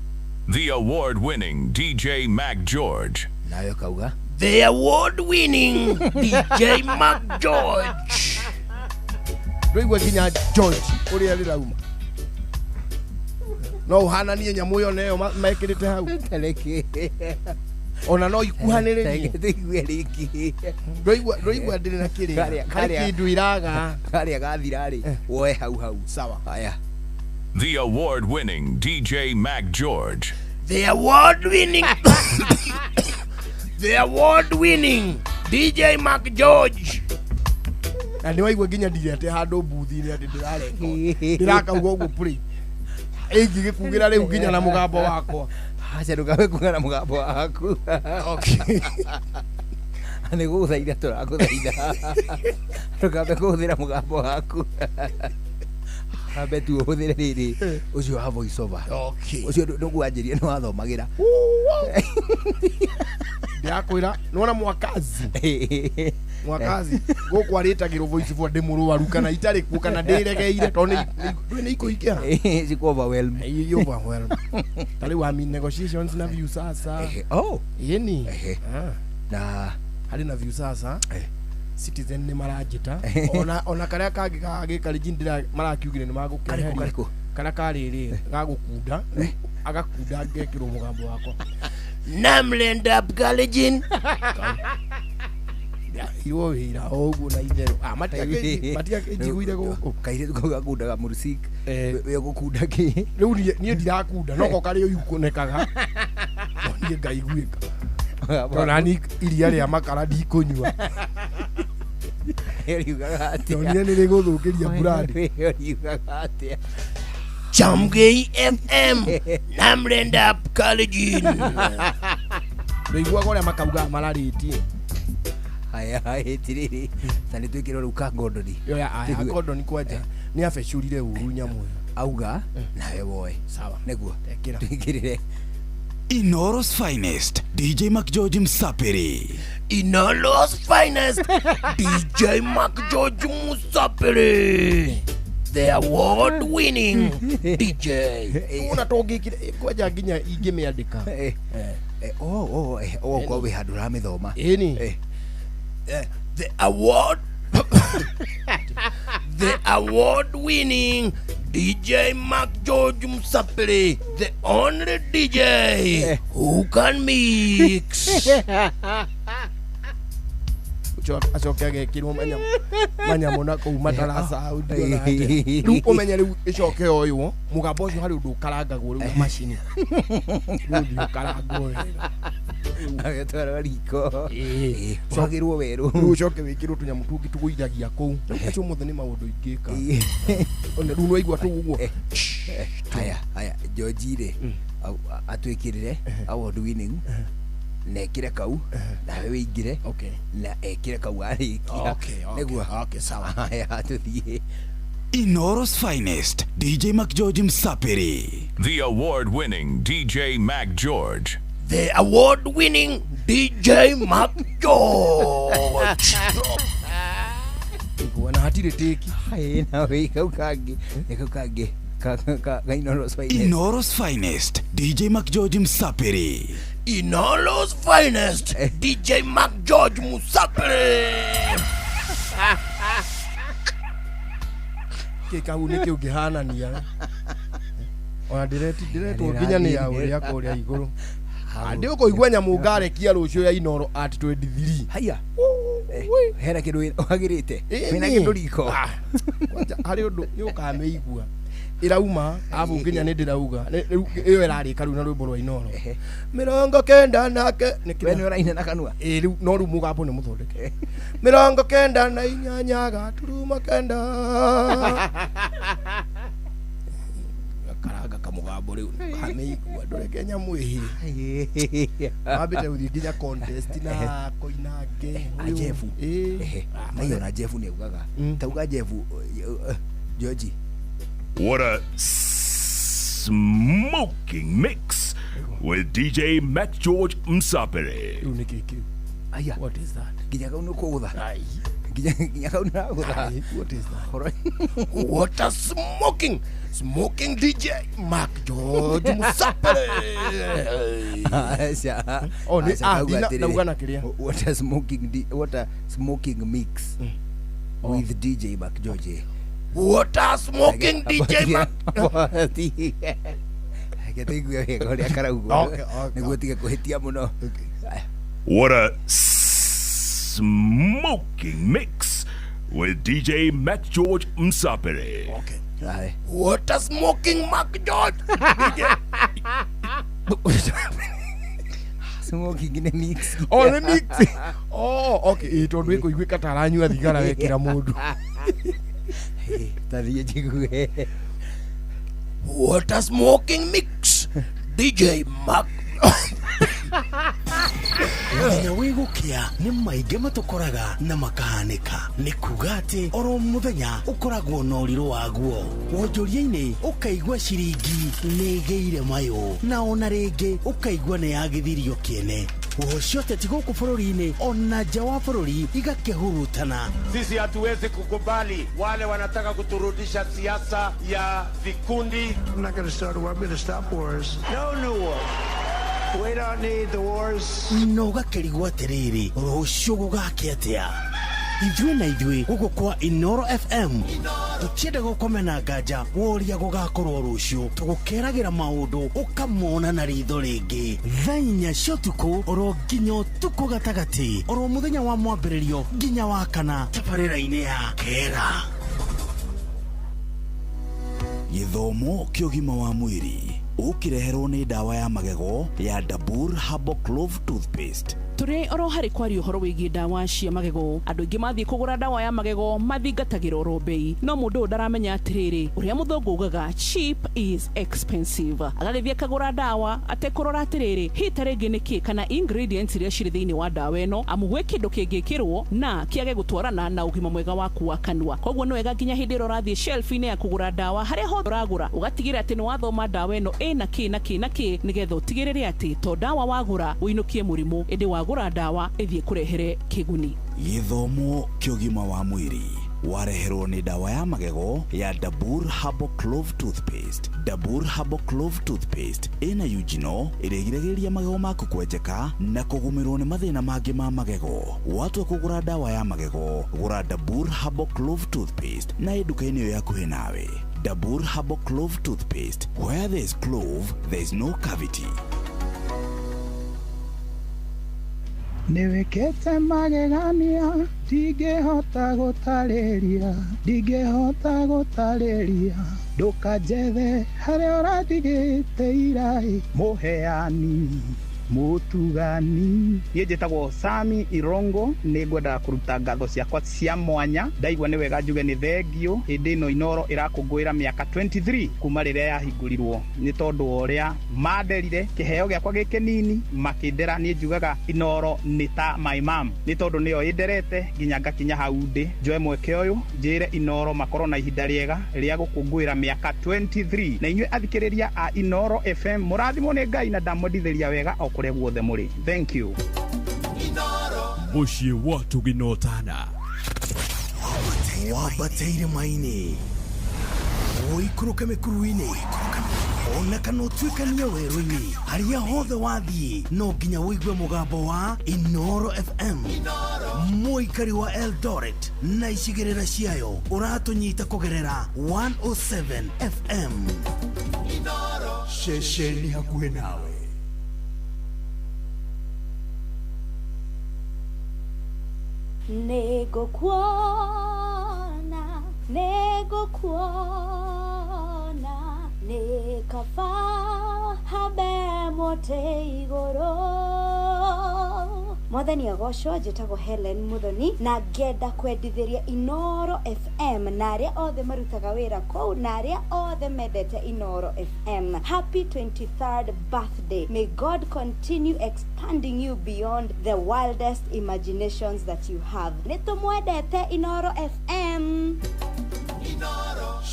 The award winning DJ Mac George. Nawe kauga. The award winning DJ Mark George. Ndũigua nginya George ũrĩa rĩrauma. No ũhananie nyamũ ĩyo na ĩyo mekĩrĩte hau. Ona no ikuhanĩrĩrie. Tũigue rĩngĩ. Ndũigua ndũigua ndĩrĩ na kĩrĩa. Harĩ kĩndũ iraga. Karĩa gathira rĩ woe hau hau. Sawa. Aya. The award winning DJ Mac George. The award winning The award winning DJ Mark George. Na nĩ waigua nginya ndirete handũ mbuthi-inĩ atĩ ndĩrarekondi. Ndĩrakauga ũguo play. Ĩngĩgĩkugĩra rĩu nginya na mũgambo wakwa. Aca ndũkabe kuga na mũgambo waku. Okay. Nĩ gũgũthaitha tũragũthaitha. Ndũkambe kũhũthĩra mũgambo waku. Ambe tu ũhũthĩre rĩrĩ ũcio wa voice over. Okay. Ũcio ndũkwanjĩria nĩ wathomagĩra. Ndĩrakwĩra nĩwona mwakazi. Mwakazi gũkũ arĩtagĩrwo voice over ndĩ mũrwaru kana itarĩ kuo kana ndĩregeire tondũ ndũĩ nĩ ikũingĩha. Ciku overwhelm. Ĩ overwhelm. Ta rĩu I'm in negotiations na view sasa. Oh. Ĩni. Na harĩ na view sasa. Citizen nĩ maranjĩta ona karĩa kangĩ gagĩkarĩnji ndĩra marakiugire nĩ magũkeheria Karĩkũ, karĩkũ? karĩa karĩrĩ gagũkunda agakunda ngekĩrwo mũgambo wakwa Namlenda Kalenjin irwo wĩra o ũguo na itherũ. Ah, matiakĩnjiguire gũkũ Kairĩtu kau gakundaga mũrusik. We ũgũkunda kĩ? Rĩu niĩ ndirakunda no ko karĩ ũikunĩkaga no niĩ ngaiguĩka tondũ nani iria rĩa makara ndikũnyua. Riugaga atĩa? Ndonire nĩ rĩgũthũkĩria brand. Riugaga atĩa? Chamgei FM Namlenda Kalenjin. Ndũiguaga ũrĩa makaugaga mararĩtie. Aya ĩtirĩrĩ ta nĩ twĩkĩrwo rĩu ka Gordon. Ĩyo ya aya Gordon kwanja nĩ abecũrire ũru nyamũ ĩyo. Auga nawe woe. Sawa. Nĩguo. Ekĩra. Twĩkĩrĩre. Inoros Finest DJ McGeorge Msapiri. Inoros Finest DJ Mark George Musapiri. The award winning DJ. Ona tũngĩkire kwanja nginya ingĩmĩandĩka. Oh oh kwa wĩ handũ ũramĩthoma. Ĩni. The award the award winning DJ Mark George Musapiri, the only DJ who can mix. Acoke agekirwo manyamũ na kũu mataraca rĩu ũmenye rĩu ĩcoke oywo mũgambo ũcio harĩ ũndũ ũkarangagwo rĩu na macini rĩu ũthiĩ ũkarangwo wega agetwarwo riko wagĩrwo werũ rĩu ũcoke wĩkĩrwo tũnyamũ tũngĩ tũgũithagia kũu rĩu acio mothe nĩ maũndũ ingĩka ona rĩu nĩwaigua tũu ũguo. Haya haya, George rĩ atwĩkĩrĩre award winning na ekĩre kau nawe wĩingĩre na ekĩre kau arĩkia nĩguo. Okay, sawa. Haya, tũthiĩ. Inooro's finest, DJ McGeorge Msapiri. The award winning DJ Mac George. The award-winning DJ Mark George. Na hatirĩ tĩki. Na wĩ kau kangĩ nĩ kau kangĩ ka Inooro's finest. Inooro's finest, DJ McGeorge Msapiri. Inooro's finest, DJ Mark George Musapiri. Kĩ kau nĩ kĩ ũngĩhanania ona ndĩretwo nginya nĩ ya ũrĩa kũrĩa igũrũ andĩ ũkũigua nyamũ ngarekia rũciũ ya Inooro at 23. Haya, hena kĩndũ wagĩrĩte wĩna kĩndũ riko kwanja harĩ ũndũ nĩ ũkamĩigua ĩrauma abu nginya nĩ ndĩrauga rĩu ĩyo ĩrarĩka rĩu na rwĩmbo rwa Inooro 94 nake we nĩ ũraina na kanua. Ĩ rĩu no rĩu mũgambo nĩ mũthondeke 98.9 karanga kamũgambo rĩu kamĩigua ndũreke nyamũ ĩhĩe wambĩte gũthiĩ nginya contest na Koinange a Jeff na na Jeff nĩ augaga tauga Jeff George. What a smoking mix with DJ Mac George Msapiri. Rĩu nĩ kĩ kĩu? Aya, what is that? Nginya kau nĩ kũgũtha nginya kau nĩ ragũtha. What is that? What a smoking DJ Mark George Musapiri. Aca. Oh, nĩ ndauga na kĩrĩa. What a smoking mix with DJ Mark George. What a smoking DJ Mark. Reke tũigue wega ũrĩa karaugwo nĩguo tige kũhĩtia mũno. What a smoking mix with DJ Mac George Msapiri. Okay. What a smoking Mark George. Smoking nĩ mix. Oh, nĩ mix. Oh, okay. Ĩ tondũ ĩkũiguĩka ta aranyua thigara wekĩra mũndũ. Tathiĩ njigue. What a smoking mix. DJ Mark. Mũthenya wĩ gũkĩa nĩ maingĩ matũkoraga na makahanĩka nĩ kuga atĩ oro mũthenya ũkoragwo na ũrirũ waguo wonjoria-inĩ ũkaigua ciringi nĩ ĩgĩire mayũ na ona rĩngĩ ũkaigua nĩ yagithirio kĩene ũhocio ũteti gũkũ bũrũri-inĩ ona nja wa bũrũri igakĩhurutana. Sisi hatuwezi kukubali wale wanataka kuturudisha siasa ya vikundi. I'm not going to start a war, I'm going to stop wars. No new wars. We don't need the wars. No gakĩrigwo atĩrĩrĩ rũciũ gũgakĩa atĩa ithuĩ na ithuĩ gũkũ kwa Inooro FM tũtienda gũkomena nganja woria gũgakorwo rũciũ tũgũkeragĩra maũndũ ũkamona na ritho rĩngĩ thaa 4 cia ũtukũ oro nginya ũtukũ gatagatĩ oro mũthenya wa mwambĩrĩrio nginya wa kana tabarĩra-inĩ ya Kera. Gĩthomo kĩa ũgima wa mwĩrĩ ũkĩreherwo nĩ ndawa ya magego ya Dabur Herbal Clove Toothpaste. Tũrĩ oro harĩ kwaria ũhoro wĩgiĩ ndawa cia magego andũ aingĩ mathiĩ kũgũra ndawa ya magego mathingatagĩra oro bei no mũndũ ũyũ ndaramenya atĩrĩrĩ ũrĩa mũthũngũ ugaga cheap is expensive agagĩthiĩ akagũra ndawa atekũrora atĩrĩrĩ hihi ta rĩngĩ nĩkĩ kana ingredients iria cirĩ thĩinĩ wa ndawa ĩno amu gwĩ kĩndũ kĩngĩkĩrwo na kĩage gũtwarana na ũgima mwega waku wa kanua koguo nĩ wega nginya hĩndĩ ĩrĩa ũrathiĩ shelf-inĩ ya kũgũra ndawa harĩa hothe ũragũra ũgatigĩrĩra atĩ nĩ wathoma ndawa ĩno ĩna kĩ na kĩ na kĩ nĩgetha ũtigĩrĩre atĩ to ndawa wagũra ũinũkie mũrimũ ĩndĩ wagũra ndawa ĩthiĩ kũrehere kĩguni. Gĩthomo kĩa ũgima wa mwĩrĩ wareherwo nĩ ndawa ya magego ya Dabur Herbal Clove Toothpaste. Dabur Herbal Clove Toothpaste ĩna eugenol ĩrĩa ĩgiragĩrĩria magego maku kwenjeka na kũgũmĩrwo nĩ mathĩna mangĩ ma magego. Watua kũgũra ndawa ya magego gũra Dabur Herbal Clove Toothpaste na ĩ nduka-inĩ ĩyo yakuhĩ nawe. Dabur Herbal Clove Toothpaste. Where there is clove, there is no cavity. Nĩwĩkĩte magegania ndingĩhota gũtarĩria ndingĩhota gũtarĩria ndũkanjethe harĩa ũrandigĩte iraĩ mũheani mũtugani. Niĩ njĩtagwo Sami Irongo, nĩ ngwendaga kũruta ngatho ciakwa cia mwanya. Ndaigua nĩ wega njuge nĩ thengio hĩndĩ ĩno Inoro ĩrakũngũĩra mĩaka 23 kuma rĩrĩa yahingũrirwo, nĩ tondũ wa ũrĩa manderire kĩheo gĩakwa gĩ kĩnini makĩndera. Niĩ njugaga Inoro nĩ ta my mom, nĩ tondũ nĩyo ĩnderete nginya ngakinya hau ndĩ. Njoe mweke ũyũ njĩre Inoro makorwo na ihinda rĩega rĩa gũkũngũĩra mĩaka 23, na inyuĩ athikĩrĩria a Inoro FM mũrathimwo nĩ Ngai na ndamwendithĩria wega o kũrĩa guothe mũrĩ. Thank you. Mũciĩ wa tũginotana. Wambate irĩma-inĩ, ũikũrũke mĩkuru-inĩ, ona kana ũtuĩkanie werũ-inĩ, harĩa hothe wathiĩ no nginya ũigue mũgambo wa Inoro FM. Mũikari wa Eldoret na icigĩrĩra ciayo ũratũnyita kũgerera 107 FM. Ceceni hakuhĩ nawe. Nĩngũkuona, nĩngũkuona, nĩ kaba hambe mũtĩ igũrũ. Mwathani agocwo. Njĩtagwo Helen Muthoni na ngenda kwendithĩria Inoro FM na arĩa othe marutaga wĩra kũu na arĩa othe mendete Inoro FM. Happy 23rd birthday. May God continue expanding you beyond the wildest imaginations that you have. Nĩ tũmwendete Inoro FM.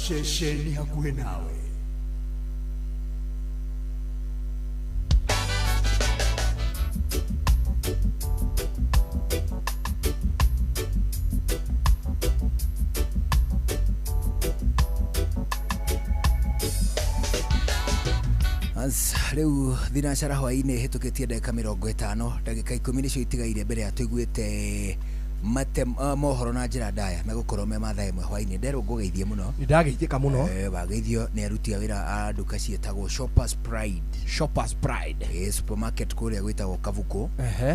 Ceceni hakuhĩ nawe. Ans, rĩu thinacara hwaĩ-inĩ hĩtũkĩtie ndagĩka 50, ndagĩka 10 nĩcio itigaire mbere ya tũiguĩte mate mohoro na njĩra ndaya megũkorwo me mathaa 1 hwaĩ-inĩ. Nderwo ngũgeithie mũno. Nĩ ndageithĩka mũno. Wageithio nĩ aruti a wĩra a nduka ciĩtagwo Shoppers Pride. Shoppers Pride. Supermarket kũrĩa gwĩtagwo Kavuko.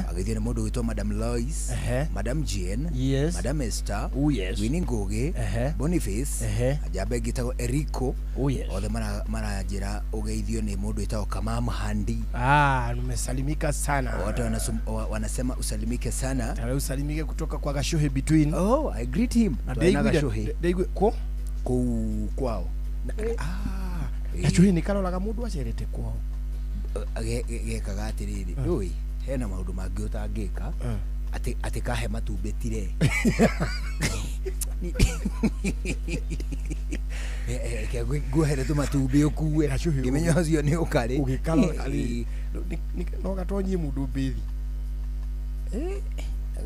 Wageithio nĩ mũndũ wĩtwo Madam Lois, Madam Jane, Yes. Madam Esther, Oh, yes. Winnie Ngugi, Boniface, njamba ĩngĩ ĩtagwo Eriko. Oh, yes. Othe maranjĩra ũgeithio nĩ mũndũ wĩtagwo Kamam Handi. Ah, nimesalimika sana. Wote wanasema usalimike sana. Tawe usalimike kutoka kwa Gashuhe between. Oh, I greet him. Na Twaina ndaiguire Gashuhe. ndaigue ko kũu kwao. Gashuhe nĩ karoraga mũndũ acerete kwao. Gekaga atĩrĩrĩ, ndũĩ hena maũndũ mangĩ ũtangĩka atĩ kahe matumbĩ tire. Reke nguohere tũmatumbĩ ũkue ngĩmenya ũcio nĩ ũkarĩ. Ũgĩkarora rĩ, no gatonyie mũndũ mbĩthi.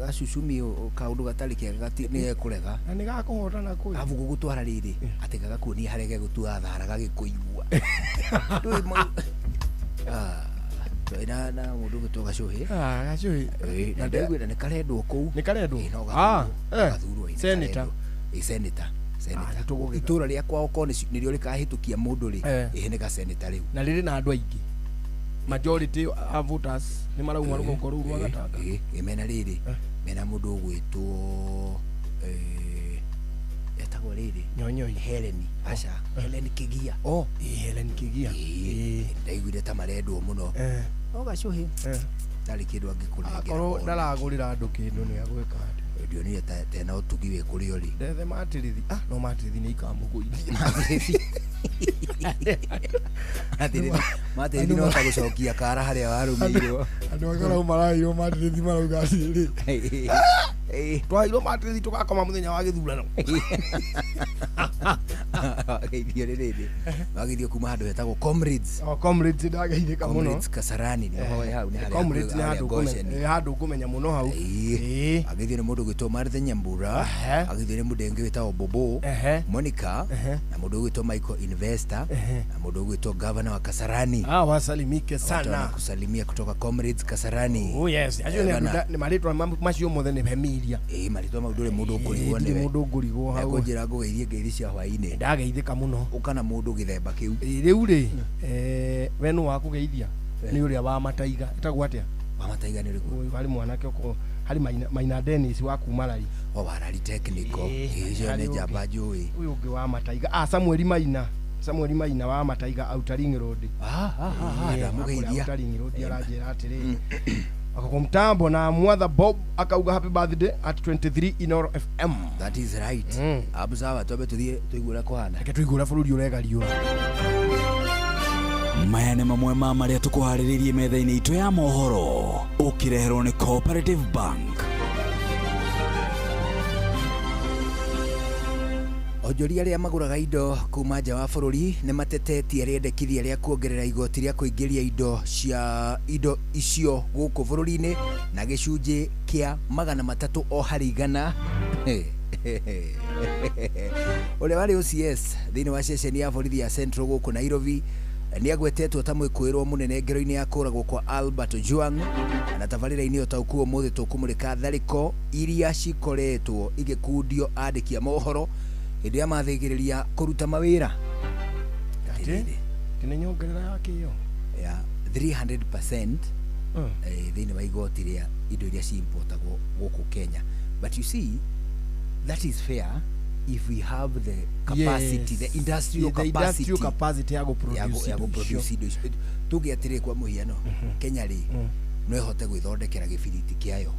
Gacũcumi kaũndũ gatarĩ kega nĩ gekũrega. Na nĩ gakũhotana kũu. Arabu gũgũtwara rĩrĩ atĩ gagakuonia harĩa gegũtua thara gagĩkũigua. Ndũĩ na mũndũ ũgwĩtwo Gacũhĩ. Ah, Gacũhĩ. Na ndaiguire nĩ karendwo kũu. Nĩ karendwo? No Ah, gathurwo, ĩ, nĩ senator. karendwo. Ĩ, senator. Senator. Itũra rĩa kwao korwo nĩrĩo rĩkahĩtũkia mũndũ rĩ, ĩ, nĩ ga senator rĩu. Na rĩrĩ na andũ aingĩ. Majority a voters nĩ marauma rũgongo rũu rwa Gatanga. Ĩ, mena rĩrĩ, mena mũndũ ũgwĩtwo etagwo rĩrĩ Nyonyoi. Helen. Aca, Helen Kigia. Oh, ĩ, Helen Kigia. Ndaiguire ta marendwo mũno. No Gacũhĩ ndarĩ kĩndũ angĩkũnengera. Akorwo ndaragũrĩra andũ kĩndũ nĩ agwĩka atĩa? Ndionire tena ũtugi wĩ kũrĩa ũrĩ. Ndethe matirithi. Ah, no matirithi nĩ ikamũgũithia. Matirithi no ta gũcokia kara harĩa warũmĩirwo. Andũ a karau maraheirwo matirithi marauga atĩrĩrĩ, twaheirwo matirithi tũgakoma mũthenya wa gĩthurano. Wageithio nĩ rĩrĩ, wageithio kuma handũ hetagwo Comrades. Oh, Comrades ndageithĩka mũno. Comrades Kasarani nĩ ho hau nĩ harĩa Comrades nĩ harĩa handũ Goshen. handũ ngũmenya mũno hau. Ageithio nĩ mũndũ ũgwĩtwo Martha Nyambura, ageithio nĩ mũndũ ũngĩ wĩtagwo Bobo, Monica, na mũndũ ũgwĩtwo Michael Investor, na mũndũ ũgwĩtwo Governor wa Kasarani. Ah, wasalimike Wote sana. wanakusalimia kutoka Comrades Kasarani. Oh yes, acio nĩ andũ nĩ marĩtwa macio mothe nĩ hemiria. Ĩ, marĩtwa mau ndũrĩ mũndũ ũkũrigwo Ndirĩ nĩwe. mũndũ ũngũrigwo hau. Ekũnjĩra ngũgeithie ngeithi cia hwaĩ-inĩ. Ndageithĩka mũno. Ũka na mũndũ gĩthemba kĩu. Rĩu rĩ, we nũ wa kũgeithia? Nĩ ũrĩa wa Mataiga. Etagwo atĩa? Wa Mataiga nĩ ũrĩkũ? Harĩ mwanake ũkorwo harĩ Maina Dennis wa kuma Rari. O wa Rari Technical. Ĩĩ, ũcio Harĩ nĩ njamba njũĩ. Ũyũ ũngĩ wa Mataiga. Ah, Samuel Maina. Samuel Maina wa Mataiga Outer Ring Road. Ndamũgeithia. Outer Ring Road aranjĩra atĩrĩ. Ako mtambo na Mwatha Bob akauga happy birthday at 23 Inoro FM. That is right. Abu sawa, twambe tuthiĩ tũigue ũrĩa kũhana. Reke tũigue ũrĩa bũrũri ũregariũra. Maya nĩ mamwe ma marĩa tũkũharĩrĩirie metha-inĩ itũ ya mohoro, ũkĩreherwo nĩ Cooperative Bank. Onjoria arĩa magũraga indo kuma nja wa bũrũri nĩ matetetie rĩendekithia rĩa kuongerera igoti rĩa kũingĩria indo cia indo icio gũkũ bũrũri-inĩ na gĩcunjĩ kĩa 300 o harĩ igana. Ũrĩa warĩ OCS thĩinĩ wa ceceni ya borithi ya Central gũkũ Nairobi nĩ agwetetwo ta mwĩkũĩrwo mũnene ngero-inĩ ya kũragwo kwa Albert Ojwang. Na tabarĩra-inĩ ũtaũku ũmũthĩ tũkũmũrĩka tharĩko iria cikoretwo igĩkundio andĩki a mohoro hĩndĩ ĩrĩa mathĩgĩrĩria kũruta mawĩra. Atĩ nĩ nyongerera ya kĩyo ya 300% thĩinĩ wa igoti rĩa indo iria ciimportagwo gũkũ Kenya. But you see, that is fair if we have the capacity, Yes. the industrial The industrial capacity capacity ya gũproduce ya indo gũproduce icio. indo icio. Tuge atĩrĩ, kwa mũhiano, Kenya rĩ, no ĩhote gwĩthondekera gĩbiriti kĩayo.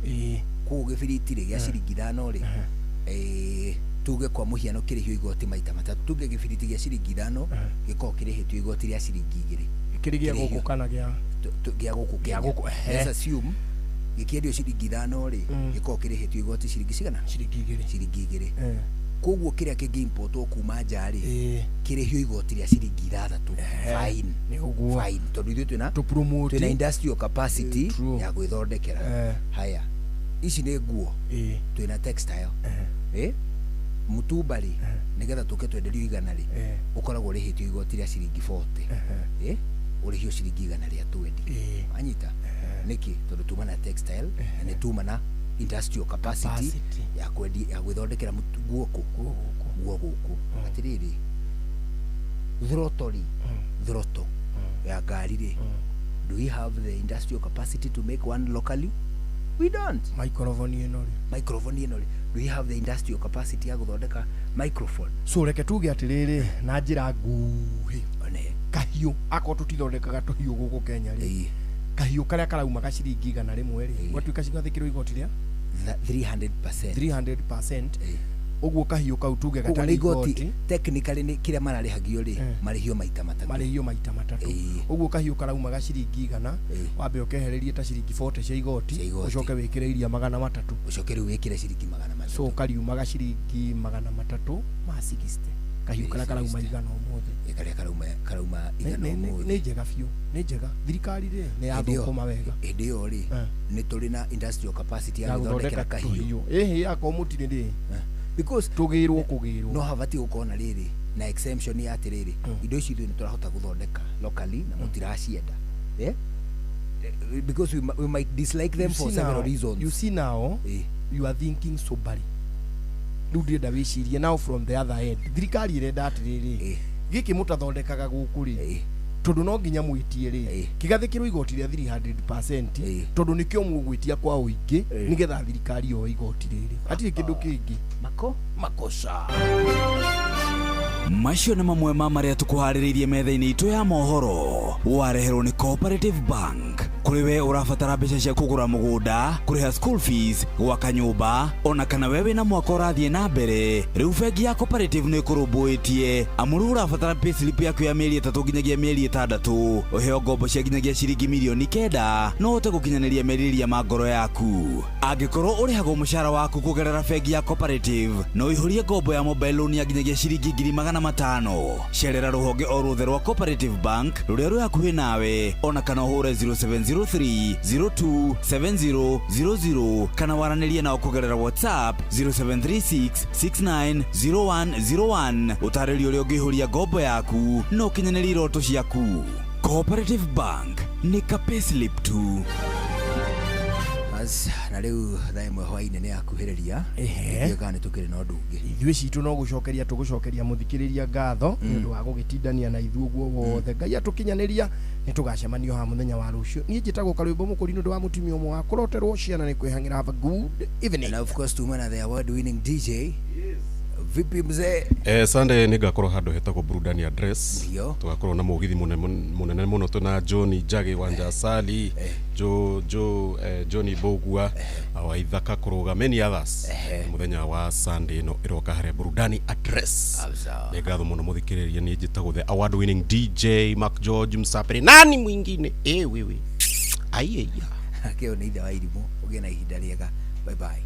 Koguo gĩbiriti rĩ, gĩa ciringi 5 rĩ, tuge kwa mũhiano kĩrĩhio igoti maita matatũ. Tuge gĩbiriti gĩa ciringi 5 gĩkoragwo kĩrĩhĩtio igoti rĩa ciringi 2. Kĩrĩ gĩa gũkũ kana gĩa gĩa gũkũ Gĩa Kenya. gũkũ, ehe. Let's assume gĩkĩendio ciringi 5 rĩ, gĩkoragwo kĩrĩhĩtio igoti ciringi cigana? Ciringi 2. Ciringi 2. Koguo kĩrĩa kĩngĩimportwo kuma nja rĩ, kĩrĩhio igoti rĩa ciringi 6. Fine. Nĩ ũguo. Fine. Tondũ ithuĩ twĩna Tũpromote. twĩna industrial capacity ya gwĩthondekera. Haya, ici nĩ nguo, twĩna textile. Mũtumba rĩ, nĩgetha tũke twenderio 100 rĩ, ũkoragwo ũrĩhĩtio igoti rĩa ciringi 40. Ũrĩhio ciringi 120. Wanyita? Nĩkĩ? Tondũ tuma na textile na nĩ tuma na industrial capacity Capacity. ya kwendi ya gwĩthondekera nguo kũ nguo gũkũ. Atĩrĩrĩ, throttle rĩ, throttle ya ngari rĩ, do we have the industrial capacity to make one locally? We don't. Microphone ĩno rĩ, microphone ĩno rĩ, do we have the industrial capacity ya gũthondeka microphone? So reke tuge atĩrĩrĩ, na njĩra nguhĩ, kahiũ akorwo tũtithondekaga tũhiũ gũkũ Kenya rĩ, kahiũ karĩa karaumaga ciringi 100 rĩ, gwatuĩka cigathĩkĩrwo igoti rĩa 300%. 300%. Ũguo kahiũ kau tuge Koguo gatarĩ nĩ igoti igoti, technically nĩ kĩrĩa mararĩhagio rĩ, marĩhio maita matatũ. Marĩhio maita matatũ. Ũguo kahiũ karaumaga ciringi 100, wambe ũkehererie ta ciringi 40 cia igoti, ũcoke wĩkĩre iria 300, ũcoke rĩu wĩkĩre ciringi 300. So kariumaga ciringi 360, kahiũ karĩa karauma 100 ũmũthĩ. Karĩa karauma 100 ũmũthĩ. Nĩ njega biũ, nĩ njega. Thirikari rĩ, nĩ Hĩndĩ ĩyo- yathũkũma wega. Hĩndĩ ĩyo rĩ, nĩ tũrĩ na industrial capacity ya Ya gũthondekera gũthondeka kahiũ. tũhiũ. Ĩhĩ, akorwo mũtirĩ rĩ, because tũgĩrwo kũgĩrwo no habatiĩ gũkorwo na rĩrĩ na exemption ya atĩrĩrĩ, indo ici ithuĩ nĩ tũrahota gũthondeka locally na mũtiracienda. Because we might dislike them You for see several now, reasons. You see now, you are thinking soberly. Rĩu ndĩrenda wĩcirie now from the other end. Thirikari ĩrenda atĩrĩrĩ, gĩkĩ mũtathondekaga gũkũ rĩ, tondũ no nginya mwĩtie rĩ, kĩgathĩkĩrwo igoti rĩa 300%, tondũ nĩkĩo mũgwĩtia kwa ũingĩ, nĩgetha thirikari yoe igoti rĩrĩ. Hatirĩ kĩndũ kĩngĩ. Mako? Makosa. Macio nĩ mamwe ma marĩa tũkũharĩrĩirie metha-inĩ itũ ya mohoro, wareherwo nĩ Cooperative Bank. Kũrĩ we ũrabatara mbeca cia kũgũra mũgũnda, kũrĩha school fees, gwaka nyũmba, ona kana we wĩna mwaka ũrathiĩ na mbere, rĩu bengi ya Cooperative nĩ ĩkũrũmbũĩtie. Amu rĩu ũrabatara payslip yaku ya mĩeri 3 nginyagia mĩeri 6, ũheo ngombo cia nginyagia ciringi mirioni 9, no ũhote gũkinyanĩria merirĩria ma ngoro yaku. Angĩkorwo ũrĩhagwo mũcara waku kũgerera bengi ya Cooperative, no ũihũrie ngombo ya mobile loan ya nginyagia ciringi 500,000. Cerera rũhonge o ruothe rwa Cooperative Bank rũrĩa rwĩ hakuhĩ nawe, ona kana ũhũre 0703 027000, kana waranĩrie nao kũgerera WhatsApp 0736 690101, ũtarĩrio ũrĩa ũngĩihũria ngombo yaku na ũkinyanĩrie iroto ciaku. Cooperative Bank nĩ ka payslip tu. As na Na rĩu thaa 1 hwainĩ nĩ yakuhĩrĩria. Ehe. Ithuĩ kana nĩ tũkĩrĩ na ũndũ ũngĩ. Ithuĩ citũ no gũcokeria tũgũcokeria mũthikĩrĩria ngatho nĩ ũndũ wa gũgĩtindania na ithuĩ ũguo wothe. Ngai atũkinyanĩria nĩ tũgacemanio haha mũthenya wa rũciũ. Niĩ njĩtagwo Karwĩmbo Mũkũri nĩ ũndũ wa mũtumia ũmwe wa kũroterwo ciana nĩ kwĩhang'ĩra. Have a good evening. And of course tuma na the award winning DJ. Vipi mzee? Sunday nĩ ngakorwo handũ hetagwo Burudani Address. Tũgakorwo na mũgithi mũnene mũno twĩna John Njagi Wanja Sali, Johnny Mbũgua, Waithaka Kũrũga, many others. Mũthenya wa Sunday ĩno ĩroka harĩa Burudani Address. Nĩ ngatho mũno mũthikĩrĩria, niĩ njĩtagwo the award winning DJ Mark George Msapere. Nani mwingine? Wewe. Aiya. Kĩo nĩ ithe wa irimũ. Ũgĩe na ihinda rĩega. Bye bye.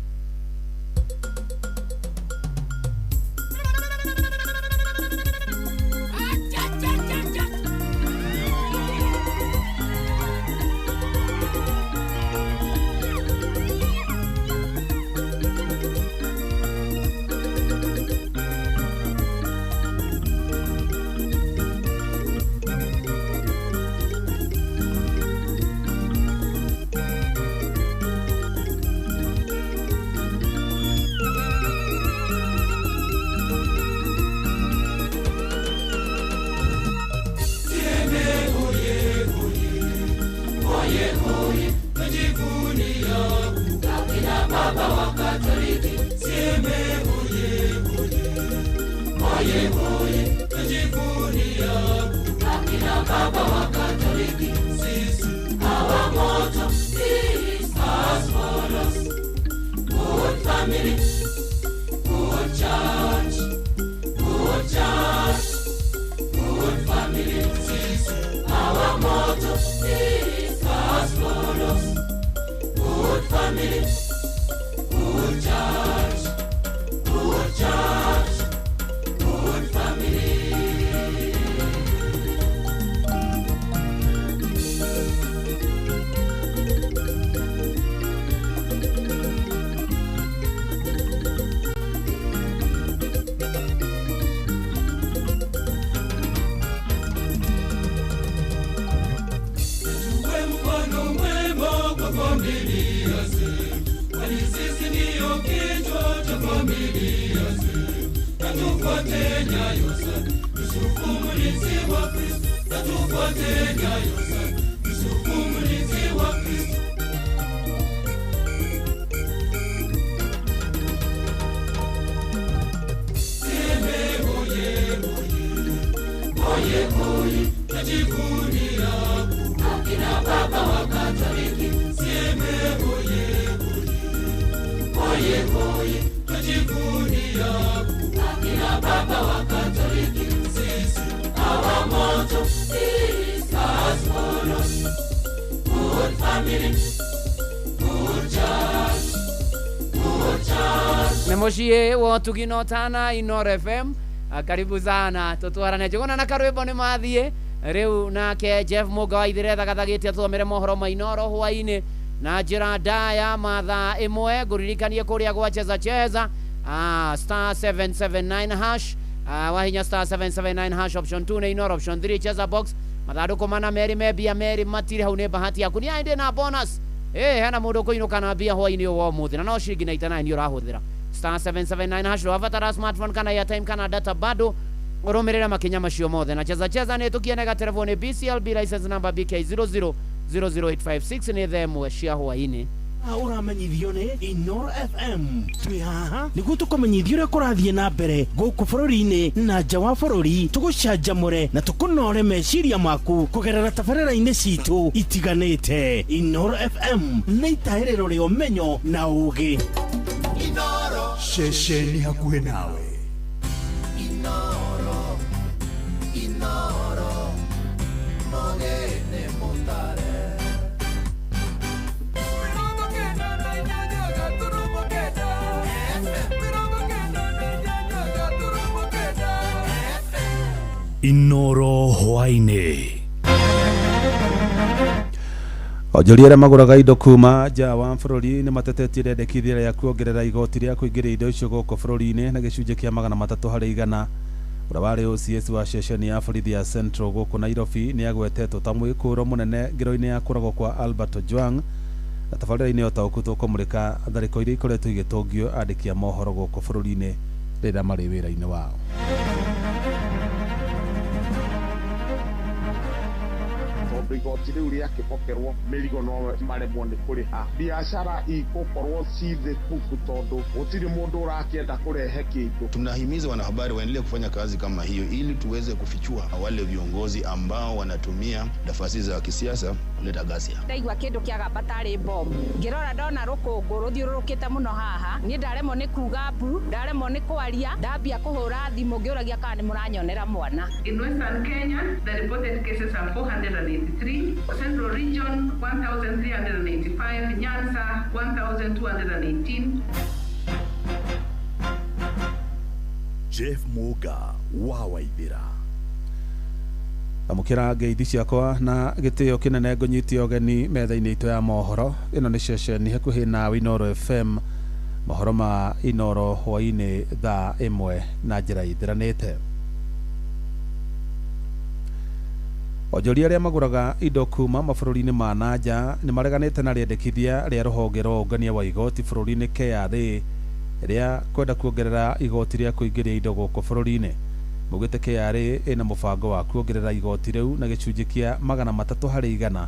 Nĩ mũciĩ wa ũtugi na ũtana Inoro FM. Karibu sana tũtwarane njũgũna na karwĩmbo nĩ mathiĩ rĩu nake Jeff Mũnga wa Ithĩre thagathagĩte atũthomere mohoro ma Inoro hwainĩ na njĩra ndaya mathaa 1 ngũririkanie kũrĩa gwa cheza cheza star 779 hash wahinya star 779 hash option 2 nĩ Inoro option 3 cheza box mathandũkũ mana merĩ me mbia merĩ matirĩ hau nĩ bahati yaku nĩ aendĩ na bonus. Hena mũndũ ũkũinũka na mbia hwainĩ ũyũ wa ũmũthĩ na no ciringi 99 nĩ ũrahũthĩra star 779 hash wabatara smartphone kana airtime kana data bado ũrũmĩrĩre makinya macio mothe na cheza cheza nĩ tũkienega telefoni BCLB license number BK0000856 nĩ thaa 1 cia hwainĩ. Ũramenyithio nĩ Inoro FM. Twĩ haha nĩguo tũkũmenyithia ũrĩa kũrathiĩ na mbere gũkũ bũrũri-inĩ na nja wa bũrũri, tũgũcanjamũre na tũkũnore meciria maku kũgerera tabarĩra-inĩ citũ itiganĩte. Inoro FM nĩ itahĩrĩro rĩa ũmenyo na ũũgĩ. Ceceni hakuhĩ nawe. Inoro, Inoro, mogene mutare. Inoro hwainĩ. Onjoria arĩa magũraga indo kuma nja wa bũrũri nĩ matetetie rĩendekithia rĩa kuongerera igoti rĩa kũingĩria indo icio gũkũ bũrũri-inĩ na gĩcunjĩ kĩa 300 harĩ igana. Ũrĩa warĩ OCS wa ceceni ya borithi ya Central gũkũ Nairobi nĩ agwetetwo ta mwĩkũĩro mũnene ngero-inĩ ya kũragwo kwa Albert Ojwang Na tabarĩra-inĩ ũtaũku tũkũmũrĩka tharĩko iria ikoretwo igĩtũngio andĩki a mohoro gũkũ bũrũri-inĩ rĩrĩa marĩ wĩra-inĩ wao. Tondũ igoti rĩu rĩakĩbokerwo mĩrigo no maremwo nĩ kũrĩha, biacara igũkorwo ci thĩ puku tondũ gũtirĩ mũndũ ũrakĩenda kũrehe kĩndũ. Tunahimiza wanahabari waendelee kufanya kazi kama hiyo ili tuweze kufichua wale viongozi ambao wanatumia nafasi za kisiasa kuleta ghasia. Ndaigua kĩndũ kĩagamba tarĩ bomu, ngĩrora ndona rũkũngũ rũthiũrũrũkĩte mũno haha, niĩ ndaremwo nĩ kuga mbu, ndaremwo nĩ kwaria, ndambia kũhũra thimũ ngĩũragia kana nĩ mũranyonera mwana. In Western Kenya, the reported cases are 483, Central Region 1,385, Nyanza 1,218. Jeff Muga wa Waithira. Amũkĩra ngeithi ciakwa na gĩtĩo kĩnene ngũnyitie ũgeni metha-inĩ itũ ya mohoro. Ĩno nĩ ceceni hakuhĩ na Inooro FM, mohoro ma Inooro hwaĩ-inĩ thaa 1 na njĩra ithiranĩte. Onjoria arĩa magũraga indo kuma mabũrũri-inĩ ma na nja nĩ mareganĩte na rĩendekithia rĩa rũhonge rwa ũngania wa igoti bũrũri-inĩ KRA rĩa kwenda kuongerera igoti rĩa kũingĩria indo gũkũ bũrũri-inĩ. Maugĩte KRA ĩna mũbango wa kuongerera igoti rĩu na gĩcunjĩ kĩa 300 harĩ 100,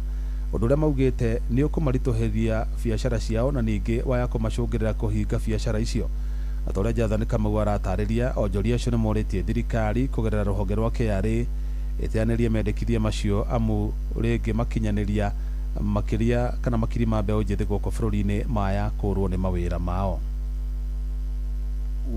ũndũ ũrĩa maugĩte nĩ ũkũmaritũhĩria biacara ciao na ningĩ waya kũmacũngĩrĩra kũhinga biacara icio. Na ta ũrĩa Jathani Kamau aratarĩria, onjoria acio nĩ morĩtie thirikari kũgerera rũhonge rwa KRA ĩteanĩrie mendekithia macio amu rĩngĩ makinyanĩria makĩria kana makiri ma mbeũ njĩthĩ gũkũ bũrũri-inĩ maya kũrwo nĩ mawĩra mao.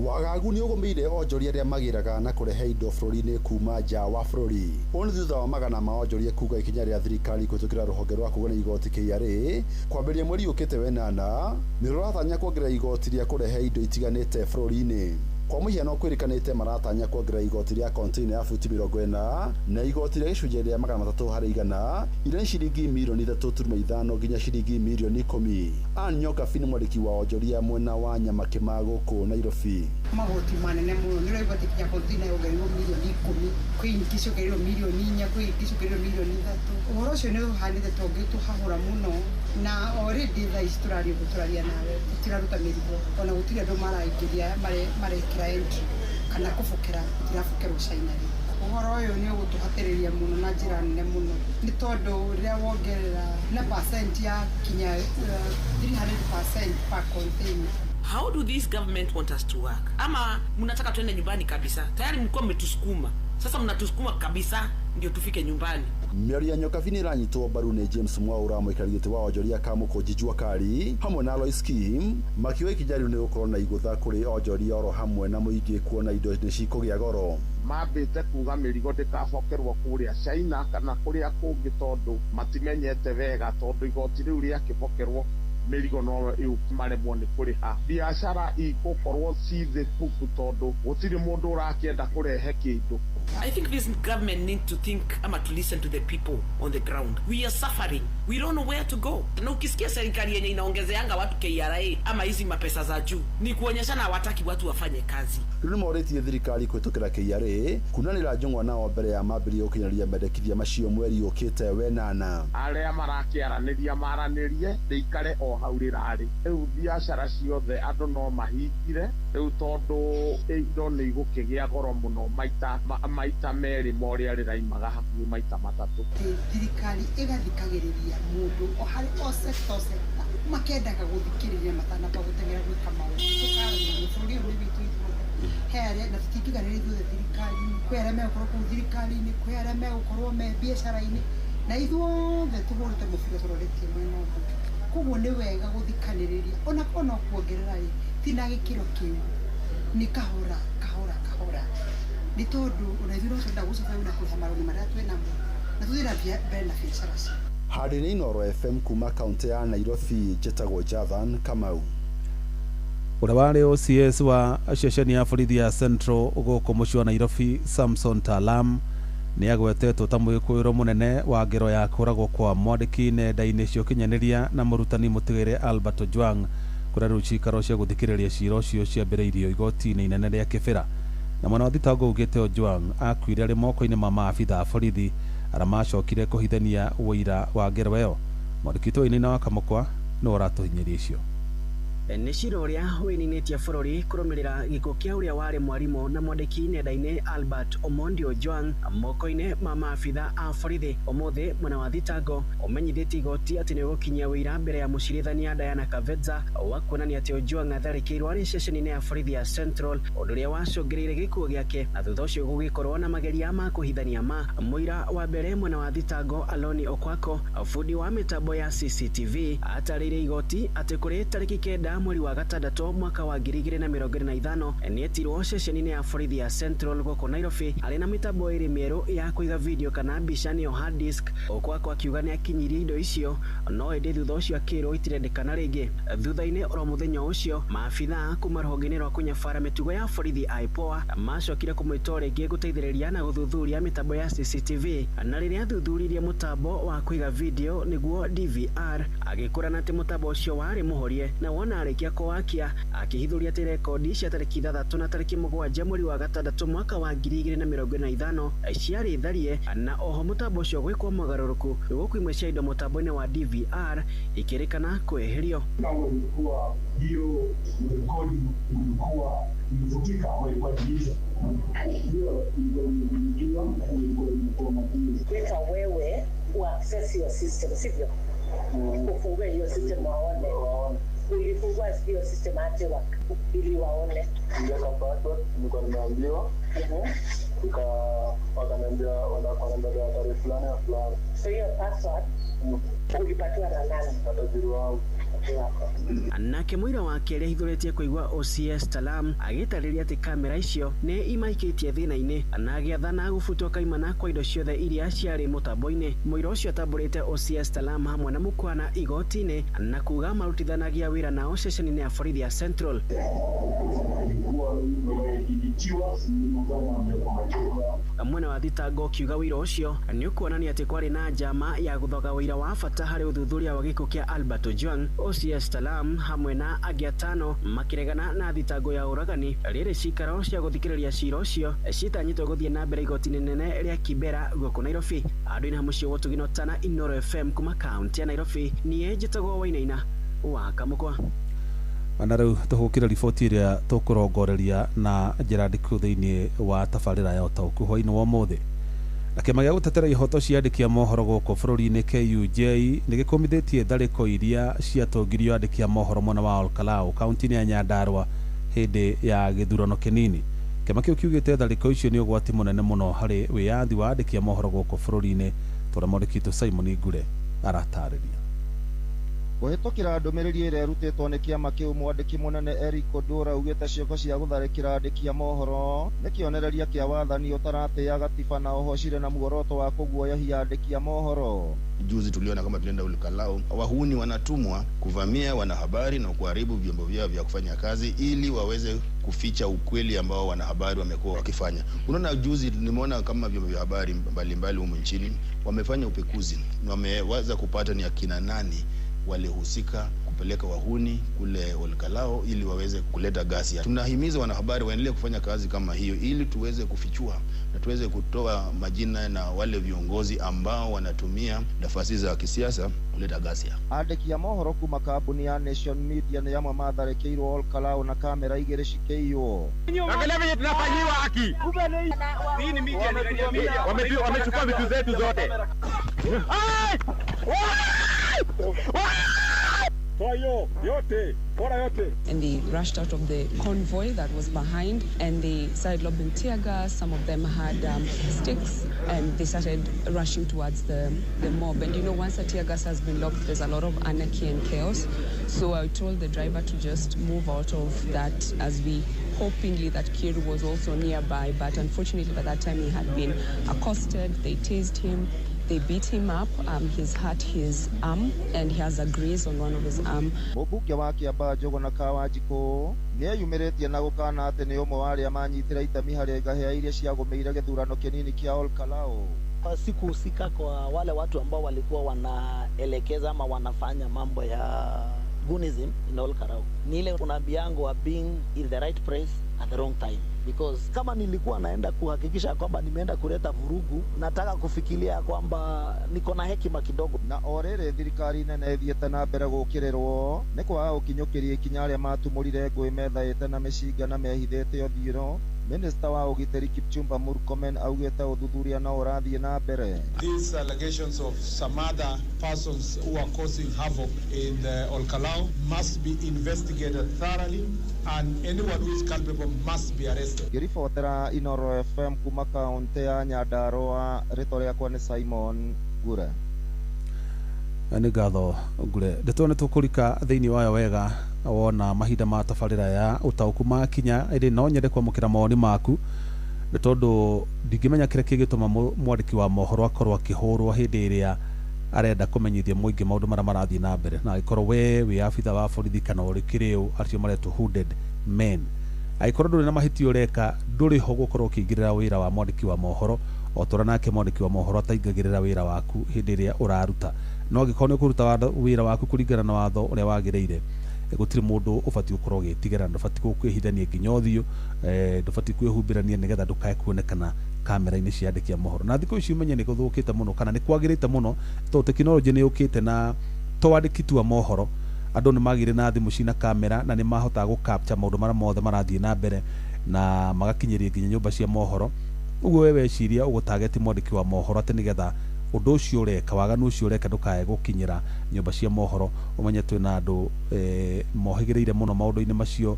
Wagagu nĩ ũgũmĩire onjoria arĩa magĩraga na kũrehe indo bũrũri-inĩ kuma nja wa bũrũri. Ũũ nĩ thutha wa magana ma onjoria kuga ikinya rĩa thirikari kũhĩtũkĩra rũhonge rwa kũgania igoti KRA kwambĩrĩria mweri ũkĩte wenana nĩ rũratanya kuongerera igoti rĩa kũrehe indo itiganĩte bũrũri-inĩ. Kwa mũhiano kwĩrĩkanĩte maratanya kuongerera igoti rĩa container ya futi 40 na igoti rĩa gĩcunjĩ rĩa 300 harĩ 100 iria nĩ ciringi mirioni 3.5 nginya ciringi mirioni 10. Ann Nyokabi nĩ mwandĩki wa onjoria mwena wa Nyamakĩma gũkũ Nairobi. Magoti manene mũno nĩ ũraigua atĩ nginya container yongereirwo mirioni 10, kwĩ ingĩ ciongereirwo mirioni 4, kwĩ ingĩ ciongereirwo mirioni 3. Ũhoro ũcio nĩ ũhanĩte ta ũngĩtũhahũra mũno na already thaa ici tũraria ũguo tũraria nawe tũtiraruta mĩrigo ona gũtirĩ andũ maraingĩria marekĩra entry kana kũbokera, gũtirabokerwo China rĩ. Ũhoro ũyũ nĩ ũgũtũhatĩrĩria mũno na njĩra nene mũno nĩ tondũ rĩrĩa wongerera na percent ya kinya 300% per container. How do this government want us to work? Ama mnataka tuende nyumbani kabisa? Tayari mlikuwa mmetusukuma, sasa mnatusukuma kabisa ndio tufike nyumbani. Mĩario ya Nyokabi nĩ ĩranyitwo mbaru nĩ James Mwaura mũikarĩri gĩtĩ wa onjoria Kamũkũnji Jua Kali hamwe na Lois Kim makiuga ikinya rĩu nĩ gũkorwo na igũtha kũrĩ onjoria oro hamwe na mũingĩ kuona indo nĩ cikũgĩa goro. Mambĩte kuga mĩrigo ndĩkabokerwo kũrĩa China kana kũrĩa kũngĩ tondũ matimenyete wega, tondũ igoti rĩu rĩakĩbokerwo mĩrigo no maremwo nĩ kũrĩha, biacara igũkorwo ci thĩ puku tondũ gũtirĩ mũndũ ũrakĩenda kũrehe kĩndũ. I think this government need to think ama to listen to the people on the ground. We are suffering. We don't know where to go. Na ukisikia serikali yenye inaongezeanga watu KRA ama hizi mapesa za juu ni kuonyeshana hawataki watu wafanye kazi. Rĩu nĩ morĩtie thirikari kũhĩtũkĩra KRA kunanĩra njũng'wa nao mbere ya mambĩrĩria gũkinyanĩria mendekithia macio mweri ũkĩte wenana. Arĩa marakĩaranĩria maranĩrie rĩikare o hau rĩrarĩ. Rĩu biacara ciothe andũ no mahingire rĩu tondũ indo nĩ igũkĩgĩa goro mũno maita merĩ ma ũrĩa rĩraimaga hakuhĩ maita matatũ. Thirikari ĩgathikagĩrĩria mũndũ o harĩ o sector sector, makendaga gũthikĩrĩria matanamba gũteng'era gwĩka maũndũ. Tũkaranĩria bũrũri ũyũ nĩ witũ ithuothe, he arĩa na tũtingĩiganĩra ithuothe thirikari-inĩ, kwĩ arĩa megũkorwo kũu thirikari-inĩ, kwĩ arĩa megũkorwo me biacara-inĩ, na ithuothe tũhũrĩte mũbira tũroretie mwena ũmwe. Koguo nĩ wega gũthikanĩrĩria ona korwo no kuongerera rĩ, ti na gĩkĩro kĩu, nĩ kahora kahora kahora, nĩ tondũ ona ithuĩ no tũrenda gũcoka na kũrĩha marũni marĩa twĩnamo na tũthiĩ na mbere na biacara citũ. Handũ-inĩ Inooro FM kuma kaunti ya Nairobi, njĩtagwo Jathan Kamau. Ũrĩa warĩ OCS wa ceceni ya borithi ya Central gũkũ mũciĩ wa Nairobi, Samson Talam nĩ agwetetwo ta mwĩkũĩrwo mũnene wa ngero ya kũragwo kwa mwandĩki nenda-inĩ cia ũkinyanĩria na mũrutani mũtigĩre Albert Ojwang, kũrĩa rĩu cikaro cia gũthikĩrĩria cira ũcio ciambĩrĩirio igoti-inĩ inene rĩa Kĩbĩra. Na mwena wa thitango ugĩte Ojwang akuire arĩ moko-inĩ ma maabitha a borithi arĩa macokire kũhithania ũira wa ngero ĩyo. Mwandĩki witũ Wainaina wa Kamũkwa Nĩwe ũratũhinyĩria icio. Nĩ cira ũrĩa wĩninĩtie bũrũri kũrũmĩrĩra gĩkuũ kĩa ũrĩa warĩ mwarimũ na mwandĩki nenda-inĩ Albert Omondi Ojwang moko-inĩ ma maabitha a borithi. Ũmũthĩ mwena wa thitango ũmenyithĩtie igoti atĩ nĩ ũgũkinyia wĩira mbere ya mũcirithania Diana Kavetza wa kuonania atĩ Ojwang atharĩkĩirwo arĩ ceceni-inĩ ya borithi ya Central, ũndũ ũrĩa wacũngĩrĩire gĩkuũ gĩake, na thutha ũcio gũgĩkorwo na mageria ma kũhithania ma. Mũira wa mbere mwena wa thitango Aloni Okwako, bundi wa mĩtambo ya CCTV, atarĩirie igoti atĩ kũrĩ tarĩki 9 mweri wa gatandatũ mwaka wa 2025 nĩetirwo ceceni-inĩ ya borithi ya Central gũkũ Nairobi arĩ na mĩtambo ĩrĩ mĩerũ ya kũiga video kana mbica nĩyo hard disk. Okwako akiuga nĩakinyirie indo icio, no ĩndĩ thutha ũcio akĩrwo itirendekana rĩngĩ. Thutha-inĩ oro mũthenya ũcio, maabitha kuma rũhonge-inĩ rwa kũnyabara mĩtugo ya borithi IPOA macokire kũmwĩta rĩngĩ gũteithĩrĩria na gũthuthuria mĩtambo ya CCTV, na rĩrĩa athuthuririe mũtambo wa kũiga video nĩguo DVR, agĩkũrana atĩ mũtambo ũcio warĩ mũhorie, na wona arĩkia kũwakia akĩhithũria atĩ rekondi cia tarĩki 6 na tarĩki 7 mweri wa gatandatũ mwaka wa 2025 ciarĩ tharie, na oho mũtambo ũcio gwĩkwo mogarũrũku gũkũ imwe cia indo mũtambo-inĩ wa DVR ikĩrĩkana kweherio. Ilikuwa hiyo rekodi ilikuwa imefutika au ilikuwa deleted. Hiyo ilikuwa ilikuwa weka wewe uaccess your system, sivyo? Ufungue hiyo system waone. Ulifungua hiyo system aje ili waone? Niliweka password, nilikuwa nimeambiwa. Wakaniambia wananiambia tarehe fulani ya fulani. So hiyo password ulipatiwa na nani? Na tajiri wangu. Nake mũira wa kerĩ ahithũrĩtie kũigua OCS Talam agĩtarĩria atĩ kamera icio nĩ imaikĩtie thĩna-inĩ na agĩathana gũbutwo kaimana kwa indo ciothe iria ciarĩ mũtambo-inĩ. Mũira ũcio atambũrĩte OCS Talam hamwe na mũkwana igoti-inĩ na kuga marutithanagia wĩra nao ceceni-inĩ ya borithi ya Central. Mwena wa thitango ũkiuga wĩira ũcio nĩ ũkuonania atĩ kwarĩ na njama ya gũthoga wĩira wa bata harĩ ũthuthuria wa gĩkuũ kĩa Albert Ojwang. OCS Talam hamwe na angĩ atano makĩregana na thitango ya ũragani rĩrĩ cikaro cia gũthikĩrĩria cira ũcio citanyĩtwo gũthiĩ na mbere igoti-inĩ nene rĩa Kibera gũkũ Nairobi. Andũ-inĩ ha mũciĩ wa Ũtugino Tana, Inooro FM kuma kaunti ya Nairobi, niĩ njĩtagwo Wainaina wa Kamũkwa. Na rĩu tũhũkĩre riboti ĩrĩa tũkũrongoreria na njĩra ndiku thĩinĩ wa tabarĩra ya ũtaũku hwaĩ-inĩ wa ũmũthĩ. Na kĩama gĩa gũtetera ihoto cia andĩki a mohoro gũkũ bũrũri-inĩ KUJ nĩ gĩkũmithĩtie tharĩko iria ciatongirio andĩki a mohoro mwena wa Olkalau kaunti-inĩ ya Nyandarua hĩndĩ ya gĩthurano kĩnini. Kĩama kĩu kiugĩte tharĩko icio nĩ ũgwati mũnene mũno harĩ wĩyathi wa andĩki a mohoro gũkũ bũrũri-inĩ, tũrĩa mwandĩki witũ Simon Ngure aratarĩria. Kũhĩtũkĩra ndũmĩrĩri ĩrĩa ĩrutĩtwo nĩ kĩama kĩu, mwandĩki mũnene Eric Odora augĩte ciĩko cia gũtharĩkĩra andĩki a mohoro nĩ kĩonereria kĩa wathani ũtaratĩĩa gatiba na ũhocire na muoroto wa kũguoyohia andĩki a mohoro. Juzi tuliona kama tulienda Olkalau, wahuni wanatumwa kuvamia wanahabari na kuharibu vyombo vyao vya kufanya kazi ili waweze kuficha ukweli ambao wanahabari wamekuwa wakifanya. Unaona, juzi nimeona kama vyombo vya habari mbalimbali humu nchini wamefanya upekuzi, wameweza kupata ni akina nani walihusika kupeleka wahuni kule Olkalau ili waweze kuleta ghasia. Tunahimiza wanahabari waendelee kufanya kazi kama hiyo ili tuweze kufichua na tuweze kutoa majina na wale viongozi ambao wanatumia nafasi za kisiasa kuleta ghasia. Andĩki a mohoro kuma kambuni ya Nation Media nĩ amwe matharĩkĩirwo Olkalau na kamera igĩrĩ cikĩiywo. Angalia venye tunafanyiwa haki. Hii ni media, wamechukua vitu zetu zote. And they rushed out of the convoy that was behind and they started lobbing tear gas. Some of them had sticks and they started rushing towards the mob. And you know, once a tear gas has been lobbed, there's a lot of anarchy and chaos. So I told the driver to just move out of that as we hopingly that Kiru was also nearby. But unfortunately, by that time he had been accosted. They tased him. They beat him up. He's hurt his arm and he has a graze on one of his arm. Mũmbunge wa Kiambaa Njũgũna Kawanjikũ nĩeyumĩrĩtie na gũkana atĩ nĩ ũmwe wa arĩa manyitire itemi harĩ ngahĩa iria ciagũmĩire gĩthurano kĩnini kĩa Olkalau. Sikuhusika kwa wale watu ambao walikuwa wanaelekeza ama wanafanya mambo ya gunism in Olkalau. Ni ile unaambiango wa being in the right place at the wrong time. Because kama nilikuwa naenda kuhakikisha kwamba nimeenda kuleta vurugu, nataka kufikiria kwamba niko na hekima kidogo. Na o rĩrĩ thirikari nene ĩthiĩte na mbere gũkĩrĩrwo nĩ kwaga gũkinyũkĩria ikinya arĩa matumũrire ngũĩ methaĩte na mĩcinga na mehithĩte ũthiũro. Minista wa ũgitĩri Kipchumba Murkomen augĩte ũthuthuria no ũrathiĩ na mbere. These allegations of some other persons who are causing havoc in the Olkalou must be investigated thoroughly, and anyone who is culpable must be arrested. Ngĩribotera Inoro FM kuma kaũntĩ ya Nyandarua, rĩtwa rĩakwa nĩ Simon Ngure. Nĩ ngatho Ngure. Ndeto nĩ tũkũrika thĩinĩ wayo wega wona mahinda ma tabarĩra ya ũtaũku makinya, ĩndĩ no nyende kwamũkĩra mawoni maku nĩ tondũ ndingĩmenya kĩrĩa kĩngĩtũma mwandĩki wa mohoro akorwo akĩhũrwo hĩndĩ ĩrĩa arenda kũmenyithia mũingĩ maũndũ marĩa marathiĩ na mbere, na angĩkorwo we wĩ abitha wa borithi kana ũrĩ kĩrĩũ acio maretwo hooded men, angĩkorwo ndũrĩ na mahĩtia ũreka ndũrĩ ho gũkorwo ũkĩingĩrĩra wĩra wa mwandĩki wa mohoro o ta ũrĩa nake mwandĩki wa mohoro ataingagĩrĩra wĩra waku hĩndĩ ĩrĩa ũraruta. No angĩkorwo nĩ ũkũruta wĩra waku kũringana na watho ũrĩa wagĩrĩire, gũtirĩ mũndũ ũbatiĩ gũkorwo ũgĩtigĩra, ndũbatiĩ kwĩhithania nginya ũthiũ, ndũbatiĩ kwĩhumbĩrania nĩgetha ndũkae kuonekana kamera-inĩ cia andĩki a mohoro. Na thikũ ici ũmenye nĩ gũthũkĩte mũno kana nĩ kwagĩrĩte mũno tondũ tekinoronjĩ nĩ yũkĩte na to andĩki tu a mohoro, andũ nĩ magĩire na thimũ cina kamera na nĩ mahotaga gũ capture maũndũ marĩa mothe marathiĩ na mbere na magakinyĩria nginya nyũmba cia mohoro. Ũguo we weciria ũgũtageti mwandĩki wa mohoro atĩ nĩgetha ũndũ ũcio ũreka, waganu ũcio ũreka ndũkae gũkinyĩra nyũmba cia mohoro. Ũmenye twĩna andũ mohĩgĩrĩire mũno maũndũ-inĩ macio.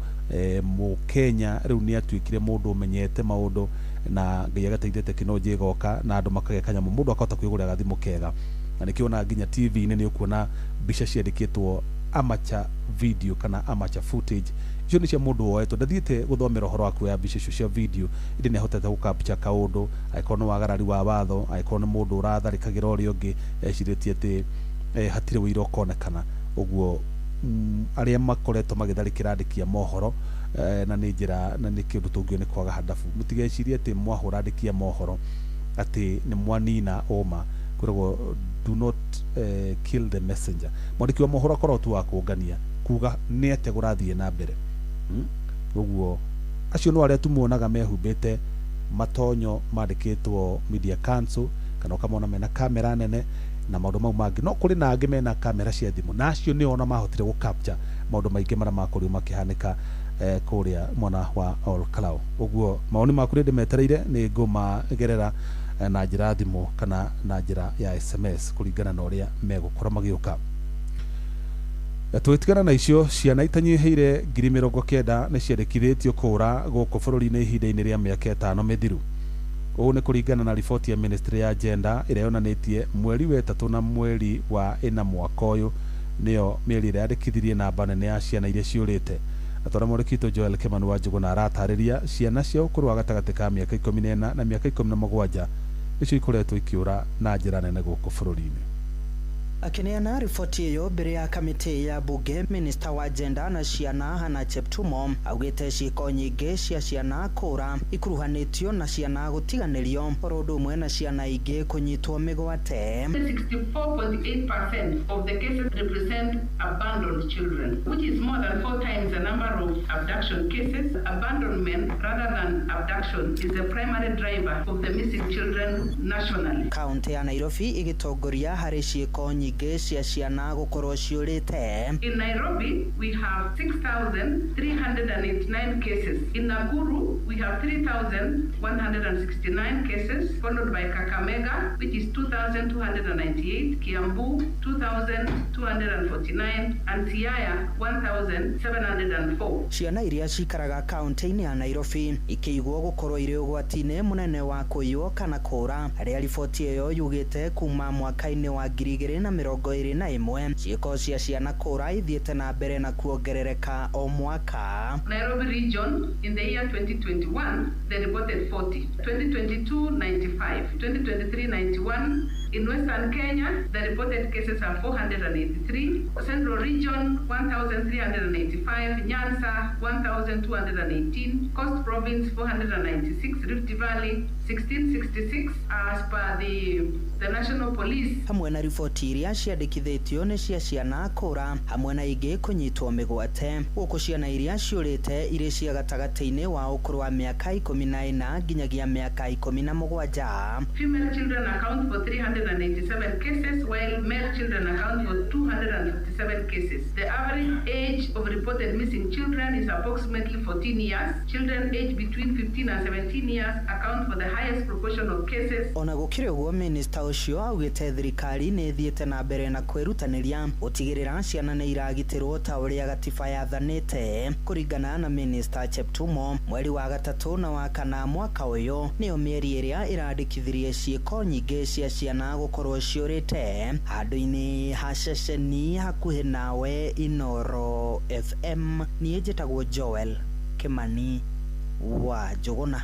Mũkenya rĩu nĩ atuĩkire mũndũ ũmenyete maũndũ na Ngai agateithia tekinoronjĩ ĩgoka na andũ makagĩa kanyamũ, mũndũ akahota kwĩgũrĩra gathimũ kega. Na nĩkĩo ona nginya TV-inĩ nĩ ũkuona mbica ciandĩkĩtwo amateur video kana amateur footage. Icio nĩ cia mũndũ woetwo, ndathiĩte gũthomera ũhoro wa kuoya mbica icio cia video, ĩndĩ nĩ ahotete gũ capture kaũndũ, angĩkorwo nĩ wagarari wa watho, angĩkorwo nĩ mũndũ ũratharĩkagĩra ũrĩa ũngĩ ecirĩtie atĩ hatirĩ ũira ũkonekana. Ũguo arĩa makoretwo magĩtharĩkĩra andĩki a mohoro na nĩ njĩra na nĩ kĩũndũ tũngiuga nĩ kwaga handabu, mũtigecirie atĩ mwahũra andĩki a mohoro atĩ nĩ mwanina ũma. Kwĩragwo do not kill the messenger. Mwandĩki wa mohoro akoragwo tu wa kũngania kuga nĩ atĩa kũrathiĩ na mbere. Ũguo acio no arĩa tu muonaga mehumbĩte matonyo mandĩkĩtwo Media Council, kana ũkamona mena kamera nene na maũndũ mau mangĩ. No kũrĩ na angĩ mena kamera cia thimũ, na acio nĩo ona mahotire gũ capture maũndũ maingĩ marĩa makorirwo makĩhanĩka kũrĩa mwena wa Olkalou. Ũguo mawoni maku nĩ ndĩmetereire, nĩ ngũmagerera na njĩra ya thimũ kana na njĩra ya SMS kũringana na ũrĩa megũkorwo magĩũka. Tũgĩtigana na icio, ciana itanyihĩire 90,000 nĩ ciandĩkithĩtio kũũra gũkũ bũrũri-inĩ ihinda-inĩ rĩa mĩaka 5 mĩthiru. Ũũ nĩ kũringana na riboti ya ministry ya gender ĩrĩa yonanĩtie mweri wa 3 na mweri wa 4 mwaka ũyũ nĩyo mĩeri ĩrĩa yandĩkithirie namba nene ya ciana iria ciũrĩte. Na tondũ mwandĩki witũ Joel Kimani wa Njũgũna aratarĩria, ciana cia ũkũrũ wa gatagatĩ ka mĩaka 14 na mĩaka 17 nĩcio ikoretwo ikĩũra na njĩra nene gũkũ bũrũri-inĩ. Akineana riboti ĩyo mbere ya kamĩtĩ ya bunge, minista wa gender na ciana Hannah Cheptumo augĩte ciĩko nyingĩ cia ciana kũũra ikuruhanĩtio na ciana gũtiganĩrio oro ũndũ ũmwe na ciana ingĩ kũnyitwo mĩgwate. 64.8% of the cases represent abandoned children, which is more than 4 times the number of abduction cases. Abandonment rather than abduction is the primary driver of the missing children nationally. Kaunti ya Nairobi ĩgĩtongoria harĩ ciĩko nyingĩ cia ciana gũkorwo ciũrĩte. In Nairobi, we have 6,389 cases. In Nakuru, we have 3,169 cases, followed by Kakamega, which is 2,298, Kiambu, 2,249, and Siaya, 1,704. Ciana iria cikaraga kaunti-inĩ ya Nairobi ikĩigwo gũkorwo irĩ ũgwati-inĩ mũnene wa kũiywo kana kũũra, harĩa riboti ĩyo yugĩte kuma mwaka-inĩ wa 2021 ciĩko cia ciana kũũra ithiĩte na mbere na kuongerereka o mwaka. Nairobi region in the year 2021 they reported 40, 2022 95, 2023 91. In Western Kenya, the reported cases are 483, Central Region 1,385, Nyanza 1,218, Coast Province 496, Rift Valley 1,666 as per the The National Police Hamwe na riboti iria ciandĩkithĩtio nĩ cia ciana kũra hamwe na ingĩ kũnyitwo mĩgwate, gũkũ ciana iria ciũrĩte irĩ cia gatagatĩ-inĩ wa ũkũrũ wa mĩaka 14 nginyagia mĩaka 17. Female children account for 387 cases, while male children account for 257 cases. The average age of reported missing children is approximately 14 years. Children aged between 15 and 17 years account for the highest proportion of cases. Ona gũkĩrĩ ũguo, minista ũcio augĩte thirikari nĩ ĩthiĩte na mbere na kwĩrutanĩria gũtigĩrĩra ciana nĩ iragitĩrwo ta ũrĩa gatiba yathanĩte. Kũringana na minista Cheptumo, mweri wa gatatũ na wa kana mwaka ũyũ nĩyo mĩeri ĩrĩa ĩrandĩkithirie ciĩko nyingĩ cia ciana gũkorwo ciũrĩte. Handũ-inĩ ha ceceni hakuhĩ nawe Inoro FM, niĩ njĩtagwo Joel Kimani wa Njũgũna.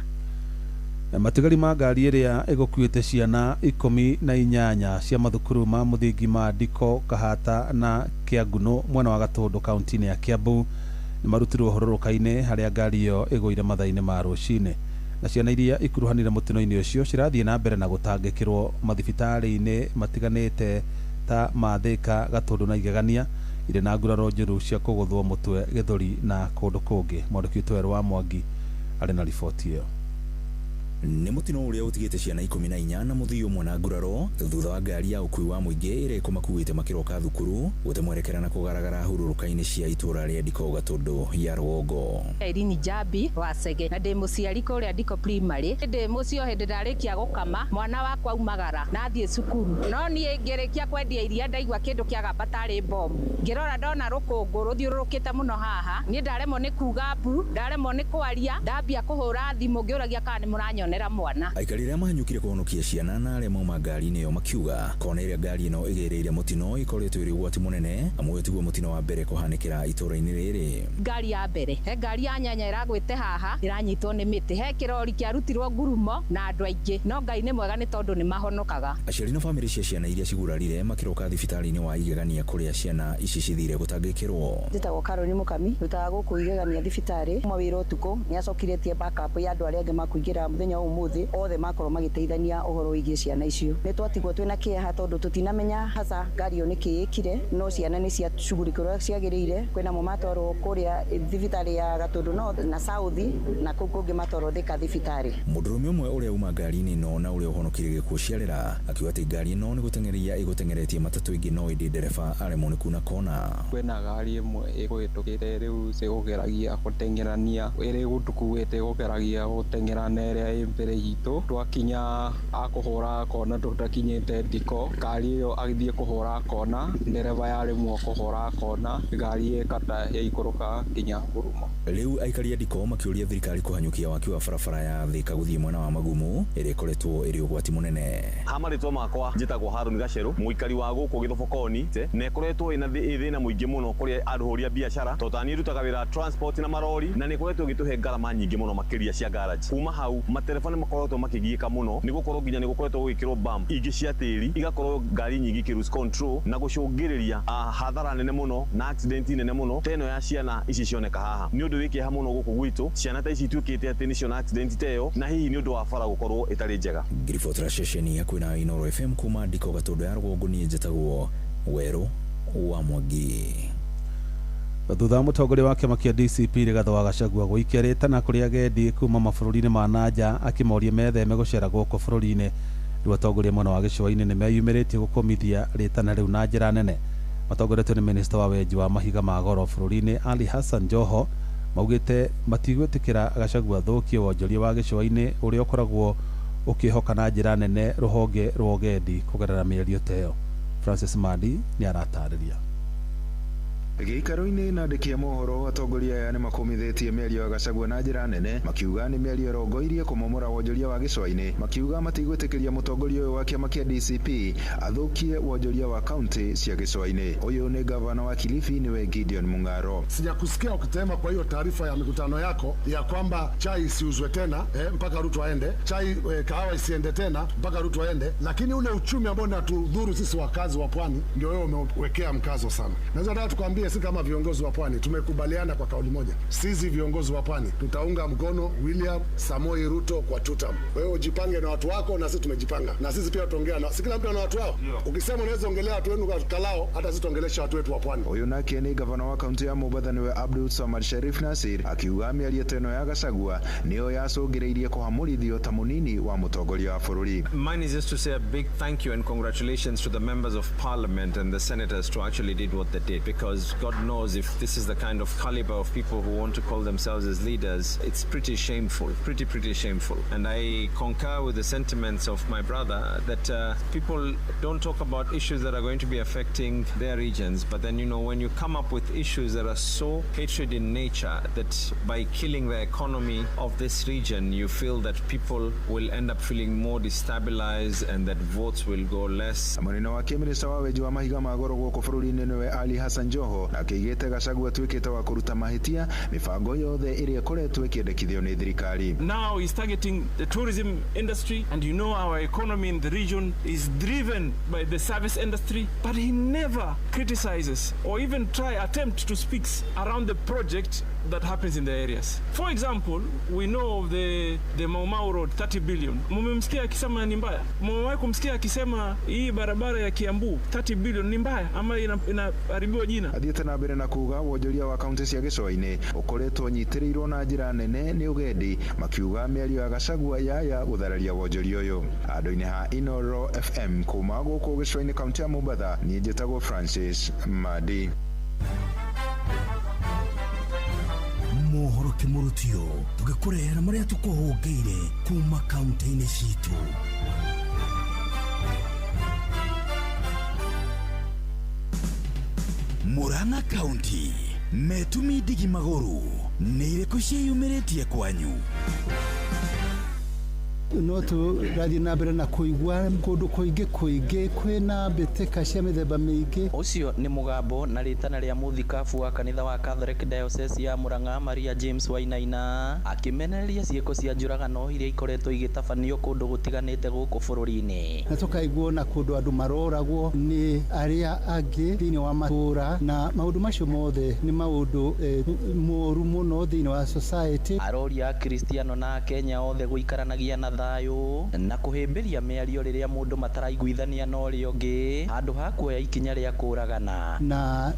Matigari ma ngari ĩrĩa ĩgũkuĩte ciana 18 cia mathukuru ma mũthingi ma Ndiko, Kahata na Kĩangunũ mwena wa Gatũndũ kaunti-inĩ ya Kiambu nĩ marutirwo hũrũrũka-inĩ harĩa ngari ĩyo ĩgũire mathaa-inĩ ma rũcinĩ. Na ciana iria ikuruhanire mũtino-inĩ ũcio cirathiĩ na mbere na gũtangĩkĩrwo mathibitarĩ-inĩ matiganĩte ta ma Thika, Gatũndũ na Igegania irĩ na nguraro njũru cia kũgũthwo mũtwe, gĩthũri na kũndũ kũngĩ. Mwandĩki witũ Werũ wa Mwangi arĩ na riboti ĩyo. Nĩ mũtino ũrĩa ũtigĩte ciana 14 na mũthii ũmwe na nguraro thutha wa ngari ya ũkui wa mũingĩ ĩrĩa ĩkũmakuĩte makĩroka thukuru gũte mwerekera na kũgaragara hurũrũka-inĩ cia itũra rĩa Ndiko Gatũndũ ya rũgongo. Irene Njambi wa Cege na ndĩ mũciari kũrĩa Ndiko Primary. Ndĩ mũciĩ o hĩndĩ ndarĩkia gũkama mwana wakwa aumagara na athiĩ cukuru, no niĩ ngĩrĩkia kwendia iria ndaigua kĩndũ kĩagamba tarĩ bomu. Ngĩrora ndona rũkũngũ rũthiũrũrũkĩte mũno haha, niĩ ndaremwo nĩ kuga mbu, ndaremwo nĩ kwaria, ndambia kũhũra thimũ ngĩũragia kana nĩ mũranyonera mwana. Aikari arĩa mahanyũkire kũhonokia ciana na arĩa mauma ngari-inĩ ĩyo makiuga kona ĩrĩa ngari ĩno ĩgĩrĩire mũtino ĩkoretwo ĩrĩ ũgwati mũnene, amu ũyũ tiguo mũtino wa mbere kũhanĩkĩra itũra-inĩ rĩrĩ. Ngari ya mbere he ngari ya nyanya ĩragwĩte haha ĩranyitwo nĩ mĩtĩ, he kĩrori kĩarutirwo ngurumo na andũ aingĩ, no Ngai nĩ mwega nĩ tondũ nĩ mahonokaga. Aciari na bamĩrĩ cia ciana iria cigurarire makĩroka thibitarĩ-inĩ wa Igegania kũrĩa ciana ici cithire gũtangĩkĩrwo. Njĩtagwo Caroline Mũkami, rutaga gũkũ Igegania thibitarĩ. Uma wĩra ũtukũ nĩ acokire etie backup ya andũ arĩa angĩ makũingĩra mũthenya wa ũmũthĩ, othe makorwo magĩteithania ũhoro wĩgiĩ ciana icio. Nĩ twatigwo twĩna kĩeha tondũ tũtinamenya hasa ngari ĩyo nĩkĩ ĩkire, no ciana nĩ ciacugurikĩrwo ciagĩrĩire. Kwĩna mo matwarwo kũrĩa thibitarĩ ya Gatũndũ North na South, na kũu kũngĩ matwarwo Thika thibitarĩ. Mũndũrũme ũmwe ũrĩa uma ngari-inĩ ĩno na ũrĩa ũhonokire gĩkuũ ciarĩra akiuga atĩ ngari ĩno nĩ gũteng'eria ĩgũteng'eretie matatũ ĩngĩ no ĩndĩ ndereba aremwo nĩ kuna kona. Kwĩna ngari ĩmwe ĩkũhĩtũkĩte rĩu ĩgũgeragia gũteng'erania ĩrĩ gũtũkuĩte ĩgũgeragia gũteng'erana ĩrĩa ĩ mbere itũ. Twakinya akũhũra kona tũtakinyĩte Ndiko, ngari ĩyo agĩthiĩ kũhũra kona, ndereba yaremwo kũhũra kona, ngari ĩkata yaikũrũka nginya ngurumo. Rĩu aikari a Ndiko makĩũria thirikari kũhanyũkia waki wa barabara ya Thika gũthiĩ mwena wa Magumu ĩrĩa ĩkoretwo ĩrĩ ũgwati mũnene. Ha marĩtwa makwa njĩtagwo Harũni Gacerũ, mũikari wa gũkũ Gĩthobokoni, na ĩkoretwo ĩna thĩna mũingĩ mũno kũrĩ ahũri a biacara tondũ ta niĩ ndutaga wĩra transport na marori, na nĩ ĩkoretwo ĩgĩtũhe ngarama nyingĩ mũno makĩria cia garage. Kuma hau matereba nĩ makoretwo makĩgiĩka mũno nĩ gũkorwo nginya nĩ gũkoretwo gũgĩkĩrwo bump ingĩ cia tĩri, igakorwo ngari nyingĩ ikĩ lose control na gũcũngĩrĩria hathara nene mũno na accident nene mũno ta ĩno ya ciana ici cioneka haha. Nĩ ũndũ wĩ kĩeha mũno gũkũ gwitũ ciana ta ici ituĩkĩte atĩ nĩciona accident ta ĩyo, na hihi nĩ ũndũ wa bara gũkorwo ĩtarĩ njega. Ngiribotera ceceni ya kwĩna Inoro FM kuma Ndiko Gatũndũ ya rũgongo, niĩ njĩtagwo Werũ wa Mwangi. Thutha wa mũtongoria wa kĩama kĩa DCP Rigathĩ wa Gachagua gũikia rĩtana kũrĩ agendi kuma mabũrũri-inĩ ma nanja akĩmoria metheme gũcera gũkũ bũrũri-inĩ, rĩu atongoria mwena wa gĩcũa-inĩ nĩ meyumĩrĩtie gũkũmithia rĩtana rĩu na njĩra nene. Matongoretio nĩ minista wa wenji wa mahiga ma goro bũrũri-inĩ Ali Hassan Joho maugĩte matigwĩtĩkĩra Gachagua athũkie wonjoria wa gĩcũa-inĩ ũrĩa ũkoragwo ũkĩhoka na njĩra nene rũhonge rwa ũgendi kũgerera mĩario ta ĩyo. Francis Mandi nĩ aratarĩria. Gĩikaro-inĩ na andĩki a mohoro, atongoria aya nĩ makũmithĩtie mĩario ya Gachagua na njĩra nene, makiuga nĩ mĩario ĩrongoirie kũmomora wonjoria wa gĩcũa-inĩ, makiuga matigwĩtĩkĩria mũtongoria ũyũ wa kĩama kĩa DCP athũkie wonjoria wa kaunti cia gĩcũa-inĩ. Ũyũ nĩ gavana wa Kilifi nĩwe Gideon Mung'aro. Sijakusikia ukitema kwa hiyo taarifa ya mikutano yako ya kwamba chai isiuzwe tena mpaka Ruto aende, chai kahawa isiende tena mpaka Ruto aende, lakini ule uchumi ambao unatudhuru sisi wakazi wa pwani ndio wewe umewekea mkazo sana. Naweza nataka tukwambie Manake si kama viongozi wa pwani tumekubaliana kwa kauli moja, sisi viongozi wa pwani tutaunga mkono William Samoei Ruto kwa tutam. Wewe ujipange na watu wako, na sisi tumejipanga, na sisi pia tutaongea na si kila mtu ana watu wao. Ukisema unaweza ongelea watu wenu kwa Kalao, hata sisi tuongelesha watu wetu wa pwani. Uyu nake ni gavana wa kaunti ya Mombatha niwe Abdul Samad Sharif Nasir akiuga mĩario ta ĩno ya Gachagua nĩyo yacũngĩrĩirie kũhamũrithio ta mũnini wa mũtongoria wa bũrũri. Mine is just to say a big thank you and congratulations to the members of parliament and the senators to actually did what they did, because God knows if this is the kind of caliber of people who want to call themselves as leaders, it's pretty shameful, pretty shameful. And I concur with the sentiments of my brother that people don't talk about issues that are going to be affecting their regions, but then, you know, when you come up with issues that are so hatred in nature that by killing the economy of this region, you feel that people will end up feeling more destabilized and that votes will go less. Mũnene wa kĩminista wa wenji wa mahiga ma goro gũkũ bũrũri-inĩ nĩwe Ali Hassan Joho akĩigĩte Gachagua atuĩkĩte wa kũruta mahĩtia mĩbango yothe ĩrĩa ĩkoretwo ĩkĩendekithio nĩ thirikari. Now he's targeting the tourism industry, and you know our economy in the region is driven by the service industry, but he never criticizes or even attempt to speak around the project that happens in the areas. For example, we know of the Mau Mau Road 30 billion. Mumemsikia akisema ni mbaya? Mumewahi kumsikia akisema hii barabara ya Kiambu 30 billion ni mbaya ama inaharibiwa jina? Athiĩte na mbere na kuga wonjoria wa kaunti cia gĩcũa-inĩ ũkoretwo ũnyitĩrĩirwo na njĩra nene nĩ ũgendi, makiuga mĩario ya Gachagua yaya gũthararia wonjoria ũyũ. Handũ-inĩ ha Inoro FM kuma gũkũ gĩcũa-inĩ kaunti ya Mombatha, niĩ njĩtagwo Francis Madi. Mohoro kimurutio tugĩkũrehera marĩa tũkũhũngĩire kuma kaunti-inĩ citũ. Murang'a County metumi ndigi magũrũ nĩ irĩkũ ciĩyumĩrĩtie kwanyu? No tũrathiĩ na mbere na kũigua kũndũ kũingĩ kũingĩ kwĩna mbĩtĩka cia mĩthemba mĩingĩ. Ũcio nĩ mũgambo na rĩtana rĩa mũthikabu wa kanitha wa Catholic Diocese ya Murang'a Maria James Wainaina akĩmenereria ciĩko cia njũragano iria ikoretwo igĩtabanio kũndũ gũtiganĩte gũkũ bũrũri-inĩ. Na tũkaigua na kũndũ andũ maroragwo nĩ arĩa angĩ thĩinĩ wa matũũra, na maũndũ macio mothe nĩ maũndũ moru mũno thĩinĩ wa society. Aroria Akristiano na Akenya othe gũikaranagia na thayũ na kũhĩmbĩria mĩario rĩrĩa mũndũ mataraiguithania na ũrĩa ũngĩ handũ ha kuoya ikinya rĩa kũragana. Na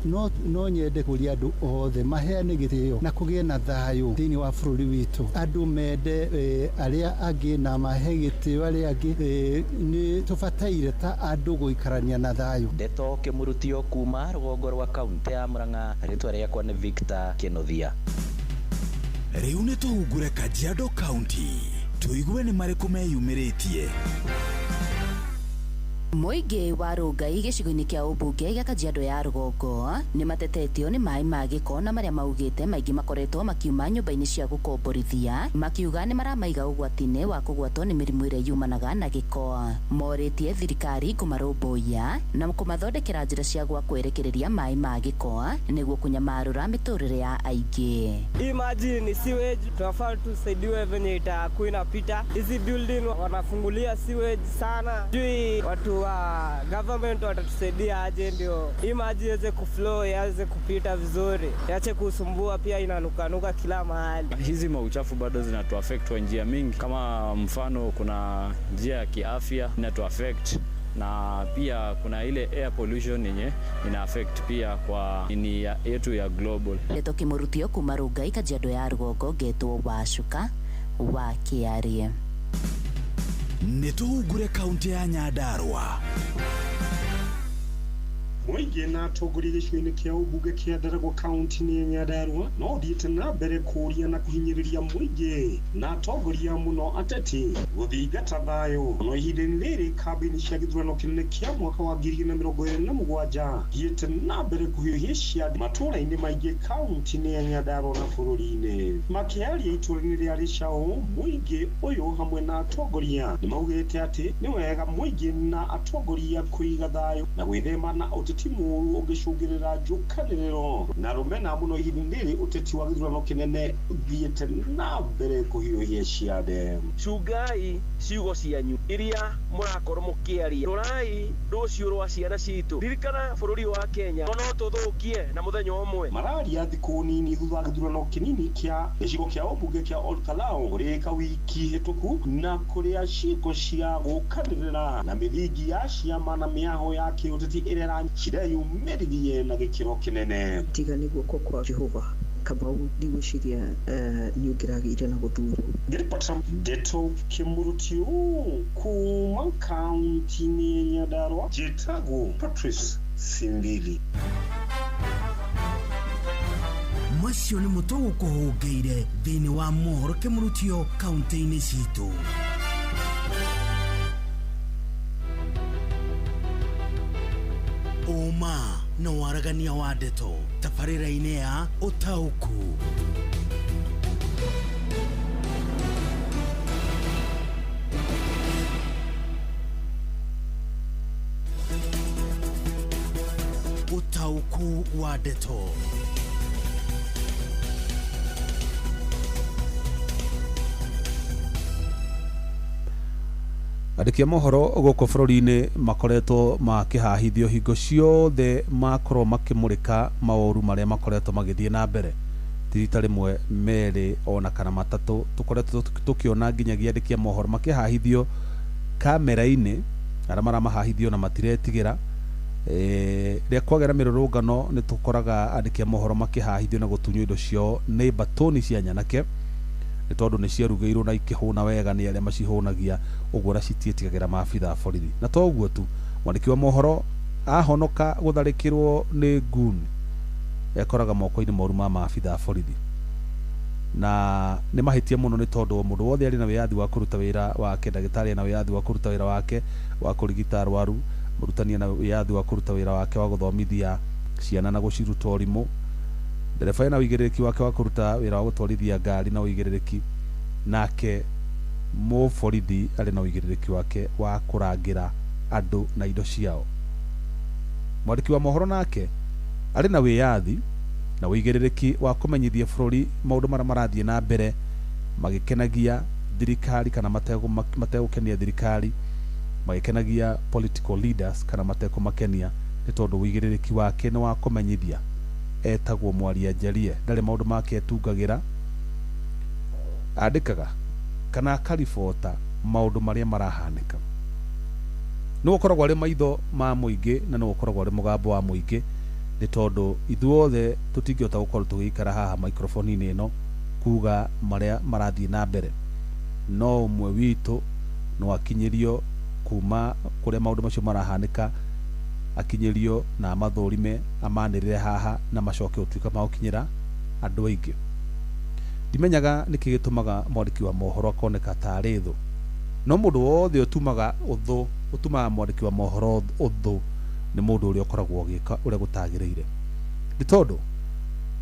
no nyende kũria andũ othe maheane gĩtĩo na kũgĩe na thayũ thĩinĩ wa bũrũri witũ. Andũ mende arĩa angĩ na mahe gĩtĩo arĩa angĩ. Nĩ tũbataire ta andũ gũikarania na thayũ. Ndeto kĩmurutio kuma rũgongo rwa kaunti ya Murang'a, rĩtwa rĩakwa nĩ Victor Kĩnuthia. Rĩu nĩ tũhungure Kajiado County tuigue nĩ marĩkũ meyumĩrĩtie. Mũingĩ wa Rongai gĩcigo-inĩ kĩa ũmbunge gĩa Kajiado ya rũgongo nĩ matetetio nĩ maĩ ma gĩko na marĩa maugĩte maingĩ makoretwo makiuma nyũmba-inĩ cia gũkomborithia, makiuga nĩ maramaiga ũgwati-inĩ wa kũgwatwo nĩ mĩrimũ ĩrĩa yumanaga na gĩko. Morĩtie thirikari kũmarũmbũiya na kũmathondekera njĩra cia gwa kwerekereria maĩ ma gĩko nĩguo kũnyamarũra mĩtũrĩre ya aingĩ. Hii maji ni sewage, tunafaa tusaidiwe venye itakuwa inapita. Hizi building wanafungulia sewage sana, sijui watu wa government watatusaidia aje ndio hii maji iweze kuflow, iweze kupita vizuri, iache kusumbua, pia inanukanuka kila mahali. Hizi mauchafu bado zinatuaffect kwa njia mingi, kama mfano kuna njia ya kiafya inatuaffect, na pia kuna ile air pollution yenye ina affect pia kwa ini yetu ya global. Ndeto kimurutio kuma Rongai Kajiado ya rũgongo, ngetwo Wacuka wa Kĩarie. Nĩ tũhungure kaunti ya Nyandarua. Mũingĩ na atongoria gĩcigo-inĩ kĩa ũmbunge kĩa Ndaragwa kaunti-inĩ ya Nyandarua no thiĩte na mbere kũũria na kũhinyĩrĩria mũingĩ na atongoria mũno ateti gũthingata thayũ. No ihinda-inĩ rĩrĩ kambĩini cia gĩthurano kĩnene kĩa mwaka wa 2027 thiĩte na mbere kũhiũhia ciande matũũra-inĩ maingĩ kaunti-inĩ ya Nyandarua na bũrũri-inĩ. Makĩaria itũũra-inĩ rĩa Rĩcaũ, mũingĩ ũyũ hamwe na atongoria nĩ maugĩte atĩ nĩ wega mũingĩ na atongoria kũiga thayũ na gwĩthema na ũteti mũru ũngĩcũngĩrĩra njũkanĩrĩro na rũmena mũno ihinda rĩrĩ ũteti wa gĩthurano kĩnene ũthiĩte na mbere kũhiũhia ciande. Cungai ciugo cianyu iria mũrakorwo mũkĩaria, rorai rũciũ rwa ciana citũ, ririkana bũrũri wa Kenya no tũthũkie na mũthenya ũmwe. Mararia thikũ nini thutha wa gĩthurano kĩnini kĩa gĩcigo kĩa ũmbunge kĩa Olkalau kũrĩka wiki hĩtũku na kũrĩa ciĩko cia gũkanĩrĩra na mĩthingi ya ciama na mĩaho ya kĩũteti ĩrĩa cireyumĩririe na gĩkĩro kĩnene. Tiga nĩ guoko kwa Jehova Kamau ndigwĩciria nĩ ũngĩragĩire na gũthurwo. Ngĩribota Ndeto Kĩmũrũtio kuma kaunti-inĩ ya Nyandarua, njĩtagwo Patrice Simbili. Macio nĩ mũtũ gũkũhũngĩire thĩinĩ wa mohoro Kĩmũrũtio kaunti-inĩ citũ. Ũma na waragania wa ndeto tabarĩra-inĩ ya Ũtaũku. Ũtaũku wa ndeto. Andĩki a mohoro gũkũ bũrũri-inĩ makoretwo makĩhahithio hingo ciothe makorwo makĩmũrĩka maũru marĩa makoretwo magĩthiĩ na mbere ti rita rĩmwe merĩ ona kana matatũ tũkoretwo tũkĩona nginyagia andĩki a mohoro makĩhahithio kamera-inĩ arĩa maramahahithio na matiretigĩra. Rĩrĩa kwagera mĩrũrũngano nĩ tũkoraga andĩki a mohoro makĩhahithio na gũtunywo indo ciao nĩ mbatũni cia nyanake nĩ tondũ nĩ ciarugĩirwo na ikĩhũna wega nĩ arĩa macihũnagia ũguo na citiĩtigagĩra maabitha a borithi. Na to ũguo tu, mwandĩki wa mohoro ahonoka gũtharĩkĩrwo nĩ gun ekoraga moko-inĩ moru ma maabitha a borithi, na nĩ mahĩtia mũno nĩ tondũ mũndũ wothe arĩ na wĩyathi wa kũruta wĩra wake. Ndagĩtarĩ ena wĩyathi wa kũruta wĩra wake wa kũrigita arwaru, mũrutani ena wĩyathi wa kũruta wĩra wake wa gũthomithia ciana na gũciruta ũrimũ, ndereba ena ũigĩrĩrĩki wake wa kũruta wĩra wa gũtwarithia ngari na ũigĩrĩrĩki, nake mũborithi arĩ na ũigĩrĩrĩki wake wa kũrangĩra andũ na indo ciao. Mwandĩki wa mohoro nake arĩ na wĩyathi na ũigĩrĩrĩki wa kũmenyithia bũrũri maũndũ marĩa marathiĩ na mbere magĩkenagia thirikari kana mategũkenia thirikari, magĩkenagia political leaders kana matekũmakenia, nĩ tondũ ũigĩrĩrĩki wake nĩ wa kũmenyithia. Etagwo mwaria njarie, ndarĩ maũndũ make etungagĩra, andĩkaga kana akaribota maũndũ marĩa marahanĩka. Nĩ ũkoragwo arĩ maitho ma mũingĩ na nĩ ũkoragwo arĩ mũgambo wa mũingĩ, nĩ tondũ ithuothe tũtingĩhota gũkorwo tũgĩikara haha microphone-inĩ ĩno kuga marĩa marathiĩ na mbere. No ũmwe witũ no akinyĩrio kuma kũrĩa maũndũ macio marahanĩka, akinyĩrio na amathũrime amanĩrĩre haha na macoke gũtuĩka magũkinyĩra andũ aingĩ. Ndimenyaga nĩkĩ gĩtũmaga mwandĩki wa mohoro akoneka tarĩ thũ, no mũndũ wothe ũtumaga ũthũ, ũtumaga mwandĩki wa mohoro ũthũ nĩ mũndũ ũrĩa ũkoragwo ũgĩka ũrĩa gũtagĩrĩire. Nĩ tondũ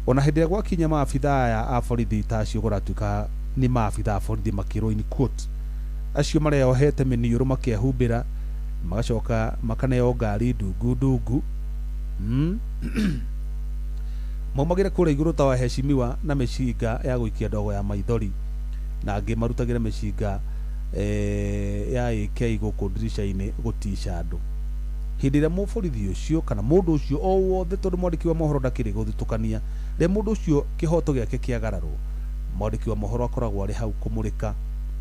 ona hĩndĩ ĩrĩa gwakinya maabitha aya a borithi ta acio kũratuĩka nĩ maabitha a borithi makĩrwo in quote, acio mareohete mĩniũrũ makehumbĩra magacoka makaneo ngari ndungu ndungu, maumagĩre kũrĩa igũrũ ta waheshimiwa na mĩcinga ya gũikia ndogo ya maithori, na angĩ marutagĩre mĩcinga ya AK gũkũ ndirica-inĩ gũtica andũ. Hĩndĩ ĩrĩa mũborithi ũcio kana mũndũ ũcio o wothe, tondũ mwandĩki wa mohoro ndakĩrĩ gũthutũkania, rĩrĩa mũndũ ũcio kĩhoto gĩake kĩagararwo, mwandĩki wa mohoro akoragwo arĩ hau kũmũrĩka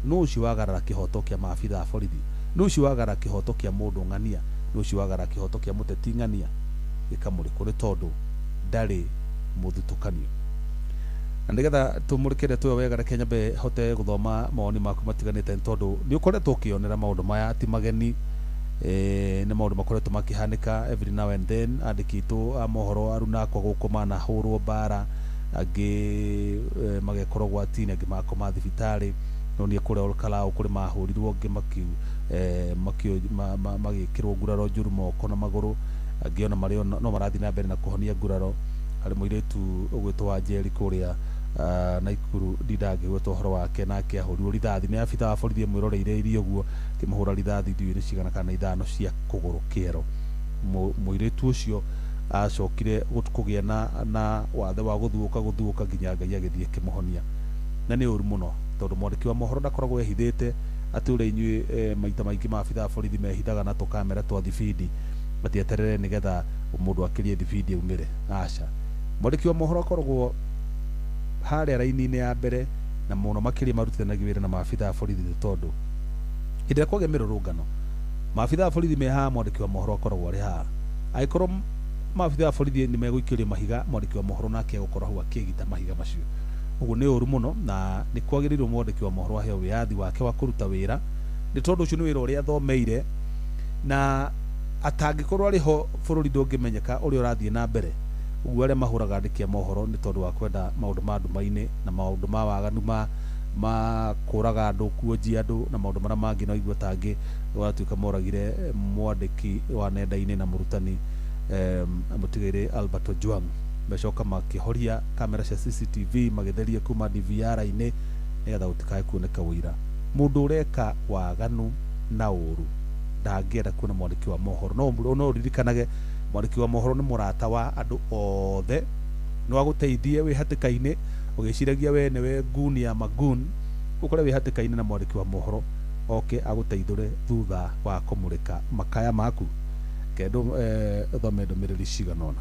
nũ ũcio wagarara kĩhoto kĩa maabitha a borithi, nũ ũcio wagarara kĩhoto kĩa mũndũ ng'ania, nũ ũcio wagarara kĩhoto kĩa mũteti ng'ania, gĩkamũrĩkwo nĩ tondũ ndarĩ mũthutũkanio. Na nĩgetha tũmũrĩke ndeto ĩyo wega, reke nyambe hote gũthoma mawoni maku matiganĩte, nĩ tondũ nĩ ũkoretwo ũkĩonera maũndũ maya ti mageni. Nĩ maũndũ makoretwo makĩhanĩka every now and then. Andĩki aitũ a mohoro aruna akwa gũkũ manahũrwo mbara, angĩ magekorwo gwati-inĩ, angĩ makoma thibitarĩ. No nĩ kũrĩa Olkalau kũrĩ mahũrirwo, angĩ magĩkĩrwo nguraro njũru moko na magũrũ, angĩ ona marĩ no marathiĩ na mbere na kũhonia nguraro. Harĩ mũirĩtu ũgwĩtwo Wanjeri kũrĩa Naikuru, ndindangĩgweta ũhoro wake, nake ahũrirwo rithathi nĩ abitha wa borithi amwĩroreire irio ũguo, akĩmũhũra rithathi ndiũĩ nĩ cigana kana ithano cia kũgũrũ kĩero. Mũirĩtu ũcio Acokire kũgĩa na wathe wa gũthuũka nginya Ngai agĩthiĩ akĩmũhonia. Na nĩ ũru mũno tondũ mwandĩki wa mohoro ndakoragwo ehithĩte atĩ ũrĩa inyuĩ maita maingĩ maabithaa a borithi mehithaga na tũkamera twa thibindi matieterere nĩgetha mũndũ akĩrie thibindi aumĩre. Aca, mwandĩki wa mohoro akoragwo harĩa raini-inĩ ya mbere na mũno makĩria marutithanagia wĩra na maabithaa a borithi nĩ tondũ hĩndĩ ĩrĩa kwagĩa mĩrũrũngano maabithaa a borithi me haha, mwandĩki wa mohoro akoragwo arĩ haha. Angĩkorwo maabithaa a borithi nĩ megũikĩrio mahiga, mwandĩki wa mohoro nake egũkorwo hau akĩgita mahiga macio. Ũguo nĩ ũru mũno na nĩ kwagĩrĩirwo mwandĩki wa mohoro aheo wĩyathi wake wa kũruta wĩra nĩ tondũ ũcio nĩ wĩra ũrĩa athomeire, na atangĩkorwo arĩ ho bũrũri ndũngĩmenyeka ũrĩa ũrathiĩ na mbere. Ũguo arĩa mahũraga andĩki a mohoro nĩ tondũ wa kwenda maũndũ ma nduma-inĩ na maũndũ ma waganu ma kũraga andũ, kuonjia andũ na maũndũ marĩa mangĩ, no igua tangĩ gwatuĩka moragire mwandĩki wa nenda-inĩ na mũrutani mũtigairĩ Albert Ojwang. Mecoka makĩhoria kamera cia CCTV magĩtheria kuma DVR-inĩ nĩgetha gũtikae kuoneka ũira. Mũndũ ũreka waganu na ũru ndangĩenda kuona mwandĩki wa mohoro. No ũririkanage mwandĩki wa mohoro nĩ mũrata wa andũ othe, no agũteithie wĩ hatĩka-inĩ ũgĩciragia we nĩwe nguni ya magun, ũkore wĩ hatĩka-inĩ na mwandĩki wa mohoro oke agũteithũre thutha wa kũmũrĩka makaya maku. Kendo thome ndũmĩrĩri cigana ũna.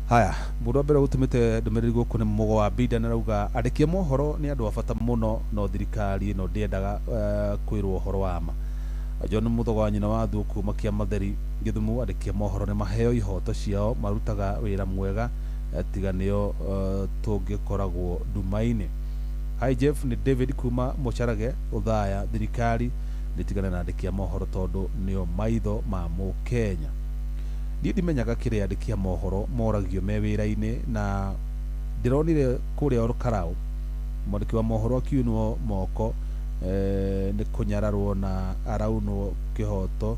Haya, mũndũ wa mbere ũtũmĩte ndũmĩrĩri gũkũ nĩ Mũgo wa Mbinda, na arauga andĩki a mohoro nĩ andũ a bata mũno, no thirikari ĩno ndĩendaga kwĩrwo ũhoro wa ma. John Mũthogo wa nyina wa Thuo kuma Kĩamatheri Gĩthumo, andĩki a mohoro nĩ maheo ihoto ciao, marutaga wĩra mwega, tiga nĩo tũngĩkoragwo nduma-inĩ. Hi Jeff, nĩ David kuma Mũcarage Ũthaya, thirikari nĩtigane na andĩki a mohoro tondũ nĩo maitho ma mũkenya. Niĩ ndimenyaga kĩrĩa andĩki a mohoro moragio me wĩra-inĩ, na ndĩronire kũrĩa Olkalau mwandĩki wa mohoro akiunwo moko nĩ kũnyararwo na araunwo kĩhoto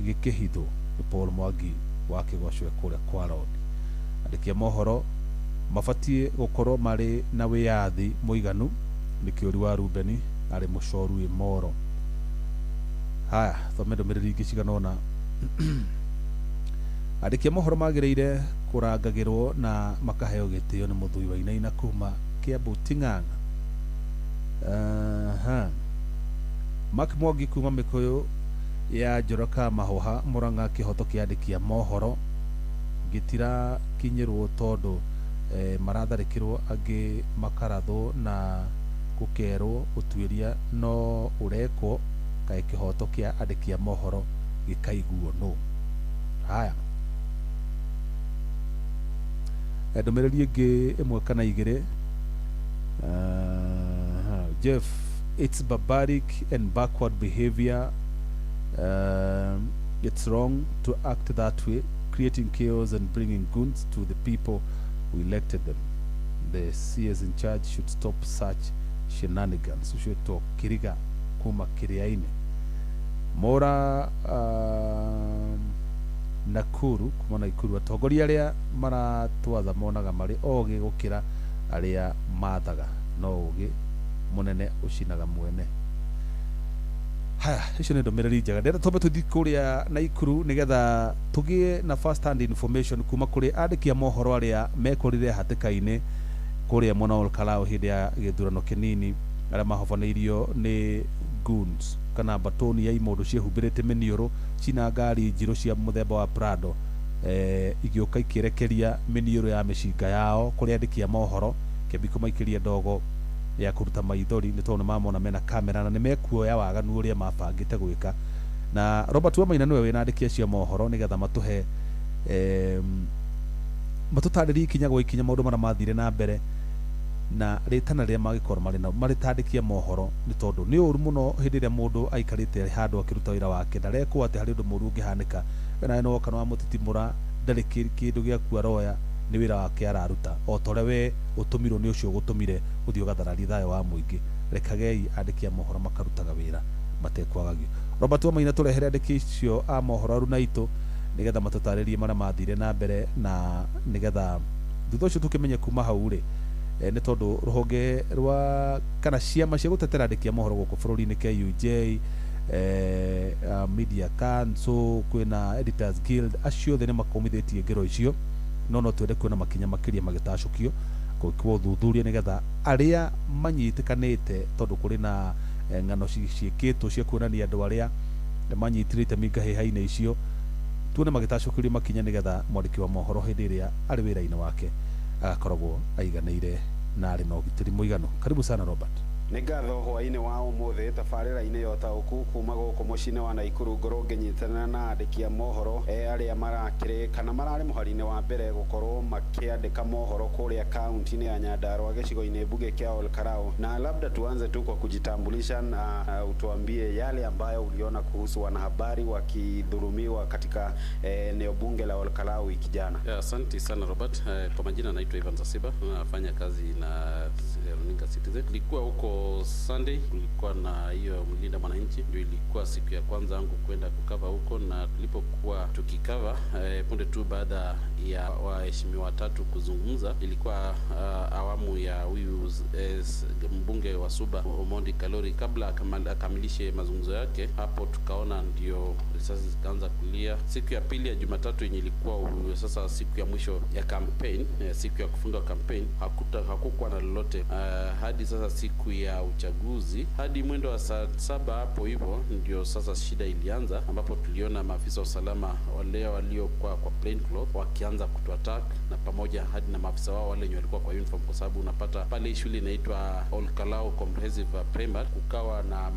gĩkĩhithwo nĩ Paul Mwangi wa Kĩgocwe kũrĩa kwa Rondi. Andĩki a mohoro mabatiĩ gũkorwo marĩ na wĩyathi mũiganu, nĩ kĩũri wa Rubeni arĩ mũcoru Moro. Haya, thome ndũmĩrĩri ingĩ cigana ũna. Andĩki a mohoro magĩrĩire kũrangagĩrwo na makaheo gĩtĩo nĩ Mũthui Wainaina kuma Kiambu Ting'ang'a. Mark Mwangi kuma Mĩkũyũ ya Njoroka Mahũha Mũrang'a, kĩhoto kĩa andĩki a mohoro gĩtirakinyĩrwo tondũ maratharĩkĩrwo, angĩ makarathwo na gũkerwo ũtuĩria no ũrekwo, kaĩ kĩhoto kĩa andĩki a mohoro gĩkaiguo nũ. Haya, ndũmĩrĩri ĩngĩ ĩmwe kana igĩrĩ. Jeff, it's barbaric and backward behavior. It's wrong to act that way, creating chaos and bringing goons to the people who elected them. The CS in charge should stop such shenanigans. Ucio Kiriga kuma Kiriaini. Mora Nakuru kuma Nakuru, atongoria aria maratwatha monaga marĩ ogĩ gũkĩra arĩa mathaga, no ũgĩ mũnene ũcinaga mwene. Haya, icio nĩ ndũmĩrĩri njega. Ndĩrenda twambe tũthiĩ kũrĩa Naikuru nĩgetha tũgĩe na first hand information kuma kũrĩ andĩki a mohoro arĩa mekorire hatĩka-inĩ kũrĩa mwena wa Olkalau hĩndĩ ya gĩthurano kĩnini, arĩa mahobanĩirio nĩ goons kana batoni ya imondo ciĩhumbĩrĩte mĩniũrũ cina ngari njirũ cia mũthemba wa Prado, igĩũka ikĩrekeria mĩniũrũ ya mĩcinga yao kũrĩ andĩki a mohoro, kĩambi kũmaikĩria ndogo ya kũruta maithori nĩ tondũ nĩmamona mena kamera na nĩmekuoya waganu ũrĩa mabangĩte gwĩka. Na Robert Wamaina nĩwe wĩna andĩki acio a mohoro nĩgetha matũhe matũtarĩrie ikinya gwa ikinya maũndũ marĩa mathire na mbere na rĩtana rĩrĩa mangĩkorwo marĩ nao marĩ ta andĩki a mohoro, nĩ tondũ nĩ ũru mũno hĩndĩ ĩrĩa mũndũ aikarĩte handũ akĩruta wĩra wake ndarekwo atĩ harĩ ũndũ mũru ũngĩhanĩka, we nawe nĩwoka nĩwamũtitimũra, ndarĩ kĩndũ gĩaku aroya, nĩ wĩra wake araruta o ta ũrĩa we ũtũmirwo nĩ ũcio ũgũtũmire ũthiĩ ũgathararie thayũ wa mũingĩ. Rekagei andĩki a mohoro makarutaga wĩra matekwagagio. Robert Wamaina tũrehere andĩki acio a mohoro arunaitũ nĩgetha matũtarĩrie marĩa mathire na mbere, na nĩgetha thutha ũcio tũkĩmenye kuma hau rĩ, nĩ tondũ rũhonge rwa kana ciama cia gũtetera andĩki a mohoro gũkũ bũrũri-inĩ KUJ, Media Council, kwĩna Editors Guild, acio othe nĩ makomithĩtie ngero icio, no twende kuona makinya makĩria magĩtacũkio gwĩkwo ũthuthuria nĩgetha arĩa manyitĩkanĩte, tondũ kũrĩ na ng'ano ciĩkĩtwo cia kuonania andũ arĩa manyitire itemi ngahĩha-inĩ icio, tuone magĩtacũkĩrio makinya nĩgetha mwandĩki wa mohoro hĩndĩ ĩrĩa arĩ wĩra-inĩ wake agakoragwo aiganĩire na arĩ na ũgitĩri mũiganu. Karibu sana Robert. Nĩ ngatho hwaĩ-inĩ wa ũmũthĩ tabarĩra-inĩ ya ũtaũku kuma gũkũ mũciĩ-inĩ wa Naikuru ngorwo ngĩnyitanĩra na andĩki a mohoro arĩa marakĩrĩ kana mararĩ mũhari-inĩ wa mbere gũkorwo makĩandĩka mohoro kũrĩa kaunti-inĩ ya Nyandarua gĩcigo-inĩ mbunge kĩa Olkarau. Na labda tuanze tu kwa kujitambulisha na utuambie yale ambayo uliona kuhusu wanahabari wakidhulumiwa katika eneo bunge la Olkarau wiki jana. Asante sana Robert. Kwa majina naitwa Ivan Zasiba, nafanya kazi na Runinga Citizen. Nilikuwa huko Sunday, kulikuwa na hiyo mlinda mwananchi, ndio ilikuwa siku ya kwanza yangu kwenda kukava huko, na tulipokuwa tukikava punde tu baada ya waheshimiwa watatu kuzungumza, ilikuwa awamu ya huyu mbunge wa Suba Omondi Kalori, kabla akamilishe mazungumzo yake, hapo tukaona ndio risasi zikaanza kulia. Siku ya pili ya Jumatatu yenye ilikuwa sasa siku ya mwisho ya campaign, siku ya kufunga campaign, hakukuwa na lolote hadi sasa siku ya uchaguzi, hadi mwendo wa saa 7 hapo hivyo ndio sasa shida ilianza, ambapo tuliona maafisa wa usalama wale waliokuwa kwa plain clothes wakianza kutuattack, na pamoja hadi na maafisa wao wale wenye walikuwa kwa uniform, kwa sababu unapata pale shule inaitwa Olkalou Comprehensive Primary, kukawa na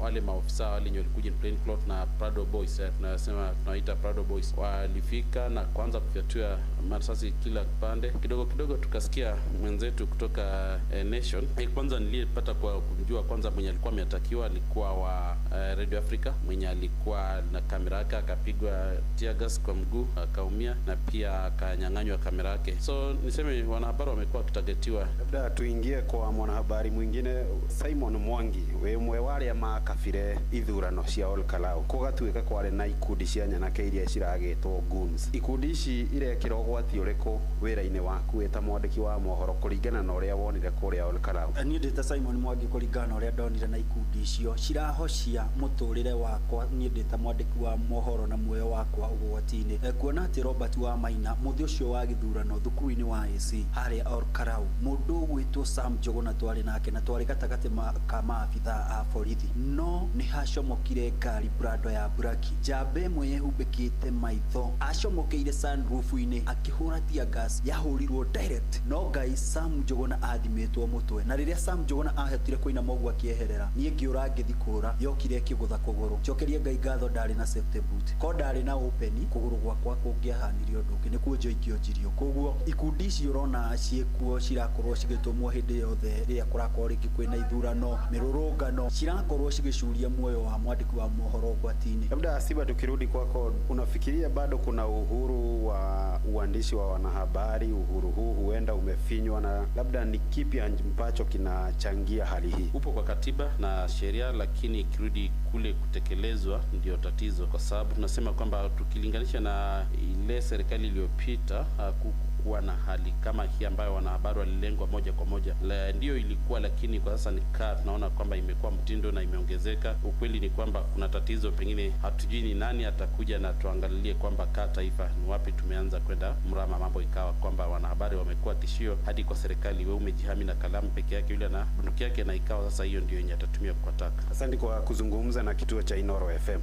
wale maafisa wale wenye walikuja in plain clothes na Prado Boys, tunasema tunaita Prado Boys, walifika na kuanza kufyatua marasasi kila pande. Kidogo kidogo tukasikia mwenzetu kutoka Nation. Kwanza niliyepata kwa kumjua kwanza mwenye alikuwa ameatakiwa alikuwa wa Radio Africa, mwenye alikuwa na kamera yake akapigwa tear gas kwa mguu akaumia, na pia akanyang'anywa kamera yake. So niseme wanahabari wamekuwa wakitagetiwa. Labda tuingie kwa mwanahabari mwingine Simon Mwangi, we mwe waria makabire ithurano cia Olkalou kugatuika kwari na ikundi cia nyanake iria ciragitwo goons. Ikundi ici irekira ũgwati ũrĩkũ wĩra-inĩ waku wĩ ta mwandĩki wa mohoro kũringana na ũrĩa wonire kũrĩa Olkalou? Niĩ ndĩ ta Simon Mwangi kũringana na ũrĩa ndonire na ikundi icio cirahocia mũtũrĩre wakwa niĩ ndĩ ta mwandĩki wa mohoro na muoyo wakwa ũgwati-inĩ. Kuona atĩ Robert wa Maina mũthĩ ũcio wa gĩthurano thukuru-inĩ wa AC harĩa Olkalou, mũndũ ũgwĩtwo Sam Njuguna twarĩ nake na twarĩ gatagatĩ ka maabithaa a borithi, no nĩ hacomokire ngari Prado ya braki, njamba ĩmwe yehumbĩkĩte maitho acomokeire sunroof-inĩ akĩhũra tear gas yahũrirwo direct, no Ngai Sam Njuguna athimĩtwo mũtwe, na rĩrĩa Sam Njuguna ahotire kũinama ũguo akĩeherera, niĩ ngĩũra ngĩthi kũra, yokire ĩkĩgũtha kũgũrũ. Njokerie Ngai ngatho ndarĩ na safety boot, ko ndarĩ na open kũgũrũ gwakwa kũngĩahanire ũndũ ũngĩ nĩ kuonjwo ingĩonjirio. Koguo ikundi ici ũrona ciĩkuo cirakorwo cigĩtũmwo hĩndĩ yothe rĩrĩa kũrakorwo rĩngĩ kwĩna ithurano, mĩrũrũngano, cirakorwo cigĩcuria muoyo wa mwandĩki wa mohoro ũgwati-inĩ. Labda Siba, tukirudi kwako, unafikiria bado kuna uhuru wa uandishi wa wanahabari? Uhuru huu huenda umefinywa, na labda ni kipi ambacho kinachangia hali hii? Upo kwa katiba na sheria, lakini ikirudi kule kutekelezwa ndio tatizo, kwa sababu tunasema kwamba tukilinganisha na ile serikali iliyopita hakukuwa na hali kama hii ambayo wanahabari walilengwa moja kwa moja. Ndio ilikuwa, lakini kwa sasa nikaa tunaona kwamba imekuwa mtindo na imeongezeka. Ukweli ni kwamba kuna tatizo, pengine hatujui ni nani atakuja na tuangalie kwamba kaa taifa ni wapi tumeanza kwenda mrama, mambo ikawa kwamba wanahabari wamekuwa tishio hadi kwa serikali. Wewe umejihami na kalamu peke yake, yule na bunduki yake, na ikawa sasa hiyo ndio yenye atatumia kuwataka. Asante kwa kuzungumza na kituo cha Inoro FM.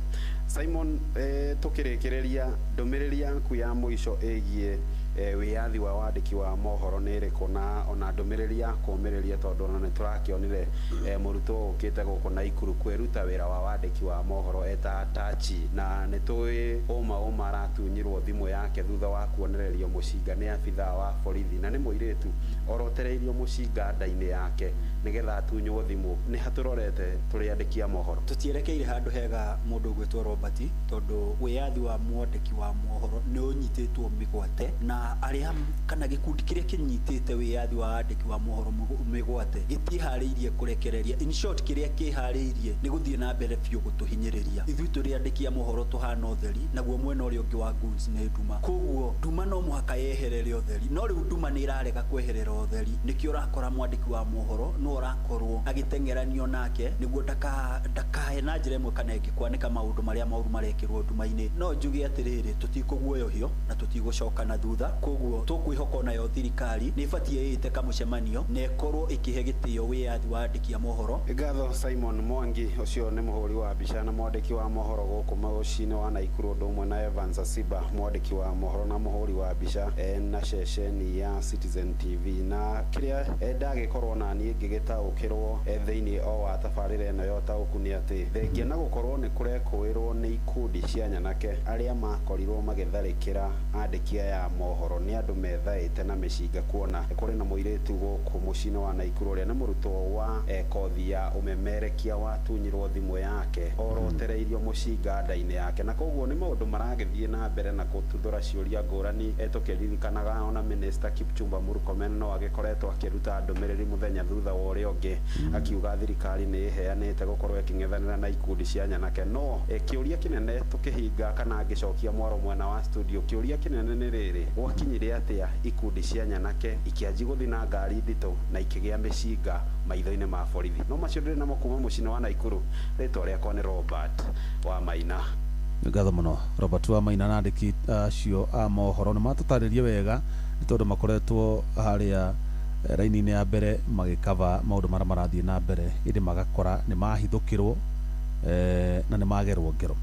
Simon, tukirikireria ndumiriri yaku ya muico igie wiyathi wa wandiki wa mohoro nĩ ĩrĩkũ, na ona ndũmĩrĩri ya kũũmĩrĩria, tondũ ona nĩ tũrakĩonire mũrutwo ũkĩte gũkũ Naikuru kwĩruta wĩra wa wandĩki wa mohoro eta tachi, na nĩ tũĩ ũma aratunyirwo thimũ yake thutha wa kuonererio mũcinga nĩ abithaa wa borithi, na nĩ mũirĩtu orotereirio mũcinga nda-inĩ yake nĩgetha atunywo thimũ. Nĩ hatũrorete tũrĩ andĩki a mohoro? Tũtierekeire handũ hega mũndũ ũgwĩtwo Robert, tondũ wĩyathi wa mwandĩki wa mohoro nĩ ũnyitĩtwo mĩgwate na arĩa kana gĩkundi kĩrĩa kĩnyitĩte wĩyathi wa andĩki wa mohoro mĩgwate gĩtiĩharĩirie kũrekereria. In short, kĩrĩa kĩharĩirie nĩ gũthiĩ na mbere biũ gũtũhinyĩrĩria. Ithuĩ tũrĩ andĩki a mohoro tũhana ũtheri, naguo mwena ũrĩa ũngĩ wa goons nĩ nduma. Koguo nduma no mũhaka yeherere ũtheri, no rĩu nduma nĩ ĩrarega kweherera ũtheri. Nĩkĩo ũrakora mwandĩki wa mohoro no ũrakorwo agĩteng'eranio nake nĩguo ndakae na njĩra ĩmwe kana ĩngĩ kwanĩka maũndũ marĩa moru marekĩrwo nduma-inĩ. No njuge atĩrĩrĩ, tũtikũguoyohio na tũtigũcoka na thutha. Koguo tũkwĩhoka onayo thirikari nĩ ĩbatiĩ ĩĩte kamũcemanio na ĩkorwo ĩkĩhe gĩtĩo wĩyathi wa andĩki a mohoro. Ngatho Simon Mwangi, ũcio nĩ mũhũri wa mbica na mwandĩki wa mohoro gũkũ mũciĩ-inĩ wa Naikuru, ũndũ ũmwe na Evans Asiba, mwandĩki wa mohoro na mũhũri wa mbica na ceceni ya Citizen TV. Na kĩrĩa ndagĩkorwo na niĩ ngĩgĩtaũkĩrwo thĩinĩ o wa tabarĩra ĩno ya ũtaũku nĩ atĩ thengia na gũkorwo nĩ kũrekũĩrwo nĩ ikundi cia nyanake arĩa makorirwo magĩtharĩkĩra andĩki aya a mohoro nĩ andũ methaĩte na mĩcinga, kuona kũrĩ na mũirĩtu gũkũ mũciĩ-inĩ wa Naikuru ũrĩa nĩ mũrutwo wa kothi ya ũmemerekia watunyirwo thimũ yake orotereirio mũcinga nda-inĩ yake. Na koguo nĩ maũndũ maragĩthiĩ na mbere na gũtuthũra ciũria ngũrani, tũkĩririkanaga ona Minister Kipchumba Murkomen no agĩkoretwo akĩruta ndũmĩrĩri mũthenya thutha wa ũrĩa ũngĩ akiuga thirikari nĩ ĩheanĩte gũkorwo ĩkĩng'ethanĩra na ikundi cia nyanake. No kĩũria kĩnene tũkĩhinga kana ngĩcokia mwaro mwena wa studio, kĩũria kĩnene nĩ rĩrĩ, gwakinyire atĩa ikundi cia nyanake ikĩanji gũthiĩ na ngari nditũ na ikĩgĩa mĩcinga maitho-inĩ ma borithi? No macio ndĩrĩ namo kuma mũciĩ-inĩ wa Naikuru. Rĩtwa rĩakwa nĩ Robert wa Maina. Ngatho mũno Robert wa Maina na andĩki acio a mohoro nĩ matũtarĩrie wega, nĩ tondũ makoretwo harĩa raini-inĩ ya mbere magĩkava maũndũ marĩa marathiĩ na mbere, ĩndĩ magakora nĩ mahithũkĩrwo na nĩ magerwo ngero.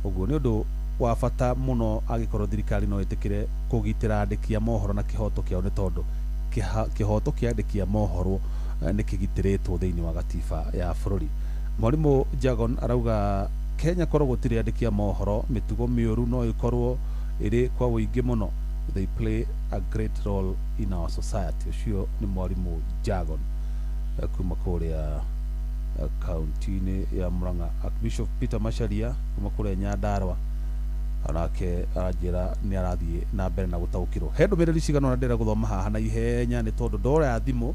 Ũguo nĩ ũndũ wa bata mũno angĩkorwo thirikari no ĩtĩkĩre kũgitĩra andĩki a mohoro na kĩhoto kĩao, nĩ tondũ kĩhoto kĩa andĩki a mohoro nĩ kĩgitĩrĩtwo thĩinĩ wa gatiba ya bũrũri. Mwarimũ Jagon arauga Kenya korwo gũtirĩ andĩki a mohoro, mĩtugo mĩũru no ĩkorwo ĩrĩ kwa ũingĩ mũno. They play a great role in our society. Ũcio nĩ mwarimũ Jagon kuma kũrĩa kaunti-inĩ ya Murang'a. Archbishop Peter Macharia kuma kũrĩa Nyandarua onake aranjĩra nĩ arathiĩ na mbere na gũtaũkĩrwo. He ndũmĩrĩri cigana ũna ndĩrenda gũthoma haha na ihenya, nĩ tondũ ndoya thimũ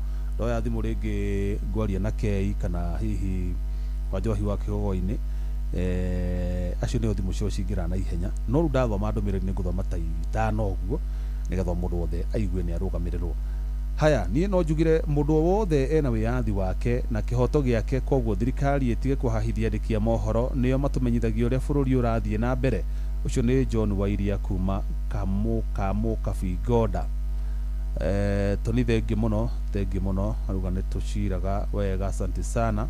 rĩngĩ ngwaria na Kei kana hihi Wanjohi wa Kĩgogo-inĩ, acio nĩo thimũ ciao cingĩra na ihenya. No rĩu ndathoma ndũmĩrĩri nĩ ngũthoma ta 5 ũguo nĩgetha mũndũ wothe aigue nĩ arũgamĩrĩrwo. Haya, niĩ no njugire mũndũ o wothe ena wĩyathi wake na kĩhoto gĩake, koguo thirikari ĩtige kũhahithia andĩki a mohoro, nĩo matũmenyithagia ũrĩa bũrũri ũrathiĩ na mbere. Ũcio nĩ John Wairia kuma Kamũ Kabingonda. Toni thengi mũno, aruga nĩ tũciraga wega, asante sana.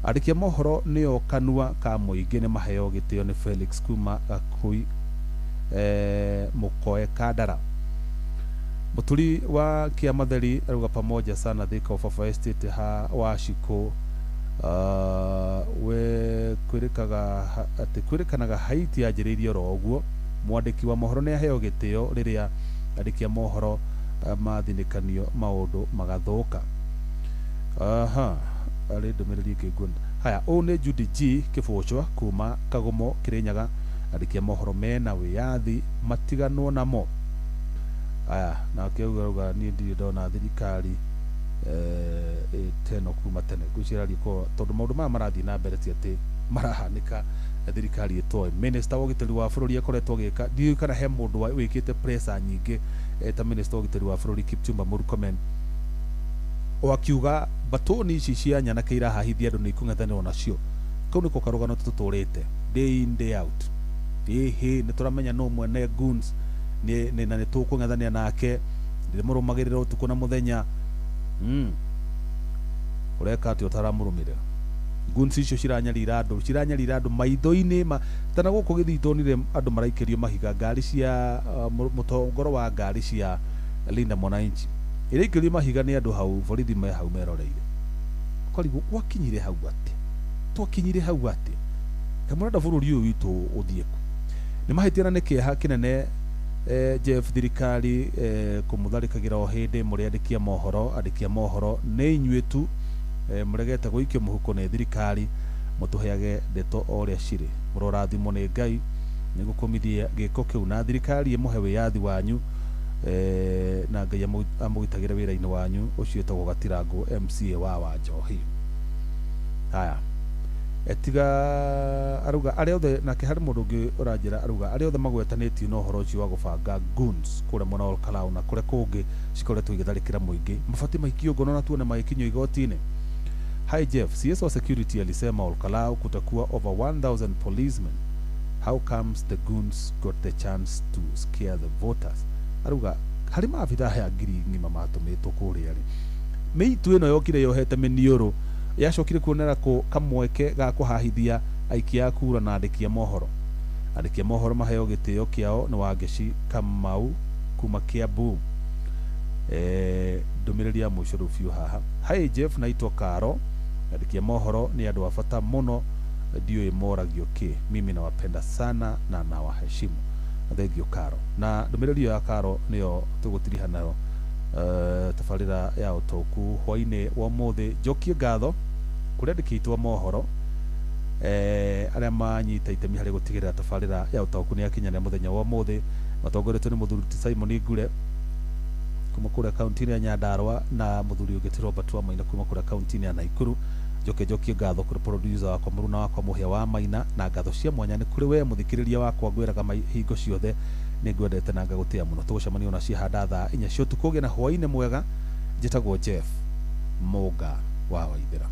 Andĩki a mohoro nĩo kanua ka mũingĩ, nĩ maheo gĩtĩo nĩ Felix kuma Gakui Mũkoe Kandara. Mũturi wa Kĩamatheri aruga pamoja sana Thika Ofafa Estate ha Washiko. We kwĩrĩkaga atĩ kwĩrĩkanaga Haiti yanjĩrĩirie oro ũguo. Mwandĩki wa mohoro nĩ aheo gĩtĩo rĩrĩa andĩki a mohoro mathinĩkanio maũndũ magathũka. Aha, arĩ ndũmĩrĩri ĩngĩ nguona. Haya, ũũ nĩ Judy G Kĩbũcwa kuma Kagomo Kĩrĩnyaga. Andĩki a mohoro mena wĩyathi matiganwo namo. Aya, nake auga niĩ ndirĩ ndona thirikari teno kuma tene. Ngwĩciria ko tondũ maũndũ maya marathiĩ na mbere ti atĩ marahanĩka thirikari ĩtoĩ. Minister wa ũgitĩri wa bũrũri akoretwo agĩka, ndiũĩ kana he mũndũ wĩkĩte pressure nyingĩ ta Minister wa ũgitĩri wa bũrũri Kipchumba Murkomen, o akiuga batoni ici cia nyanake irahahithia andũ nĩ ikũng'ethanĩrwo nacio. Kau nĩko karũgano tũtũrĩte day in day out. Ĩhĩ, nĩ tũramenya no mwene goons na nĩ tũkũng'ethanĩra nake, ndĩmũrũmagĩrĩra ũtukũ na mũthenya. Ũreka atĩa ũtaramũrũmĩrĩra? Goons icio ciranyarira andũ maitho-inĩ tana gũkũ Gĩthii nire andũ maraikĩrio mahiga ngari cia mũtongoro wa ngari cia Linda Mwananchi iraikĩrio mahiga nĩ andũ hau borithi me hau meroreire. Ũkarigwo gwakinyire hau atĩa? Twakinyire hau atĩa? Kamũrenda bũrũri ũyũ witũ ũthiĩ kũ? Nĩ mahĩtia na nĩ kĩeha kĩnene Jeff thirikari kũmũtharĩkagĩra o hĩndĩ mũrĩ andĩki a mohoro. Andĩki a mohoro nĩ inyuĩ tu mũregete gũikio mũhuko nĩ thirikari, mũtũheage ndeto o ũrĩa cirĩ. Mũrorathimwo nĩ Ngai nĩ gũkũmithia gĩko kĩu na thirikari ĩmũhe wĩyathi wanyu. Na Ngai amũgitagĩre wĩra-inĩ wanyu. Ũcio wĩtagwo Gatirango MCA wa Wanjohi. Haya, etiga aruga arĩa othe nake harĩ mũndũ ũngĩ ũranjĩra aruga arĩa othe magwetanĩtio na ũhoro ũcio wa gũbanga goons kũrĩa mwena wa Olkalau na kũrĩa kũngĩ cikoretwo igĩtharĩkĩra mũingĩ mabatiĩ maikio ngono na tuone magĩkinyio igoti-inĩ. Hi Jeff, CS wa security alisema Olkalau kutakuwa over 1000 policemen. How comes the goons got the chance to scare the voters? Aruga harĩ maabithaa aya 1000 ng'ima matũmĩtwo kũrĩa rĩ, mĩitu ĩno yokire yohete mĩniũrũ yacokire kuonera kũ kamweke ga kũhahithia aikia a kura na andĩki a mohoro. Andĩki a mohoro maheo gĩtĩo kĩao nĩ Wangeci Kamau kuma Kiambu. Ndũmĩrĩri ya mũico rĩu biũ haha. Hi Jeff, naitwa Karo. Andĩki a mohoro nĩ andũ a bata mũno, ndiũĩ moragio kĩ. Mimi nawapenda sana na nawaheshimu. Thengio Karo. Na ndũmĩrĩri ĩyo ya Karo nĩyo tũgũtiriha nayo tabarĩra ya ũtũku hwainĩ wa ũmũthĩ. Njokie ngatho kũrĩ andĩki aitũ a mohoro arĩa manyita itemi harĩ gũtigĩrĩra tabarĩra ya ũtaũku nĩ yakinyanĩra mũthenya wa ũmũthĩ, matongoretio nĩ mũthuri ti Simon Ngure kuma kũrĩa kaunti-inĩ ya Nyandarua na mũthuri ũngĩ ti Robert Wamaina kuma kũrĩa kaunti-inĩ ya Nakuru. Njoke njokie ngatho kũrĩ producer wakwa mũruna wakwa Mũhĩa wa Maina, na ngatho cia mwanya nĩ kũrĩ we mũthikĩrĩria wakwa ngwĩraga hingo ciothe nĩ ngwendete na ngagũtĩa mũno. Tũgũcemania ona ciahanda thaa 4 cia ũtukũ. Ũgĩe na hwainĩ mwega. Njĩtagwo Jeff Mũnga wa Waithĩra.